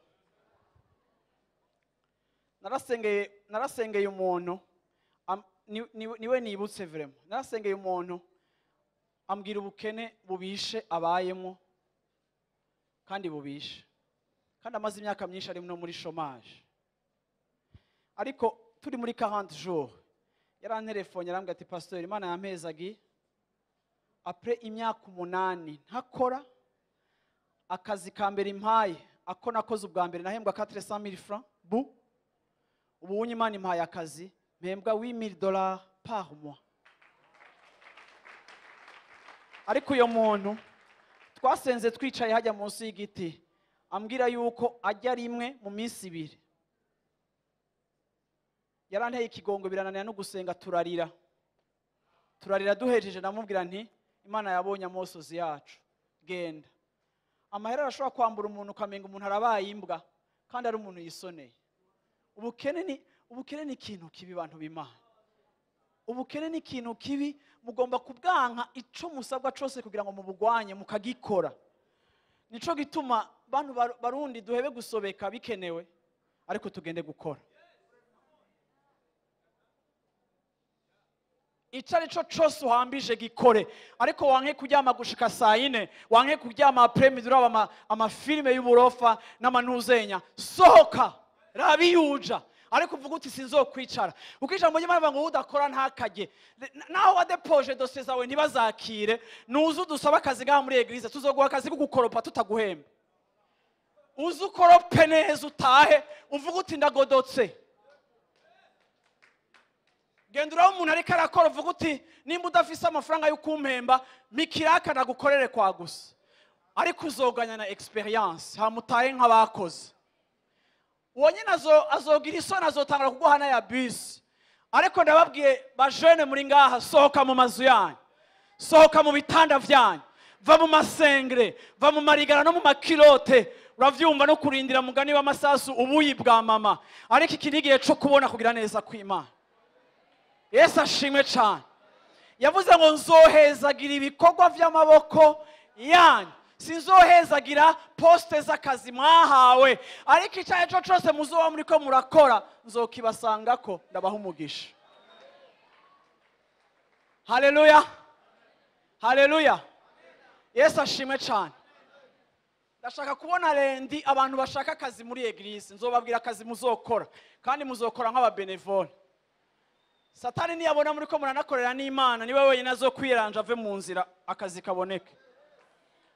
Narasengeye umuntu niwe nibutse vraiment. Narasengeye umuntu ambwira ubukene bubishe abayemo kandi bubishe. Kandi amaze imyaka myinshi ari no muri chômage. Ariko turi muri 40 jours yarantelefone arambwira ati pasteur Imana yampezagi après imyaka 8 ntakora akazi ka mbere impaye ako nakoze ubwa mbere nahembwa 400,000 francs bu ubu unye Imana impaye akazi mpembwa $8,000 par mois. Ariko uyo muntu twasenze twicaye hajya munsi y'igiti ambwira yuko ajya rimwe mu minsi 2. Yaranteye ikigongo birananira no gusenga turarira. Turarira duhejeje namubwira nti Imana yabonye amosozi yacu genda. Amahera arashobora kwambura umuntu ukamenga umuntu arabaye imbwa kandi ari umuntu yisoneye. Ubukene ni ikintu kibi bantu b'Imana. Ubukene ni ikintu kibi, mugomba kubwanka ico musabwa cose kugira ngo mubugwanye mukagikora. Nico gituma bantu barundi duhebe gusobeka bikenewe ariko tugende gukora. Icyo ari cyo cyose uhambije gikore, ariko wanke kuryama gushika saa 4, wanke kuryama après-midi uraba amafilme y'uburofa n'amanuzenya. Sohoka rabiyuja, ariko uvuga uti sinzokwicara. Kuko ijambo ry'Imana ngo udakora ntakajye. Naho wadepoje dossier zawe ntibazakire, nuze udusaba akazi ngaha muri eglise tuzoguha akazi ko gukoropa tutaguhemba. Uze ukorope neza utahe uvuga uti ndagodotse. Genda uraho umuntu ariko arakora uvuga uti nimba udafise amafaranga yo kumpemba mikiraka nagukorere kwa gusa, ariko uzoganya na experience hamutaye nk'abakoze. Uwo nyine azogira isoni azotangura kuguha na ya bus. Ariko ndababwiye ba jeune muri ngaha, sohoka mu mazu yanyu, sohoka mu bitanda vyanyu, va mu masengre, va mu marigara no mu makilote. Uravyumva no kurindira mugani w'amasasu ubuyi bwa mama. Ariko iki nigiye cyo kubona kugira neza kw'Imana. Yesu ashimwe cyane. Yavuze ngo nzohezagira ibikorwa vy'amaboko yanyu, sinzohezagira poste z'akazi mwahawe, ariko icyaye cyo cyose muzoba muri ko murakora nzokibasangako ndabaha umugisha. Haleluya. Haleluya. Yesu ashimwe cyane. Ndashaka kubona rendi abantu bashaka akazi muri eglise, nzobabwira akazi muzokora kandi muzokora nk'ababenevole. Satani niyabona muri ko muranakorera n'Imana niwe wenyine azokwiranja ave mu nzira akazi kaboneke.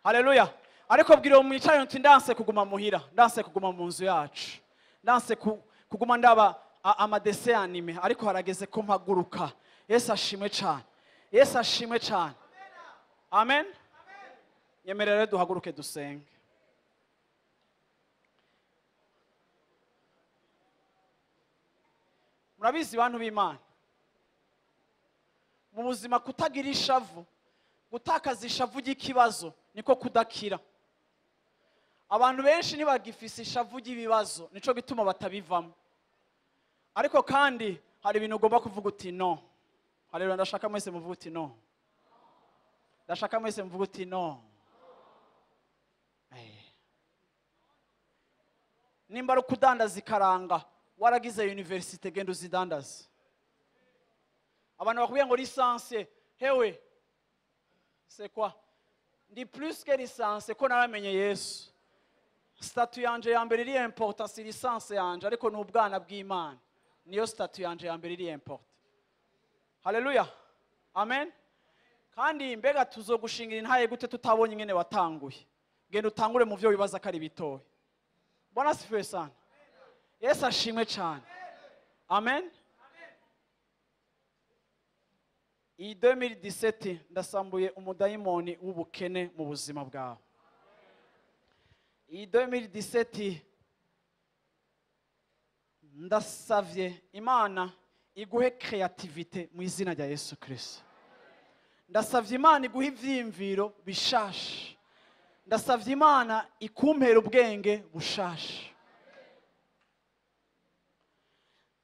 Haleluya. Ariko bwira uwo mwicaye uti ndanse kuguma muhira, ndanse kuguma mu nzu yacu, ndanse kuguma ndaba amadese anime, ariko harageze ko mpaguruka. Yesu ashimwe cyane. Yesu ashimwe cyane. Amen. Nyemerere duhaguruke dusenge. Murabizi bantu b'Imana, mu buzima kutagira ishavu, gutakaza ishavu ry'ikibazo niko kudakira. Abantu benshi ntibagifise ishavu ry'ibibazo, nico gituma batabivamo. Ariko kandi hari ibintu ugomba kuvuga uti no. Haleluya. Ndashaka mwese muvuge uti no. Ndashaka mwese muvuge uti no. Nimba ari ukudandaza ikaranga, waragize université, genda uzidandaze. Abantu bakubwiye ngo licence, hewe, c'est quoi? Ndi plus que licence, ko naramenye Yesu. Statut yanje ya mbere iri important si licence yanje, ariko ni ubwana bw'Imana, niyo statut yanje ya mbere iri important. Haleluya, amen. Kandi mbega tuzogushingira intaye gute tutabonye ingene watanguye? Genda utangure mu byo wibaza ko ari bitoya. Bwana asifiwe sana. Yesu ashimwe cyane. Amen. Iyi 2017 ndasambuye umudayimoni w'ubukene mu buzima bwawe. Iyi 2017 ndasavye Imana iguhe créativité mu izina rya Yesu Kristo. Ndasavye Imana iguhe ivyiyumviro bishasha. Ndasavye Imana ikumpera ubwenge bushasha.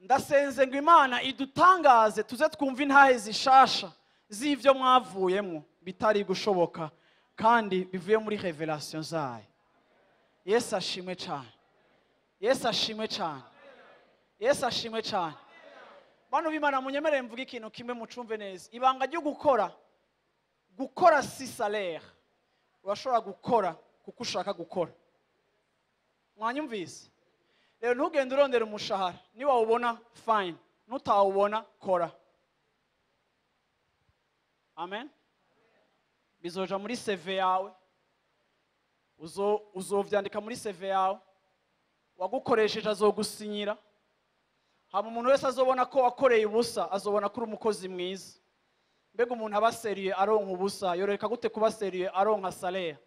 Ndasenze ngo Imana idutangaze, tuze twumve intahe zishasha z'ivyo mwavuyemo bitari gushoboka, kandi bivuye muri revelation zayo. Yesu ashimwe cyane. Yesu ashimwe cyane. Yesu ashimwe cyane. Bantu b'Imana, munyemerere mvuge ikintu kimwe mucumve neza. Ibanga ryo gukora, gukora si salaire. Urashobora gukora kuko ushaka gukora. Mwanyumvise? Rero ntugende urondera umushahara. Niwawubona fine, nutawubona kora. Amen. Bizoja muri CV yawe, uzovyandika muri CV yawe, wagukoresheje azogusinyira. Hama umuntu wese azobona ko wakoreye ubusa azobona ko uri umukozi mwiza. Mbega umuntu aba sérieux aronka ubusa, yoreka gute kuba sérieux aronka salaire?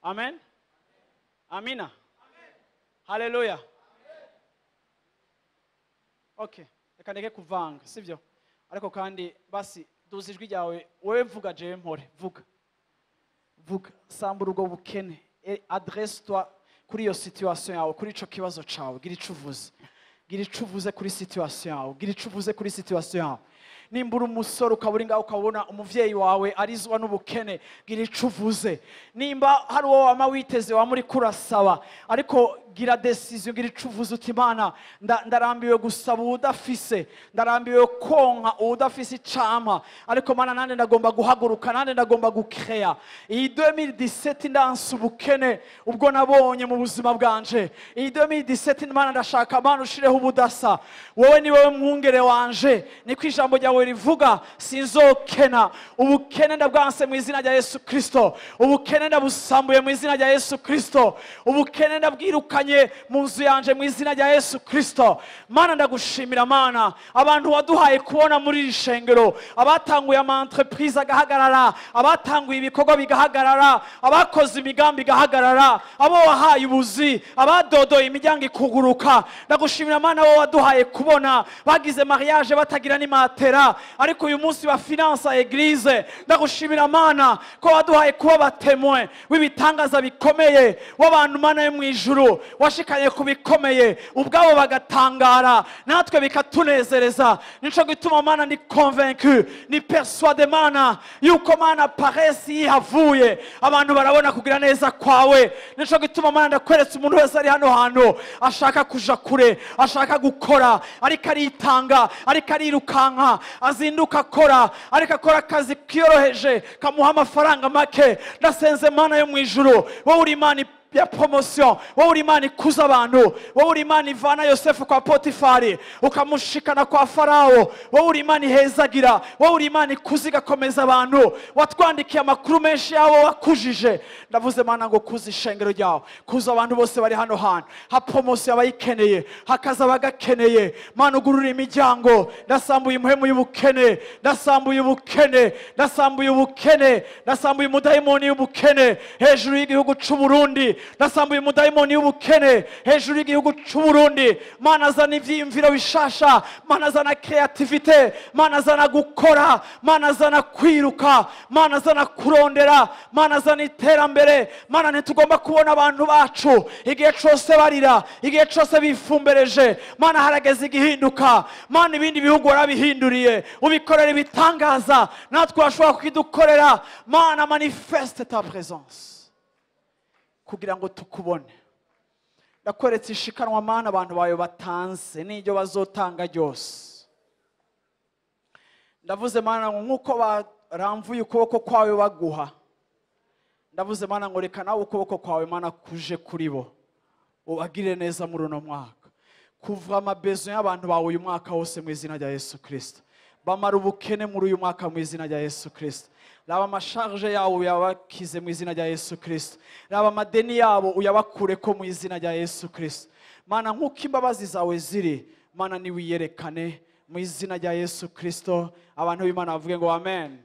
Amen. Amina. Haleluya. Okay, reka ndeke kuvanga, sivyo? Ariko kandi basi duza ijwi ryawe, wewe vuga, jewe mpore. Vuga, vuga, sambura ubwo bukene. Adresse toi kuri iyo situation yawe, kuri ico kibazo cawe. Gira ico uvuze, gira ico uvuze kuri situation yawe, gira ico uvuze kuri situation yawe. Nimba uri umusore ukaba uri ngaho ukabona umuvyeyi wawe arizwa n'ubukene, gira ico uvuze. Nimba hari uwo wama witeze, wama uriko urasaba, ariko gira décision, gira ico uvuze uti: "Imana, ndarambiwe gusaba uwudafise, ndarambiwe konka uwudafise icampa, ariko Mana, nande ndagomba guhaguruka, nande ndagomba gukeya." Iyi 2017 ndanse ubukene ubwo nabonye mu buzima bwanje. Iyi 2017, Mana, ndashaka, Mana, ushireho ubudasa. Wowe ni wowe mwungere wanje, niko ijambo ryawe rivuga, sinzokena. Ubukene ndabwanse mu izina rya Yesu Kristo. Ubukene ndabusambuye mu izina rya Yesu Kristo. Ubukene ndabwirukanye mu nzu yanje mu izina rya Yesu Kristo. Mana, ndagushimira, Mana, abantu waduhaye kubona muri iri shengero, abatanguye ama entreprise agahagarara, abatanguye ibikorwa bigahagarara, abakoze imigambi igahagarara, abo wahaye ubuzi, abadodoye imiryango ikuguruka. Ndagushimira, Mana, wowe waduhaye kubona bagize mariage batagira n'imatera, ariko uyu munsi ba finance église. Ndagushimira, Mana, ko waduhaye kuba ba témoins w'ibitangaza bikomeye w'abantu, Mana yo mu ijuru, washikanye ku bikomeye, ubwabo bagatangara, natwe bikatunezereza. Nico gituma, Mana, ni convaincu, ni persuadé, Mana, yuko, Mana, paresse yihavuye abantu barabona kugira neza kwawe. Nico gituma, Mana, ndakweretse umuntu wese ari hano hantu ashaka kuja kure, ashaka gukora, ariko aritanga, ariko arirukanka, azinduka akora, ariko akora akazi kiyoroheje kamuha amafaranga make. Ndasenze, Mana yo mu ijuru, wowe uri Imana ya promotion, wowe uri Imana ikuza abantu, wowe uri Imana ivana Yosefu kwa Potifari ukamushikana kwa Farawo, wowe uri Imana ihezagira, wowe uri Imana ikuza igakomeza abantu, watwandikiye amakuru menshi yabo wakujije. Ndavuze, Mana, ngo kuza ishengero ryawe, kuza abantu bose bari hano hantu, ha promotion abayikeneye, hakaza abagakeneye. Mana, ugurura imiryango. Ndasambuye impwemu y'ubukene, ndasambuye ubukene, ndasambuye ubukene, ndasambuye umudayimoni y'ubukene hejuru y'igihugu c'u Burundi. Ndasambuye umudayimoni w'ubukene hejuru y'igihugu cy'u Burundi. Mana, zana ivyiyumviro bishasha. Mana, zana créativité. Mana, zana gukora. Mana, zana kwiruka. Mana, zana kurondera. Mana, zana iterambere. Mana, ntitugomba kubona abantu bacu igihe cose barira, igihe cose bifumbereje. Mana, harageze igihinduka. Mana, ibindi bihugu warabihinduriye, ubikorera ibitangaza, natwe urashobora kukidukorera. Mana, manifeste ta présence kugira ngo tukubone. Ndakweretse ishikanwa, Mana, abantu bawe batanze n'iryo bazotanga ryose. Ndavuze, Mana, ngo nk'uko baramvuye ukuboko kwawe baguha, ndavuze, Mana, ngo reka nawe ukuboko kwawe, Mana, kuje kuri bo, ubagirire neza muri uno mwaka. Kuva amabezo y'abantu bawe uyu mwaka wose mu izina rya Yesu Kirisito. Bamara ubukene muri uyu mwaka mu izina rya Yesu Kirisito. Raba ama charges yabo, uyabakize mu izina rya Yesu Kirisito. Raba amadeni yabo, uyabakureko mu izina rya Yesu Kirisito. Mana, nk'uko imbabazi zawe ziri, Mana, niwiyerekane mu izina rya Yesu Kirisito. Abantu b'Imana bavuge ngo amen.